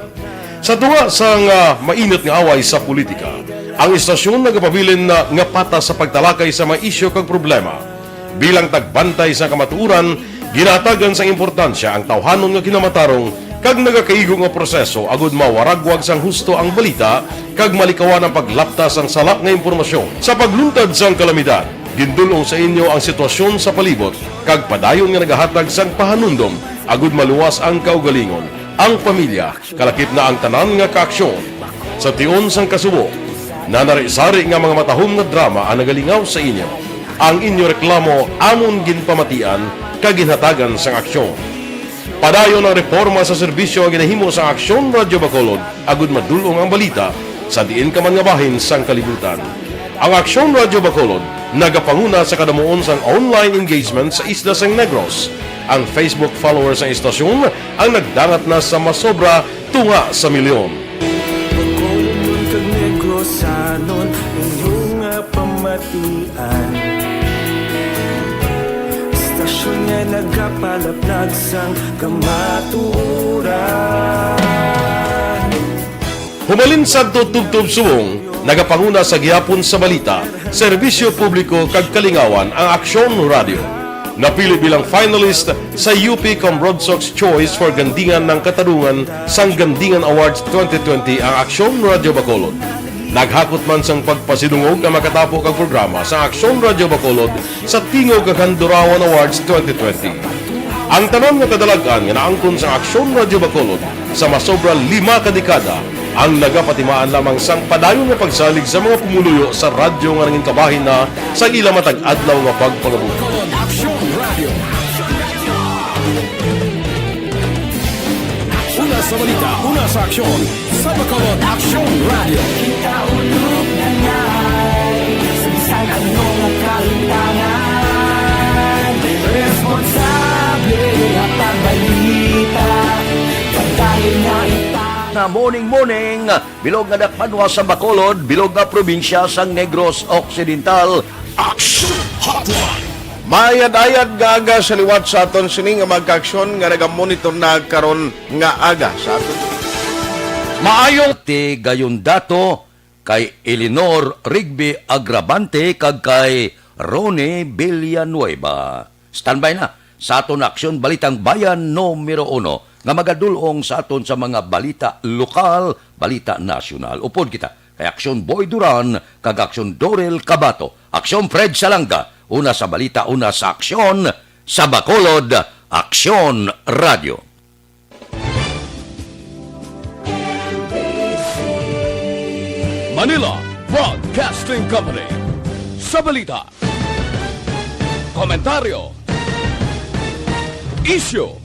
Sa tunga sang, ah, mainit nga away sa politika, ang istasyon nagapabilin na nga patas sa pagtalakay sa mga isyu kag problema. Bilang tagbantay sa kamatuoran, ginahatagan sang importansya ang tawhanon nga kinamatarong kag nagakaigo nga proseso agud mawaragwag sang husto ang balita kag malikawan ang paglapta sang sala nga impormasyon. Sa pagluntad sang kalamidad, gindul-ong sa inyo ang sitwasyon sa palibot kag padayon nga nagahatag sang pahanumdom agud maluwas ang kaugalingon, ang pamilya, kalakip na ang tanan nga kaaksyon. Sa tion sang kasubo, nanari-sari nga mga matahom nga drama ang nagalingaw sa inyo. Ang inyo reklamo amon ginpamatian kag ginhatagan sang aksyon. Padayon ang reporma sa serbisyo nga ginahimo sang Aksyon Radyo Bacolod agud madul-ong ang balita sa diin ka man nga bahin sang kalibutan. Ang Aksyon Radyo Bacolod nagapanguna sa kadamuon sang online engagement sa isla sang Negros. Ang Facebook followers sang istasyon ang nagdangat na sa masobra tunga sa milyon. Bacolod kag Negrosanon, inyo nga pamatian. Istasyon nga nagapalaplag sang kamatuoran. Humalin sadto tubtob subong, nagapanguna sa gihapon sa balita, serbisyo publiko kag kalingawan ang Aksyon Radyo. Napili bilang finalist sa U P Cambrodsoc's Choice for Gandingan ng Katarungan sang Gandingan Awards twenty twenty ang Aksyon Radyo Bacolod. Naghakot man sang pagpasidungog ang makatapo kag programa sa Aksyon Radyo Bacolod sa Tingog kag Handurawan Awards twenty twenty. Ang tanan nga kadalag-an nga naangkon sang Aksyon Radyo Bacolod sa masobra lima ka dekada ang nagapatimaan lamang sang padayon nga pagsalig sa mga pumuluyo sa radyo nga nangin kabahin na sa ila matag adlaw nga pagpangabuhi. Aksyon Radyo. Una sa balita, una sa aksyon, sa Bacolod Aksyon Radyo. Kita ulog na ngay, sa bisan ano nga kalimtangan, responsable ang pagbalita, pagdali na ita. Morning, morning! Bilog nga dakpanwa sa Bacolod, bilog nga probinsya sa Negros Occidental. Action Hotline! Maayad-ayad nga aga sa liwat sa aton sini nga mga kaaksyon nga nagamonitor na karon nga aga sa aton. Maayong ti gayon dato kay Eleanor Rigby Agravante kag kay Ronnie Villanueva. Standby na sa aton Aksyon Balitang Bayan numero uno nga magadul-ong sa aton sa mga balita lokal, balita nasyonal. Upod kita kay Aksyon Boy Duran kag Aksyon Dorel Cabato, Aksyon Fred Salanga, una sa balita, una sa aksyon, sa Bacolod, Aksyon Radio. Manila Broadcasting Company. Sa balita, komentaryo, isyu,